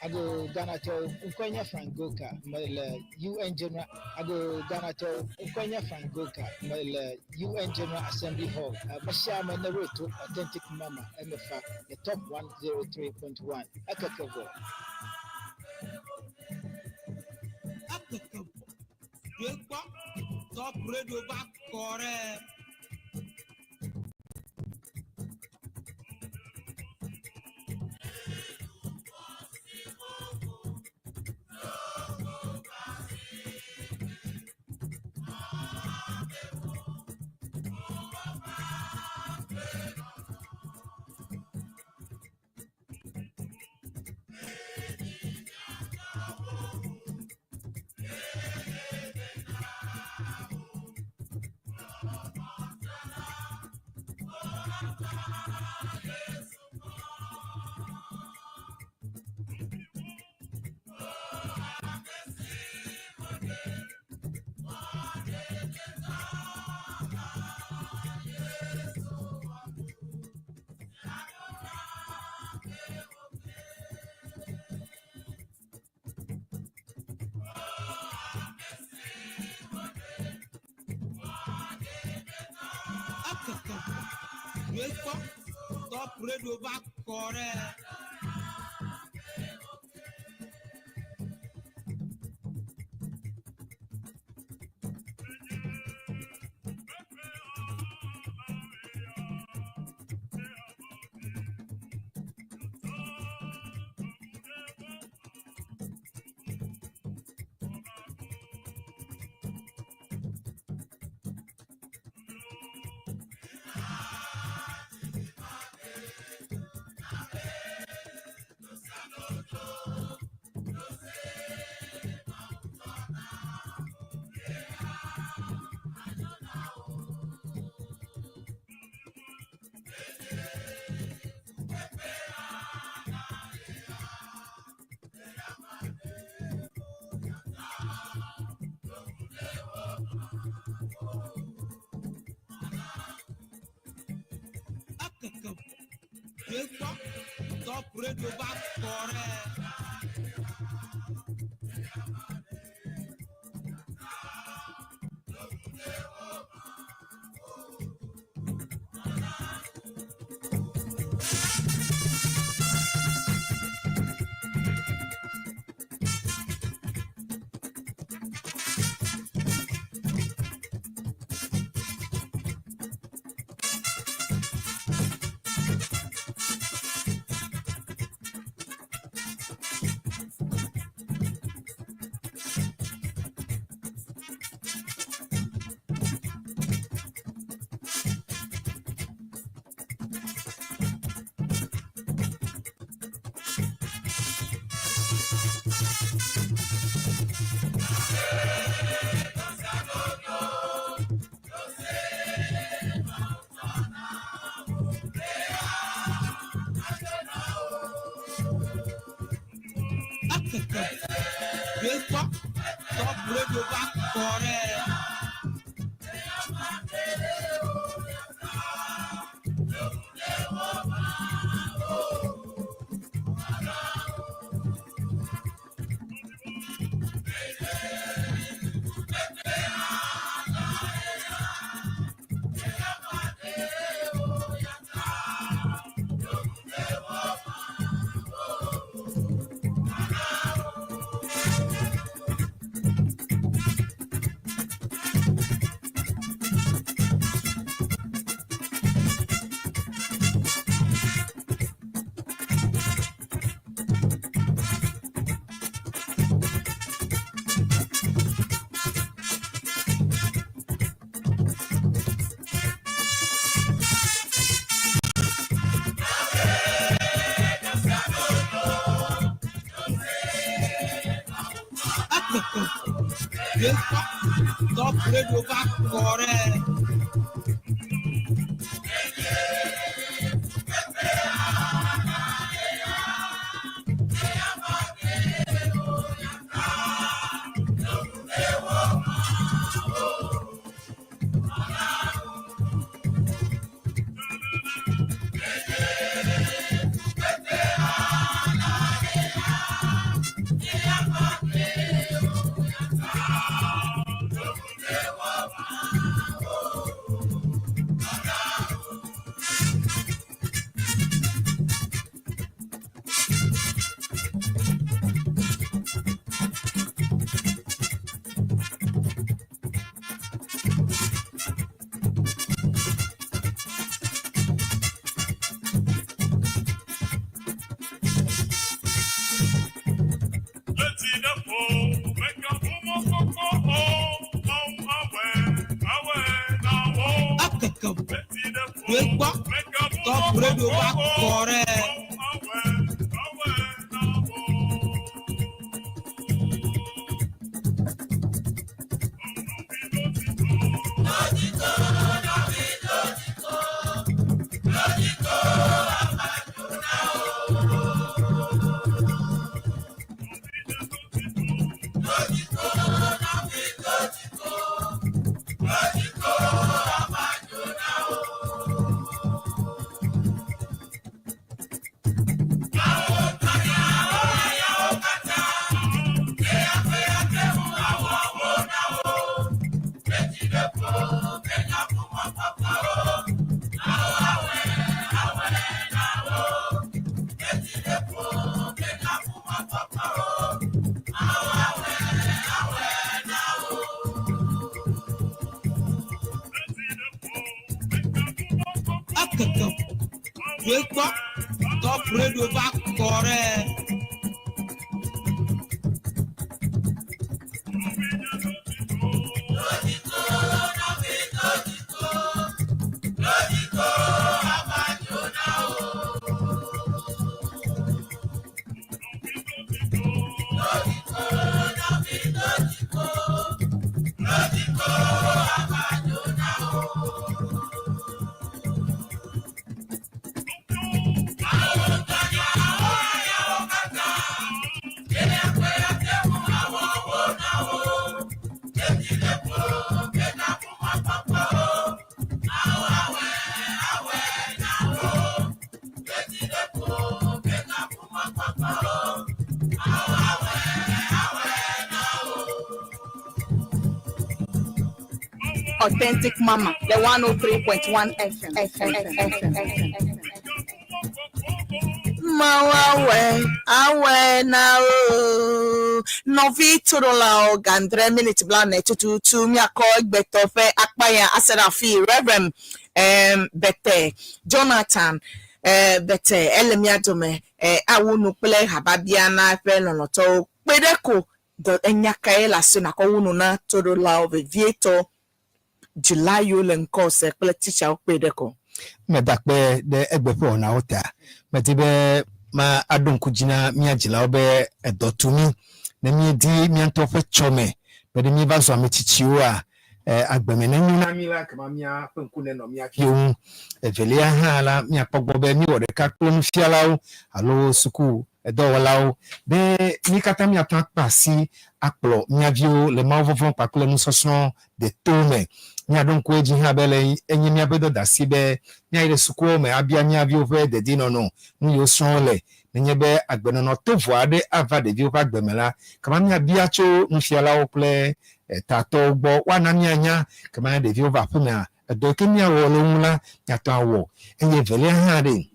Ago Ghana tɔ ŋkɔe nye Frank Goka mele UN General Ago Ghana tɔ ŋkɔe nye Frank Goka mele UN General Assembly Hall. Ame sia ame ne ɖo to Authentic Mama emefa le Top 103.1 ekeke vɔ. Ekeke vɔ. Ɖoe kpɔ. Top Radio va kɔ ɖe. Ekeke vɔ. Ɖoe kpɔ. Top Radio va kɔ ɖe. Ekeke vɔ. Ɖoe kpɔ. Top Radio va kɔ ɖe. kɔ ɖe. Akeke yekpɔ Top Radio va kɔ ɖe. Akeke yekpɔ Top Radio va kɔ ɖe. Akeke yekpɔ Top Radio va kɔ ɖe. Authentic Mama, the 103.1 FM. FM, FM, FM. Mawu awɛ awɛ na o nɔvi toɖolawo gandre miniti bla ne tututu miakɔ egbetɔ ƒe akpa ya ase ɖe afi Reverend Bete Jonathan Bete ele mia dome awu nu kple hababia na eƒe lɔlɔtɔwo kpe ɖe ko dɔ enya kae le asi nakɔ wu nu na toɖolawo vevietɔ dzila yiwo le ŋkɔ se kple titsawo kpe ɖe ko. Meda akpe ɖe egbe ƒe wɔnawo ta. Medi be ma aɖo ŋku dzi na mía dzilawo be edɔ tu mí ne míedi mía ŋutɔ ƒe tsɔme be ne míeva zu ame tsitsiwoa Agbeme nenyo na mí la, ekema míaƒe ŋku nenɔ mía viwo ŋu. Evelia hã la, míakpɔ gbɔ be míwɔ ɖeka kple nufialawo alo suku dɔwɔlawo be mí katã míate ŋu akpe asi akplɔ mía viwo le mawuvɔvɔ̃ kpakple nusɔsrɔ̃ deto me. Míaɖo ŋku edzi hã be le enye míaƒe dɔdeasi be míayi ɖe sukuawo me abia mía viwo ƒe dedienɔnɔ, nu yiwo srɔ̃m wole. Nenye be agbenɔnɔ tovo aɖe ava ɖeviwo ƒe agbe me la, ekema míabia tso nufialawo kple tatɔwo gbɔ woana míanya. Ekema ne ɖeviwo va aƒemea, edɔ yi ke míawɔ le wo ŋu la, míate ŋu awɔ. Eye evelia hã ɖe,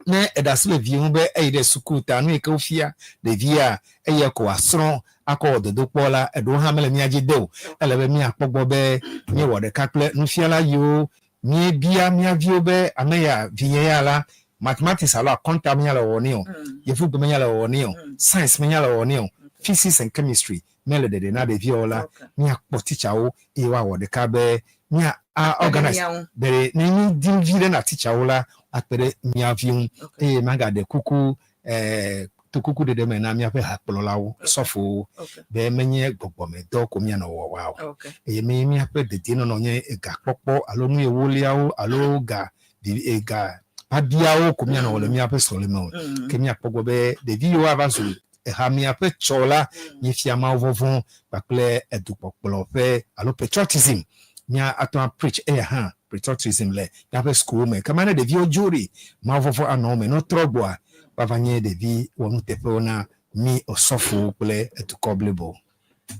ne eɖe asi le vi ŋu be eyi ɖe suku ta, nu yi ke wofia ɖevia, eya ko wòasrɔ̃ akɔ wɔ dodokpɔ la, eɖewo hã mele mía dzi de o. Ele be míakpɔ gbɔ be míewɔ ɖeka kple nufiala yiwo míebia mía viwo be, Ame ya, vinye ya la, mathematics alo akɔnta menya le wɔwɔ nɛ o, yevugbe menya le wɔwɔ nɛ o, science menya le wɔwɔ nɛ o, physics and chemistry mele ɖeɖe na ɖeviawo la, míakpɔ titsawo eye woawɔ ɖeka be mía a organize be ne mídi viɖe na titsawo la, woakpe ɖe mía vi ŋu eye magaɖe kuku eh, to kukuɖeɖe me na míaƒe hakplɔlawo, sɔfowo be menye gbɔgbɔmedɔ ko míanɔ wɔwɔ o eye menye míaƒe dedienɔnɔ nye egakpɔkpɔ alo nu ewoliawo alo ga ega biabiawo ko míanɔ wɔ le míaƒe sɔleme o. Ke míakpɔ gbɔ be ɖevi yiwo ava zu hamea ƒe tsɔ la, míefia mawuvɔvɔ̃ kpakple edukpɔkplɔ ƒe alo patriotism. Mía ate ŋu apreach eya hã patriotism le míaƒe sukuwo me. Kema ne ɖeviwo dzo ɖi, mawuvɔvɔ̃ anɔ wo me. Ne wotrɔ gbɔa, woava nye ɖevi wɔnuteƒewo na mí osɔfowo kple edukɔ blibo.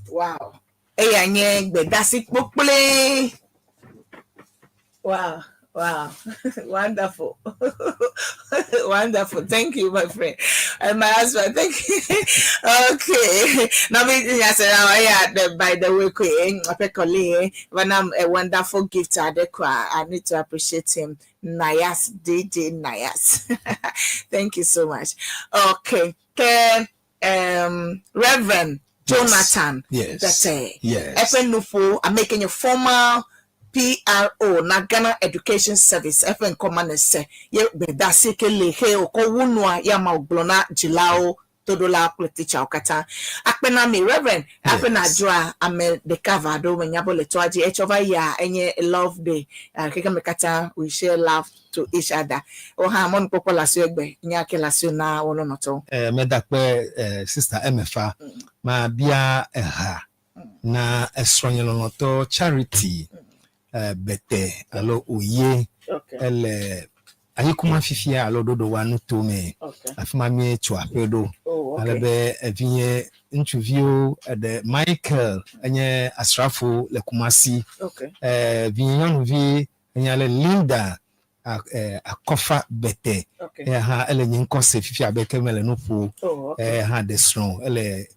Wow. Eya nye gbedasi kpokploe. Wow. Wow. Wonderful. Wonderful. Thank you, my friend. And my husband, thank you. Okay. Now, yeah, by the way, when I'm a wonderful gift, I need to appreciate him. Nayas, DJ Nayas. Thank you so much. Okay. Okay. Reverend Jonathan Bete. Yes. Eƒe nuƒo, I'm making a formal PRO na Ghana Education Service eƒe ŋkɔ ma nese ye gbedasi ke le he wòkɔ wu nua ya ma wògblɔ na dzilawo toɖolawo kple titsawo katã. Akpe na mi Reverend aƒe na dzroa ame ɖeka va ɖo menya be le tɔa dzi etsɔ va yia enye love day xexeme katã we share love to each other. Wo hã mɔnukpɔkpɔ le asiwò egbe nya ke le asiwò na wo lɔlɔ̃tɔwo. Meda akpe sister Emefa mabia eha na esrɔ̃nye lɔlɔ̃tɔ Charity Bete alo Oye ele Ayikuma fifia alo Ɖoɖowa nutome. Afi ma míetso aƒe ɖo. Ale be evinye ŋutsuviwo eɖe Michael enye asrafo le Kumasi. Vinye nyɔnuvi enye ale Linda Akɔfa Bete. Eya hã ele nye ŋkɔ se fifia abe ke mele nu ƒo. Eya hã ɖe srɔ̃ ele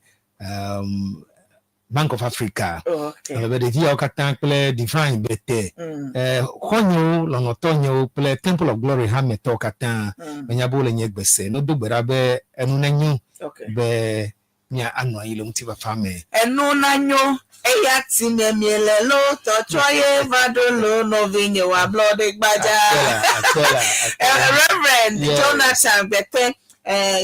Bank of Africa. Ale be ɖeviawo katã kple Divine Bete, xɔ̃nyewo, lɔlɔ̃tɔnyewo kple Temple of Glory hametɔwo katã, menya be wole nye gbe se. Ne wodo gbe ɖa be enu nenyo be mía anɔ anyi le ŋutifafa me. Enu nanyo, eya ti me miele lo, tɔtrɔ ye va ɖo lo, nɔvinye wɔ ablɔɖe gbadza. Akpela, akpela, akpela. Reverend Yes. Jonathan Bete,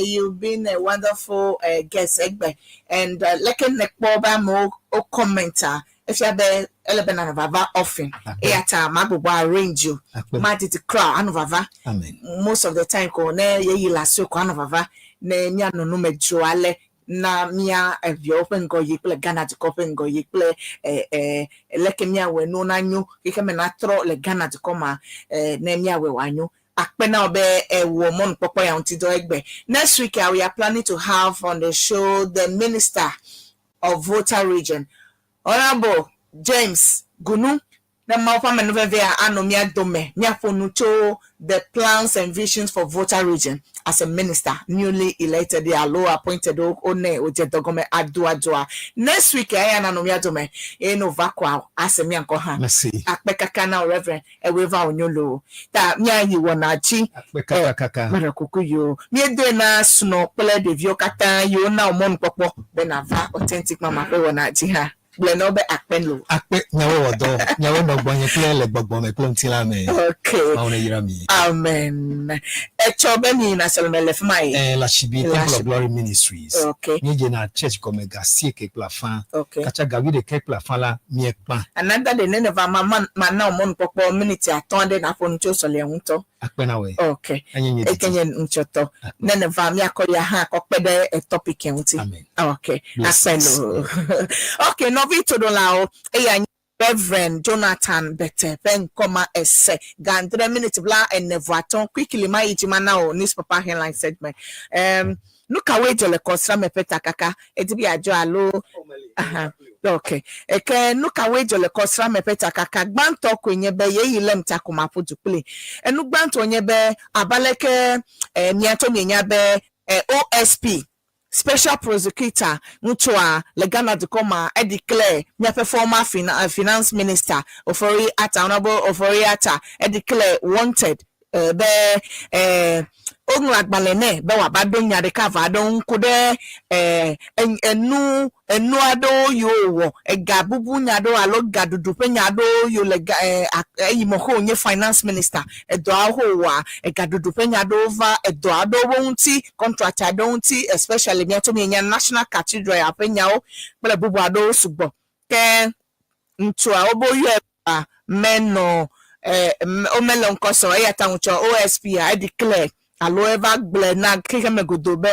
you've been a wonderful guest egbe and leke nekpɔ be amewo wo comment a efia be ele be nanɔ vava often. Eya ta magbugbɔ arrange o. Akpe. Madidi kura anɔ vava. Amen. Most of the time ko ne yeyi le asiwò ko anɔ vava ne míanɔ nu me dzro ale na mía eviawo ƒe ŋgɔyiyi kple Ghana dukɔ ƒe ŋgɔyiyi kple leke míawɔe nuwo nanyo xexeme natrɔ le Ghana dukɔ ma ne míawɔe wòanyo. Akpe na wò be ewɔ mɔnukpɔkpɔ ya ŋuti dɔ egbe. Next week we are planning to have on the show the Minister of Volta Region, Honorable James Gunu. Ne Mawu ƒe amenuvevea anɔ mía dome, míaƒo nu tso the plans and visions for Volta Region as a minister newly elected alo appointed wonɛ wòdze dɔ gɔme adoadoa. Next week eya nanɔ mía dome eye ne wòva kɔa ase mía ŋkɔ hã. Merci. Akpe kaka na wò Reverend ewoe va wònyo loo. Ta míayi wɔna dzi. Akpe kaka kaka. Meɖe kuku yiwo míedoe na srɔ̃ kple ɖeviwo katã yiwo na wò mɔnukpɔkpɔ be nàva Authentic Mama ƒe wɔna dzi hã. Gblɔe na wo be akpe loo. Akpe miawo wɔ dɔ, miawo nɔ gbɔnye kple le gbɔgbɔ me kple ŋutilã me. Okay. Mawu neyra mi. Amen. Etsɔ be mi yina sɔleme le fi ma ye. Eh, Lashibi Le Temple of Lashibi. Glory Ministries. Míedzena church gɔme ga asieke kple afã. Katsa ga wuiɖekɛ kple afã la, míekpã. Another day ne neva ma ma mana wò mɔnukpɔkpɔ miniti atɔ̃ aɖe nàƒo nu tso sɔlea ŋu ŋutɔ. Akpe na wòe. Enye nye Eke didi. nye ŋutsɔtɔ. Ne neva míakɔ ya hã kɔ kpe ɖe e topic ŋuti. Amen. Akpe Blessings. loo. Ok, nɔvi toɖolawo, eya nye Reverend Jonathan Bete ƒe ŋkɔ ma ese ga adre miniti bla ene vɔ atɔ̃. Quickly mayi dzi mana wò newspaper headline segment. Nu kawoe dzɔ le kɔsrame ƒe takaka? Edi be yeadzɔ alo? Aha. Ok. Eke nu kawoe dzɔ le kɔsrame ƒe takaka? Gbãtɔ koe nye be yeyi lém ta ko maƒo du kpli. Enu gbãtɔ nye be abe aleke eh, mia ŋutɔ mienya be eh, OSP Special Prosecutor ŋutsua le Ghana dukɔ ma edeclare míaƒe former finance minister Ofori Atta, Honorable Ofori Atta edeclare wanted be woŋlɔ agbalẽ nɛ be wòava ɖo nya ɖeka eve aɖewo ŋu ku ɖe enu enu aɖewo yiwo wòwɔ, ega bubu nya aɖewo alo gaɖuɖu ƒe nya aɖewo yiwo le ga eyi me xe wònye finance minister edɔawo xe wòwɔa egaɖuɖu ƒe nya aɖewo va edɔ aɖewo ŋuti, contract aɖewo ŋuti, especially míatso mienya National Cathedral ƒe nyawo kple bubu aɖewo sugbɔ. Ke ŋutsua wobe woyɔe ba menɔ womele ŋkɔ sɔ eya ta ŋutsua OSP a edeclare alo eva gblɔe na xexeme godoo be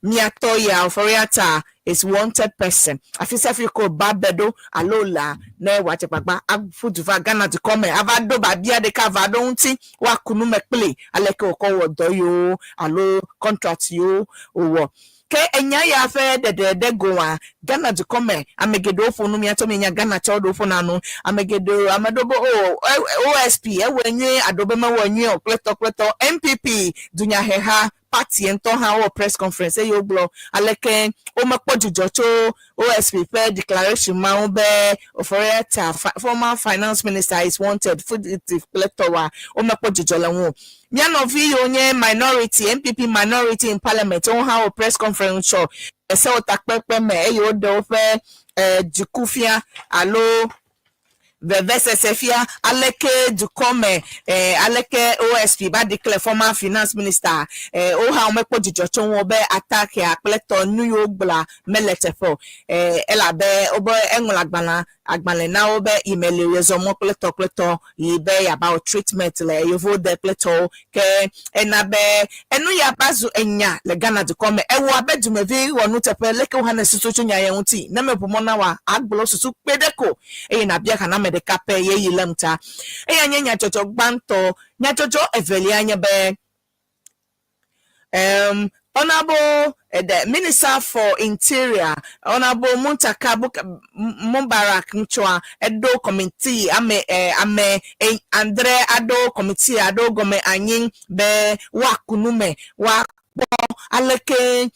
miatɔ ya Ofori Atta is wanted person. Afi sia fi ko ba be ɖo alo la ne wòadze gbagba aƒu du va Ghana dukɔ me ava ɖo babia ɖeka va ɖo ŋuti woaku nu me kpli aleke wòkɔ wɔ dɔ yiwo alo contract yiwo wòwɔ. Ke enya ya ƒe ɖeɖe ɖe goa Ghana dukɔ me ame geɖewo ƒo nu miatɔ mienya Ghana tsɔ ɖewo ƒona nu ame geɖewo ame ɖewo be o OSP ewɔe nyuie aɖewo be mewɔe nyuie o kple tɔ kple tɔ NPP dunyaheha party ŋutɔ hã wɔ press conference eye wogblɔ aleke womekpɔ dzidzɔ tso OSP ƒe declaration ma ŋu be Ofori Atta former finance minister is wanted fugitive kple tɔwoa womekpɔ dzidzɔ le ŋu o. Mía nɔvi yiwo nye minority NPP minority in parliament wohã wɔ press conference tsɔ esewɔtakpekpe me eye woɖe woƒe dziku fia alo vevesese fia aleke dukɔ me aleke OSP ba declare former finance minister wohã womekpɔ dzidzɔ tso ŋu be attack ya kple tɔ nu yiwo gblɔa mele teƒe o elabe wobe eŋlɔ agbalẽ agbalẽ na wo be yimele yezɔ mɔ kple tɔ kple tɔ yi be yeava wɔ treatment le yevuwo de kple tɔwo ke ena be enu ya va zu enya le Ghana dukɔ me ewɔ abe dumevi wɔ nuteƒe leke wo hã ne susu tso nya ya ŋuti ne meʋu mɔ na wa agblɔ susu kpe ɖe ko eye nabia xaname ɖeka pɛ ye yi lem ta eya nye nyadzɔdzɔ gbãtɔ. Nyadzɔdzɔ evelia nye be Honorable the Minister for Interior, Honorable Muntaka Mubarak ŋutsua eɖo committee ame andre aɖo committee aɖo gɔme anyi be woaku nu me woakpɔ aleke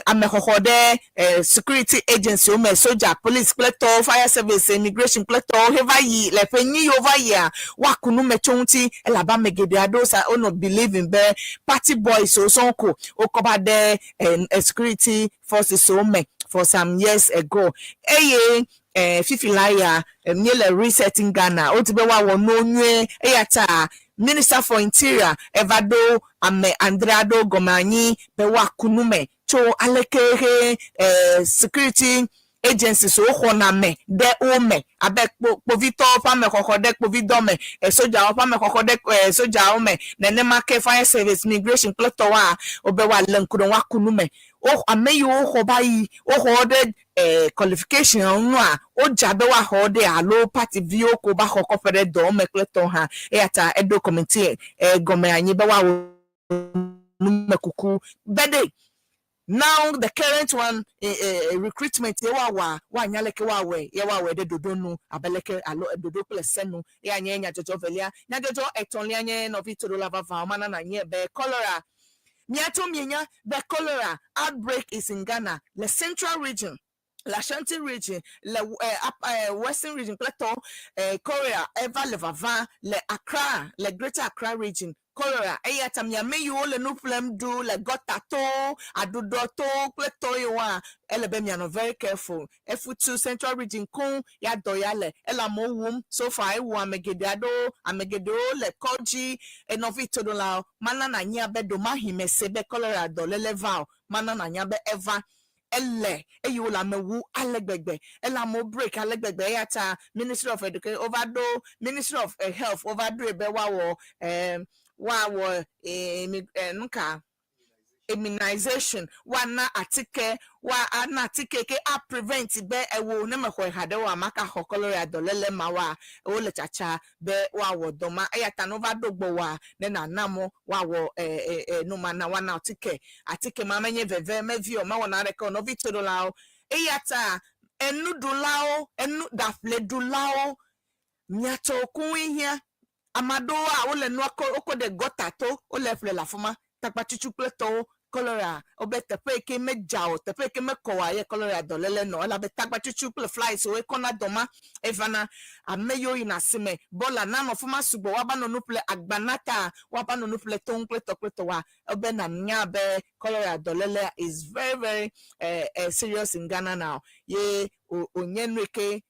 amexɔxɔ ɖe security agency wo me soja, police kple tɔwo, fire service, immigration kple tɔwo heva yi le ƒe nyi yiwo va yia woaku nu me tso ŋuti elabe ame geɖe aɖewo sa wonɔ believing be party boys wo sɔŋ ko wokɔ va ɖe security forces wo me for some years ago eye fifi la ya míele resetting Ghana wodi be woawɔ nuwo nyuie eya ta Minister for Interior eva ɖo ame andre aɖewo gɔme anyi be woaku nu me tso aleke he security agencies wo xɔna me ɖe wo me abe kpovitɔwo ƒe amexɔxɔ ɖe kpovidɔ me, sodzawo ƒe amexɔxɔ ɖe sodzawo me nenema ke fire service, immigration kple tɔwoa wobe woalé ŋku ɖe woaku nu me wo ame yiwo xɔ va yi woxɔ ɖe qualification nua wodza be woaxɔ ɖe alo party viwo ko va xɔ kɔƒe ɖe dɔwo me kple tɔwo hã eya ta eɖo committee gɔme anyi be woawɔ numekuku be ɖe now the current one recruitment ye woawɔa woanya leke woawɔe ye woawɔe ɖe ɖoɖo nu abe leke alo ɖoɖo kple se nu eya nye nyadzɔdzɔ velia. Nyadzɔdzɔ etɔ̃lia nye nɔvi toɖola vavã mana na nye be cholera miatso mienya be cholera outbreak is in Ghana le Central Region. Le Ashanti region, le eh, Western region kple tɔ eh, Korea eva le vava le Accra, le Greater Accra region. Cholera, eya ta mia ame yiwo le nu ƒlem ɖu le gɔta to, aɖuɖɔ to kple tɔ yiwoa, ele be mianɔ very careful. Efutu Central region koŋ ya dɔ ya le, ele amewo wum, so far ewu ame geɖe aɖewo, ame geɖewo le kɔdzi. Nɔvi toɖolawo, mana nànya be ɖomahi mese be cholera dɔléle va o, mana nànya be eva. Ele eye wole ame wu ale gbegbe. Ele amewo break ale gbegbe eya ta Ministry of Education wova ɖo Ministry of Health wova ɖoe be woawɔ eh, woawɔ eh, nuka immunization woana atike woana atike ke a prevent be ewo ne mexɔe haɖe oa maka xɔ cholera dɔléle ma woa wole tsatsa be woawɔ dɔ ma eya ta ne wova ɖo gbɔwòa ne nàna mɔ woawɔ e, e, e, nu ma na woana atike atike ma menye veve mevi o mewɔna aɖeke o nɔvi toɖolawo eya ta enuɖulawo enu ɖaƒleɖulawo miatɔwo koŋue hiã ame aɖewoa wole nua kɔ wokɔ ɖe gɔta to wole ƒle le afi ma takpatutsu kple tɔwo cholera wobe teƒe yi ke medza o teƒe yi ke mekɔ oa ye cholera dɔléle nɔ elabe tagbatsutsu kple flies woe kɔna dɔ ma evana ame yiwo yina asime bɔla nanɔ fi ma sugbɔ woava nɔ nu ƒle agbana ta woava nɔ nu ƒle toŋ kple tɔ kple tɔ wa ebe nanya be cholera dɔlélea is very very serious in Ghana now ye wònye nu yi ke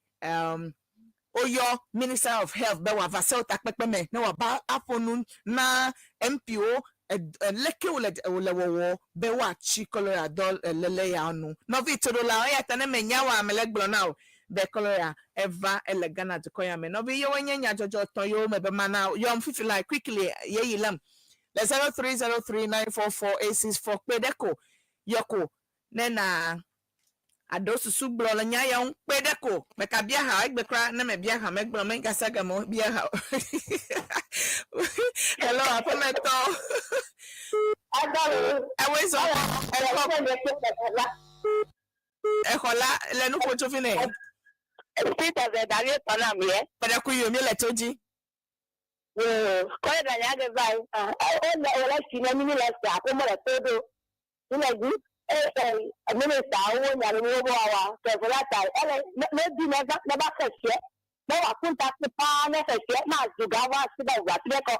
woyɔ Minister of Health be wòava sewo takpekpe me ne wòava aƒo nu na MP-wo leke wòle wòle wɔwɔ be woatsi cholera dɔ léle ya nu. Nɔvi toɖolawo eya ta ne menya oa mele gblɔ na wò be cholera eva ele Ghana dukɔ ya me. Nɔvi yewoe nye nyadzɔdzɔ etɔ̃ yiwo me be mana yɔm fifi la quickly yeyi lem le 0303944864 kpe ɖe ko yɔ ko ne na aɖewo susu gblɔ le nya ya ŋu kpe ɖe ko meka bia ha egbe kura ne mebia ha megblɔ megase game o bia ha o hello aƒemetɔ ewoe zɔ exɔ exɔ la le nu ƒo tso fi nɛ kpe ɖe ku yi mi le to dzi Kɔle da nya ge va yi. O le si ne mi le sa ko mo le to do. Ile dzi eye minista wo nya ne wo wawa ke la ta ele ne di ne va ne ba xesie ne wa kunta kple paa ne xesie ma zu ga va si ba wa ti kɔ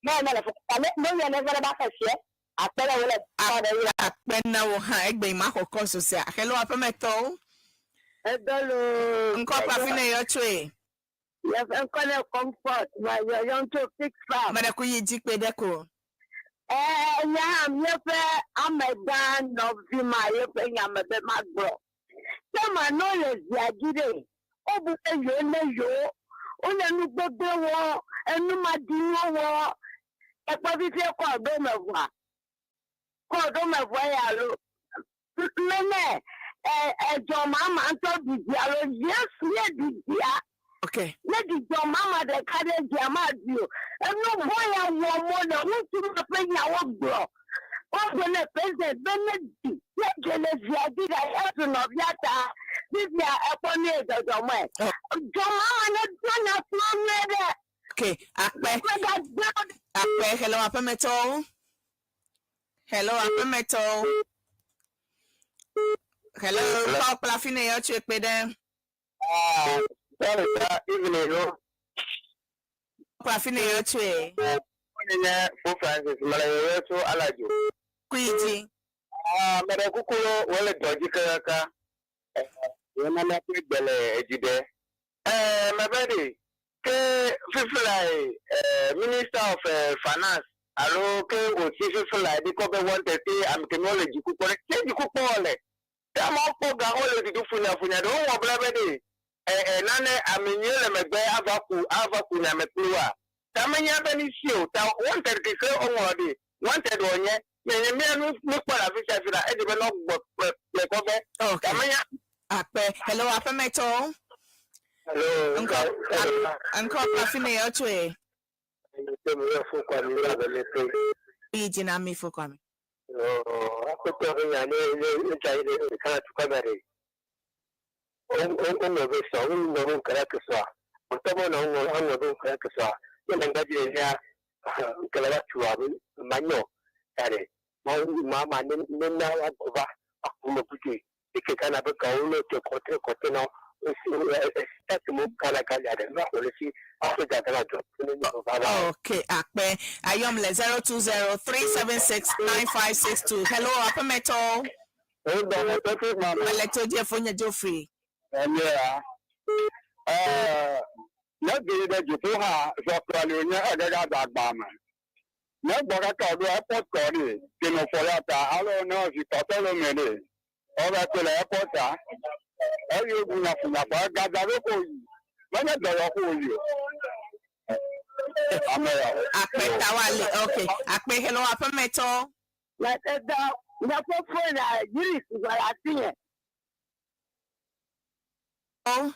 ne ne le fuka ne ne yɛ ne va ne ba xesie akpɛ ɖe wo le kɔ ɖe yi akpe na wo hã egbe yi ma xɔ kɔ sosia hello aƒemetɔwo Edolo. ŋkɔ kple afi ne yɔ tsoe Yɛ ŋkɔ ne comfort ma yɔ yɔ tso fix farm. me ɖe ku yi dzi kpe ɖe ko Ɛɛ nya hã míaƒe amegã nɔvi ma yeƒe nyame be magblɔ. Sema no le zia dzi ɖe, wobu be yewo ne yewo, wole nu gbegblẽ wɔ, enumaɖinuwo wɔ. Ekpɔ fifie kɔ ɖo me vɔa, kɔ ɖo me vɔ ya lo. Mene ɛ edzɔ mama ŋutɔ ɖu dzi alo Yesu ye ɖu dzia. okay Ne dzidzɔ mama ɖeka ɖe dzia ma ɖui o. Enu vɔ ya wɔm wole ŋutsu ma ƒe nyawo gblɔ. Wogblɔ ne president be ne di ye dze le zia dzi ga yesu nɔvia ta fifia ekpɔ nu ye dzɔdzɔmɔe. Dzɔ mama ne do nya srɔ̃ nyuie ɖe. okay akpe Megagblẽ akpe hello aƒemetɔwo hello aƒemetɔwo hello ŋkɔ kple afi ne yɔ tsoe kpe ɖe Sorry, sir. Evening, no. kple afi ne yɔ tsoe Nye Fo Francis, mele yɔyɔ tso Alajo. ku yi dzi Ah, mele kuku wole dɔ dzi kakaka. Yɛn na ƒe gbe le edzi ɖe. Eh, mebe ɖe ke fifi la eh, Minister of Finance alo ke wòsi fifi la ɖi kɔ be wanted ke ame kemi wole dziku kpɔ ɖe. Ke dziku kpɔ wole. Ke amewo kpɔ ga wole dudu funyafunya ɖe wowɔ bla be ɖe eh, eh, nane ame nyui le megbe ava ku ava ku nyame kpli woa. Ta menya be ni si o ta wanted keke woŋlɔ ɖi wanted wònye menye mía nu nukpɔ le afi sia fi la edi be nɔ gbɔ kple kple kɔfɛ. okay Ta menya. akpe hello aƒemetɔwo Hello. ŋkɔ ŋkɔ kple afi ne yɔ tsoe ku yi dzi na mi fo kwame Akpɛtɔ ƒe nya ne ne ne tsa yi ɖe kana tukɔ me ɖe. Woŋlɔ be sɔ woŋlɔ be nkele ke sɔa. Ŋutɔ be na woŋlɔ woŋlɔ be nkele ke sɔa. Ne le ŋgba dzi ɖe ya nkele va tu abe manyɔ ya ɖe. Ma ma ma ne ne na wa va akpɔ me kutu. Ike kana be gawo ne te kɔte kɔte na esi mo kala kala ɖe va xɔ le si aƒe dada la dzɔ ne nye va va. Okay, akpe. Ayom le 020 376 9562. Hello, aƒemetɔ. Egbe authentic mama. Mele to dzi efo nye Geoffrey. Enye ya. Ɛɛ ne gli ɖe dziƒo hã zɔkplɔ li wònye eɖe ɖe adagba me. Ne gbɔ kaka ɖo airport kɔ ɖi tenɔ fɔ ya ta alo ne zi kɔtɔ lo me ɖe ɔva to le airport ta eye woɖu nyafunyafu gada ɖo ko yi menye dɔwɔƒe wòyi o. Ame ya. Akpe tawale. Okay. Akpe, hello, aƒemetɔ. Nyatedɔ nye fofo na yiri sugbɔ le asi nye. Oh,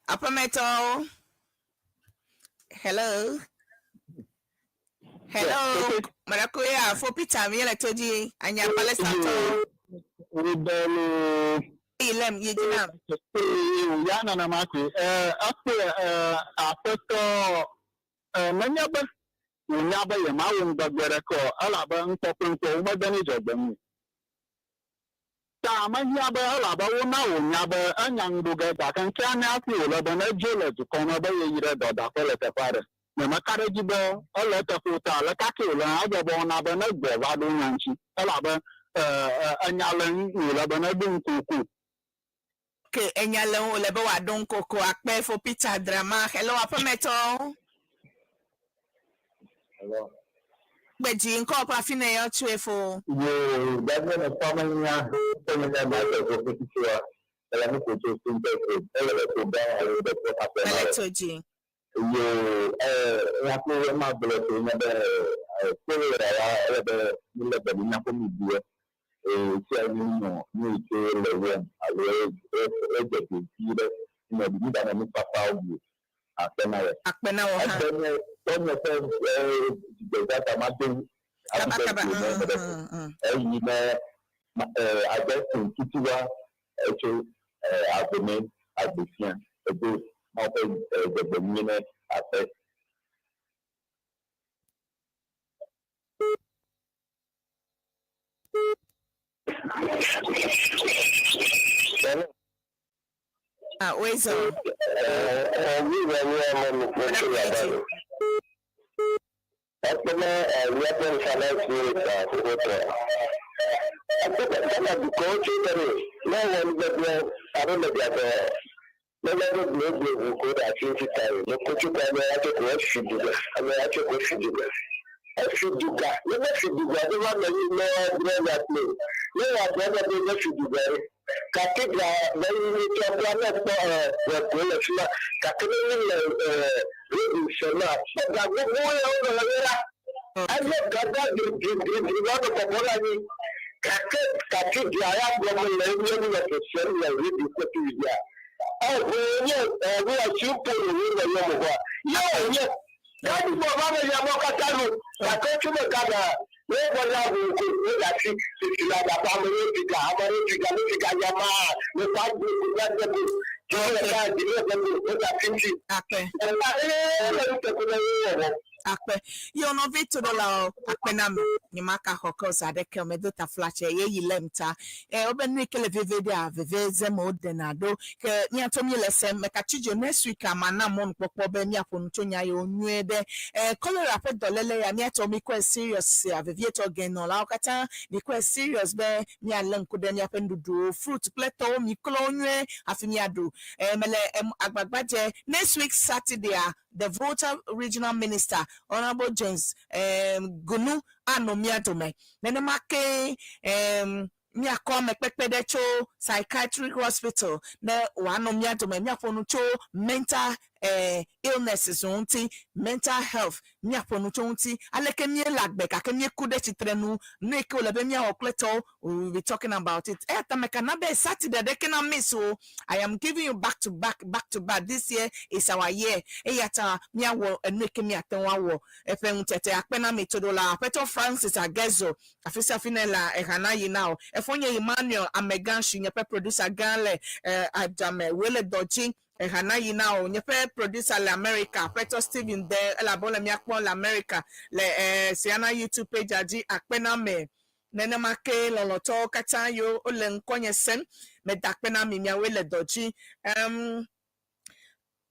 aƒemetɔ. Hello. Hello. Marakuya fo Peter mi le to dzi. Anya Palestine. Wodalo. Ilem yejinam. Ya nenema koe. Ekpe aƒetɔ menye be wònya be yemawɔ ŋgbegbe ɖeke o elabe ŋkɔ kple ŋkɔ womede ne dzɔgbe nu. Ta mehiã be elabe wona wònya be enya ŋu ɖo ge gake ŋkea ne hafi wòle be ne dzo le dukɔ me be yeyi ɖe dɔdaƒe le teƒe aɖe. Nyemeka ɖe edzi be ele eteƒe o ta aleke wòle hã edze be wɔna be ne gbɔ va ɖo nya ŋuti elabe enya le ŋu wòle be ne ɖo ŋkoko. Okay, enya le ŋu wòle be wòaɖo ŋkoko. Akpe fo Peter Drama. Hello, aƒemetɔ. Hello. Gbedzi ŋkɔ kple afi ne yɔ tsoe fo. Yo, gbadze me kpɔ me nya ke me nya ba tɔ ko fiti wa. Ele nu ko tso Fintech Road. Ele le ko gã alo de ko aƒe Mele ma. to dzi. Yo, nya ko ma gblɔ ko nye be cholera ya ele be mi le be mi nya ko mi bie. Sia mi nɔ nu yi ke le wɔm alo edze ɖevi ɖe nɔ mi da nɔ nu fafawo bu akpe na yɛ. Akpe na wò hã. Ɛgbɛ nye tɔnye ƒe dzigbezata ma do Kaba kaba. Eyi ne agbɛsin tutuwa etso agbeme agbefia edo mawo ƒe dzɔgbenyui ne aƒe. Ah, wezo. Ɛɛ ní ọmọ mi kò tó yàrá rẹ̀. Ɛkpɛnɛ European Finance Minister Fowotɔ. Ɛkpɛnɛ dukɔ tso tɛnɛ ne wɔn gbɛgbɛ alo lɛbiatɔ ne lɛ do gblegble ko da fi ti ta yi ne kotso kɔ ame atse ko efi duga ame atse ko efi duga efi duga ne bɛ fi duga ne va mɛ ne wa drɛ ya kple ne wa drɛ bɛ be ne fi duga ye cathedral bɛ yi tsɔ kura ne kpɔ ɛ wɔ ko le fi ma gake ne mi le rédu sɛma ga gbogbo yɛ wo le yɛra enye gada girigirigiri wa nɔ kɔkɔ la nyi gake cathedral ya gblɔm le enye nu le sesem le rédu kpɛtɛ yia ɛʋe nye ɛʋe asi ƒo ne wo le yɔ mo hɔ ye wònye gadi bɔ va me yamɔ katã nu gake tso me gana ne bɔ la ʋu ko ne la fi sisi la da ame ɖe ti ga ame ɖe ti ga ne ti ga yama ne fa gbe ko ga gbe ko tso le ka di ne gbe ko ne la fi ti. Akpe. Ɛta ee le nuteƒe ne wo wɔ. Akpe. Ye nɔvi toɖolawo, akpe na mi. Nyemaka xɔ ke za ɖeke me do taflatse ye yi lem ta. E wobe nu yi ke le veve ɖea veve zeme woɖena ɖo. Ke míatɔ mi le sem meka tsi dzo next week ama na mɔnukpɔkpɔ be míaƒo nu tso nya yiwo nyuie ɖe. E cholera ƒe dɔléle ya míatɔ mi kɔe serious ya vevietɔ genɔlawo katã mi kɔe serious be míalé ŋku ɖe míaƒe nuɖuɖuwo fruit kple tɔwo mi klɔ wo nyuie hafi míaɖu. E mele agbagba dze next week Saturday a the Volta Regional Minister, Honorable James Gunu, anɔ mía dome. Nenema ke míakɔ amekpekpe ɖe tso psychiatric hospital ne wòanɔ mía dome míaƒo nu tso mental illnesses ŋuti, mental health míaƒo nu tso ŋuti aleke míele agbe gake míeku ɖe tsitre nu nu yi ke wòle be míawɔ kple tɔwo. We will be talking about it. Eya ta meka na be Saturday ɖeke na miss o. I am giving you back to back, back to back. This year is our year. Eya ta míawɔ enu yi ke míate ŋu awɔ eƒe ŋutete. Akpe na mi toɖola aƒetɔ Francis Agezo afi sia afi ne le ehana yi na o. Efo nye Emmanuel Amegãshi nye ƒe producer gã le adzame woe le dɔ dzi ehana yi na o. Nye ƒe producer le America aƒetɔ Stephen de elabe wole míakpɔ le America le Siana YouTube page dzi. Akpe na me. Nenema ke lɔlɔ̃tɔwo katã yiwo wole ŋkɔnye sem, meda akpe na mi, miawoe le dɔ dzi. Em,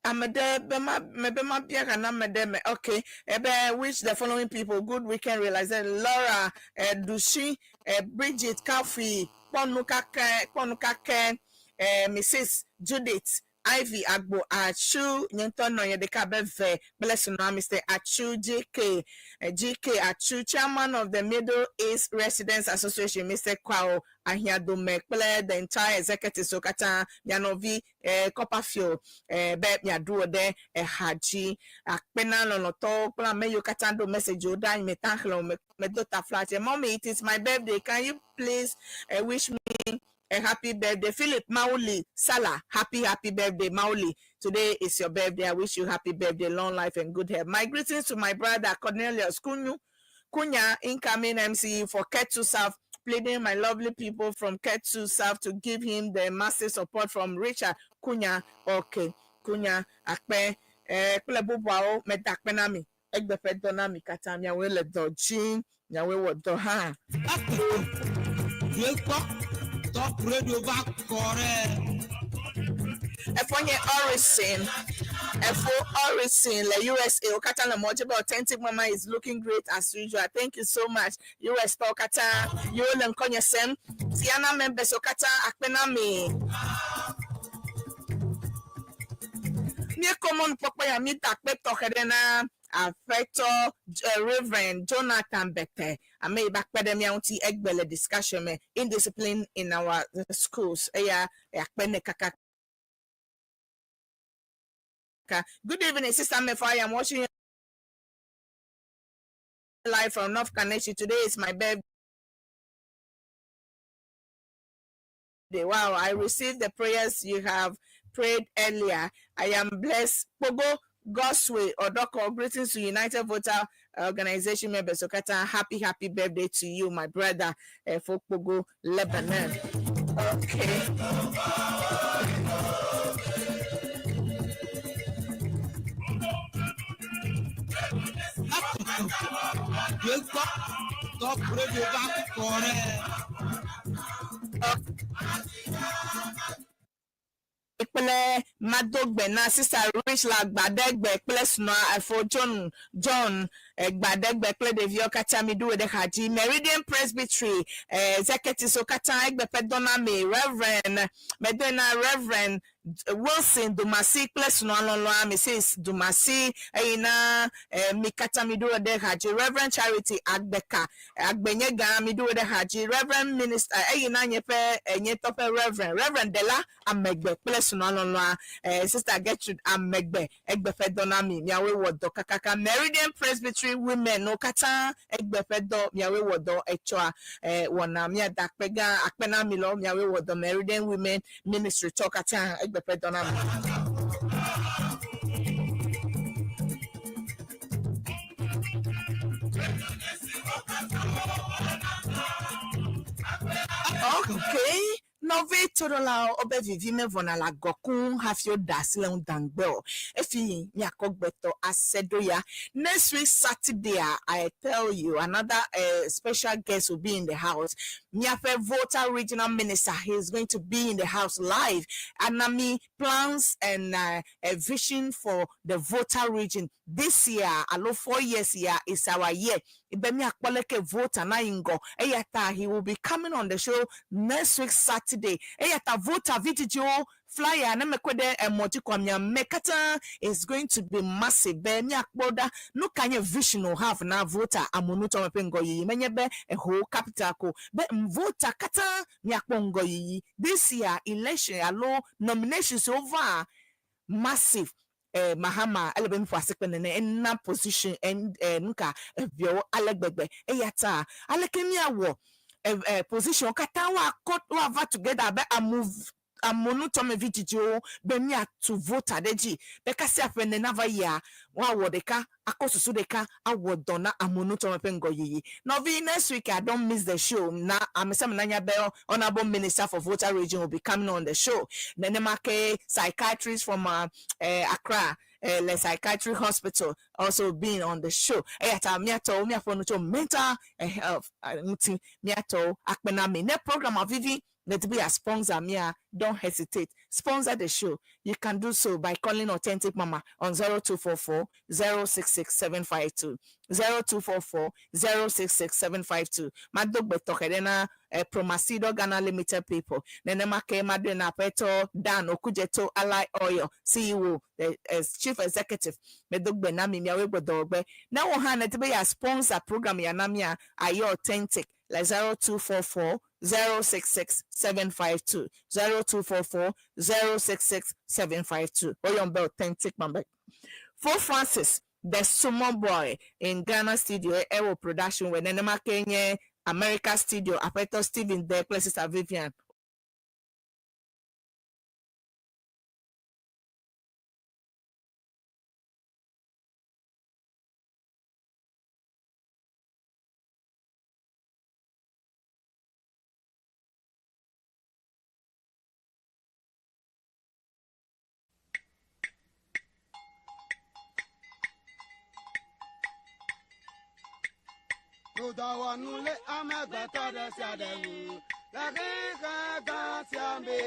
ame ɖe be ma, mebe mabia ha na ame ɖe me. Okay, ebe wish the following people good weekend realization. Laura, eh, Dushi, eh, Bridget Kafui, Kpɔnu Kake, Kpɔnu Kake, eh, Mrs. Judith, Ivy Agbo Atsu, nye ŋutɔ nɔnye ɖeka abe ve kple srɔ̃a Mr. Atsu GK, eh, GK Atsu, chairman of the Middle East Residents Association, Mr. Kwao Ahiadome kple the entire executives wo katã, mia nɔvi eh, Copperfield eh, be miaɖu wo ɖe eha dzi. Akpe na lɔlɔ̃tɔwo kple ame yiwo katã ɖo message wo ɖa, meta xlẽ wo, me- medo taflatse. Mommy, it is my birthday. Can you please wish me a happy birthday? Philip Mauli Salah, happy, happy birthday, Mauli. Today is your birthday. I wish you happy birthday, long life and good health. My greetings to my brother Cornelius Kunyu, Kunya, incoming MC for Ketu South, pleading my lovely people from Ketu South to give him the massive support from Richard Kunya. Okay, Kunya, Akpe, eh, kple bubuawo, meda akpe na mi. Egbe ƒe dɔ na mi katã, miawoe le dɔ dzi, miawoe wɔ dɔ hã. Akeke yekpɔ Top Radio va kɔ ɖe. Efo nye Orison. Efo Orison le USA. Wo katã le mɔ dzi be Authentic Mama is looking great as usual. Thank you so much. US tɔwo katã yiwo le ŋkɔnye sem. Tiana members wo katã akpe na mi. Míekɔ mɔnukpɔkpɔ ya mída akpe tɔxɛ ɖe na Aƒetɔ Reverend Jonathan Bete, ame yi va kpe ɖe mía ŋuti egbe le discussion me, Indiscipline in our schools. Eya akpe nɛ kakaka. Good evening, Sister Mefo. I am watching you live from North Kaneshi. Today is my birthday. Wow, I received the prayers you have prayed earlier. I am blessed. Pogo Gosway Odoko, greetings to United Voter Organization members. Okata, happy, happy birthday to you, my brother, for Pogo, Lebanon. Okay. Akeke yekpɔ Top Radio va kɔ ɖe. Kple madogbe na Sister Rich la gbadegbe kple srɔ̃a efo John John gbadegbe kple ɖeviwo katã mi ɖo ɖe xa dzi. Meridian Presbytery executives wo katã egbe ƒe dɔ na mi Reverend medoe na Reverend Wilson Dumasi kple srɔ̃a lɔlɔ̃a Mrs. Dumasi eyi na mi katã mi ɖo ɖe xa dzi. Reverend Charity Agbeka Agbenyegã mi ɖo ɖe xa dzi. Reverend Minister eyi na nye ƒe nye tɔ ƒe Reverend Reverend Dela Amegbe kple srɔ̃a lɔlɔ̃a Sister Gertrude Amegbe egbe ƒe dɔ na mi miawoe wɔ dɔ kakaka. Meridian Presbytery Women wo katã egbe ƒe dɔ miawoe wɔ dɔ etsɔa wɔna miada akpe gã akpe na mi lɔ miawoe wɔ dɔ Meridian Women Ministry tɔ katã egbe ƒe dɔ na mi. Okay. Nɔvi toɖolawo wobe vivi mevɔna le agɔ koŋ hafi woɖe asi le ŋu daŋgbe o. Efi miakɔ gbetɔ ase ɖo ya. Next week Saturday, I tell you, another special guest will be in the house. Miaƒe Volta Regional Minister, he is going to be in the house live. Anami plans and a vision for the Volta region. This year, alo 4 years year is our year. Be miakpɔ leke Volta na yi ŋgɔ. Eya ta he will be coming on the show next week Saturday. Eya ta Volta vidzidziwo flyer ne mekɔe ɖe emɔ dzi kɔ mia me katã is going to be massive be miakpɔ ɖa nu ka nye vision o have na Volta amonutɔme ƒe ŋgɔyiyi menye be eho capital ko be Volta katã miakpɔ ŋgɔyiyi. This year election alo nominations wova massive. Mahama ele be nuƒo asikpe nene ena position en nuka eviawo ale gbegbe eya ta aleke miawɔ position katã woakɔ woava together abe amu amonutɔmevi dzidziwo be miatu Volta ɖe dzi be kasia ƒe ne nava yia woawɔ ɖeka akɔ susu ɖeka awɔ dɔ na amonutɔme ƒe ŋgɔyiyi. Nɔvi, next week I don't miss the show na ame sia ame nanya be Honourable Minister for Volta Region will be coming on the show. Nenema ke psychiatrist from Accra. le psychiatric hospital also been on the show. Eya ta míatɔwo míaƒo nu tso mental health ŋuti. Míatɔwo akpe na mi. Ne program vivi let be a sponsor mia, don't hesitate. Sponsor the show. You can do so by calling Authentic Mama on 0244 066 752. 0244 066 752. Madogbe tɔxɛ na Promasidor Ghana Limited people. Nenema ke mado na Apeto Dan Okudzeto Ally Oil CEO, the Chief Executive. Medogbe na mi miawe gbɔdɔgbe. Na wo hã ne ti be ya sponsor program ya na mia ayɛ authentic like 0244 066 752, 0244 066 752. Oyombe Authentic Mama. For Francis, the Sumo Boy in Ghana studio, Ewo production, when Nenema Kenya, America studio, Apeto Stephen there, Sister Vivian. Dɔwɔnu le amegbetɔ ɖe sia ɖe ŋu le xexe gã sia me.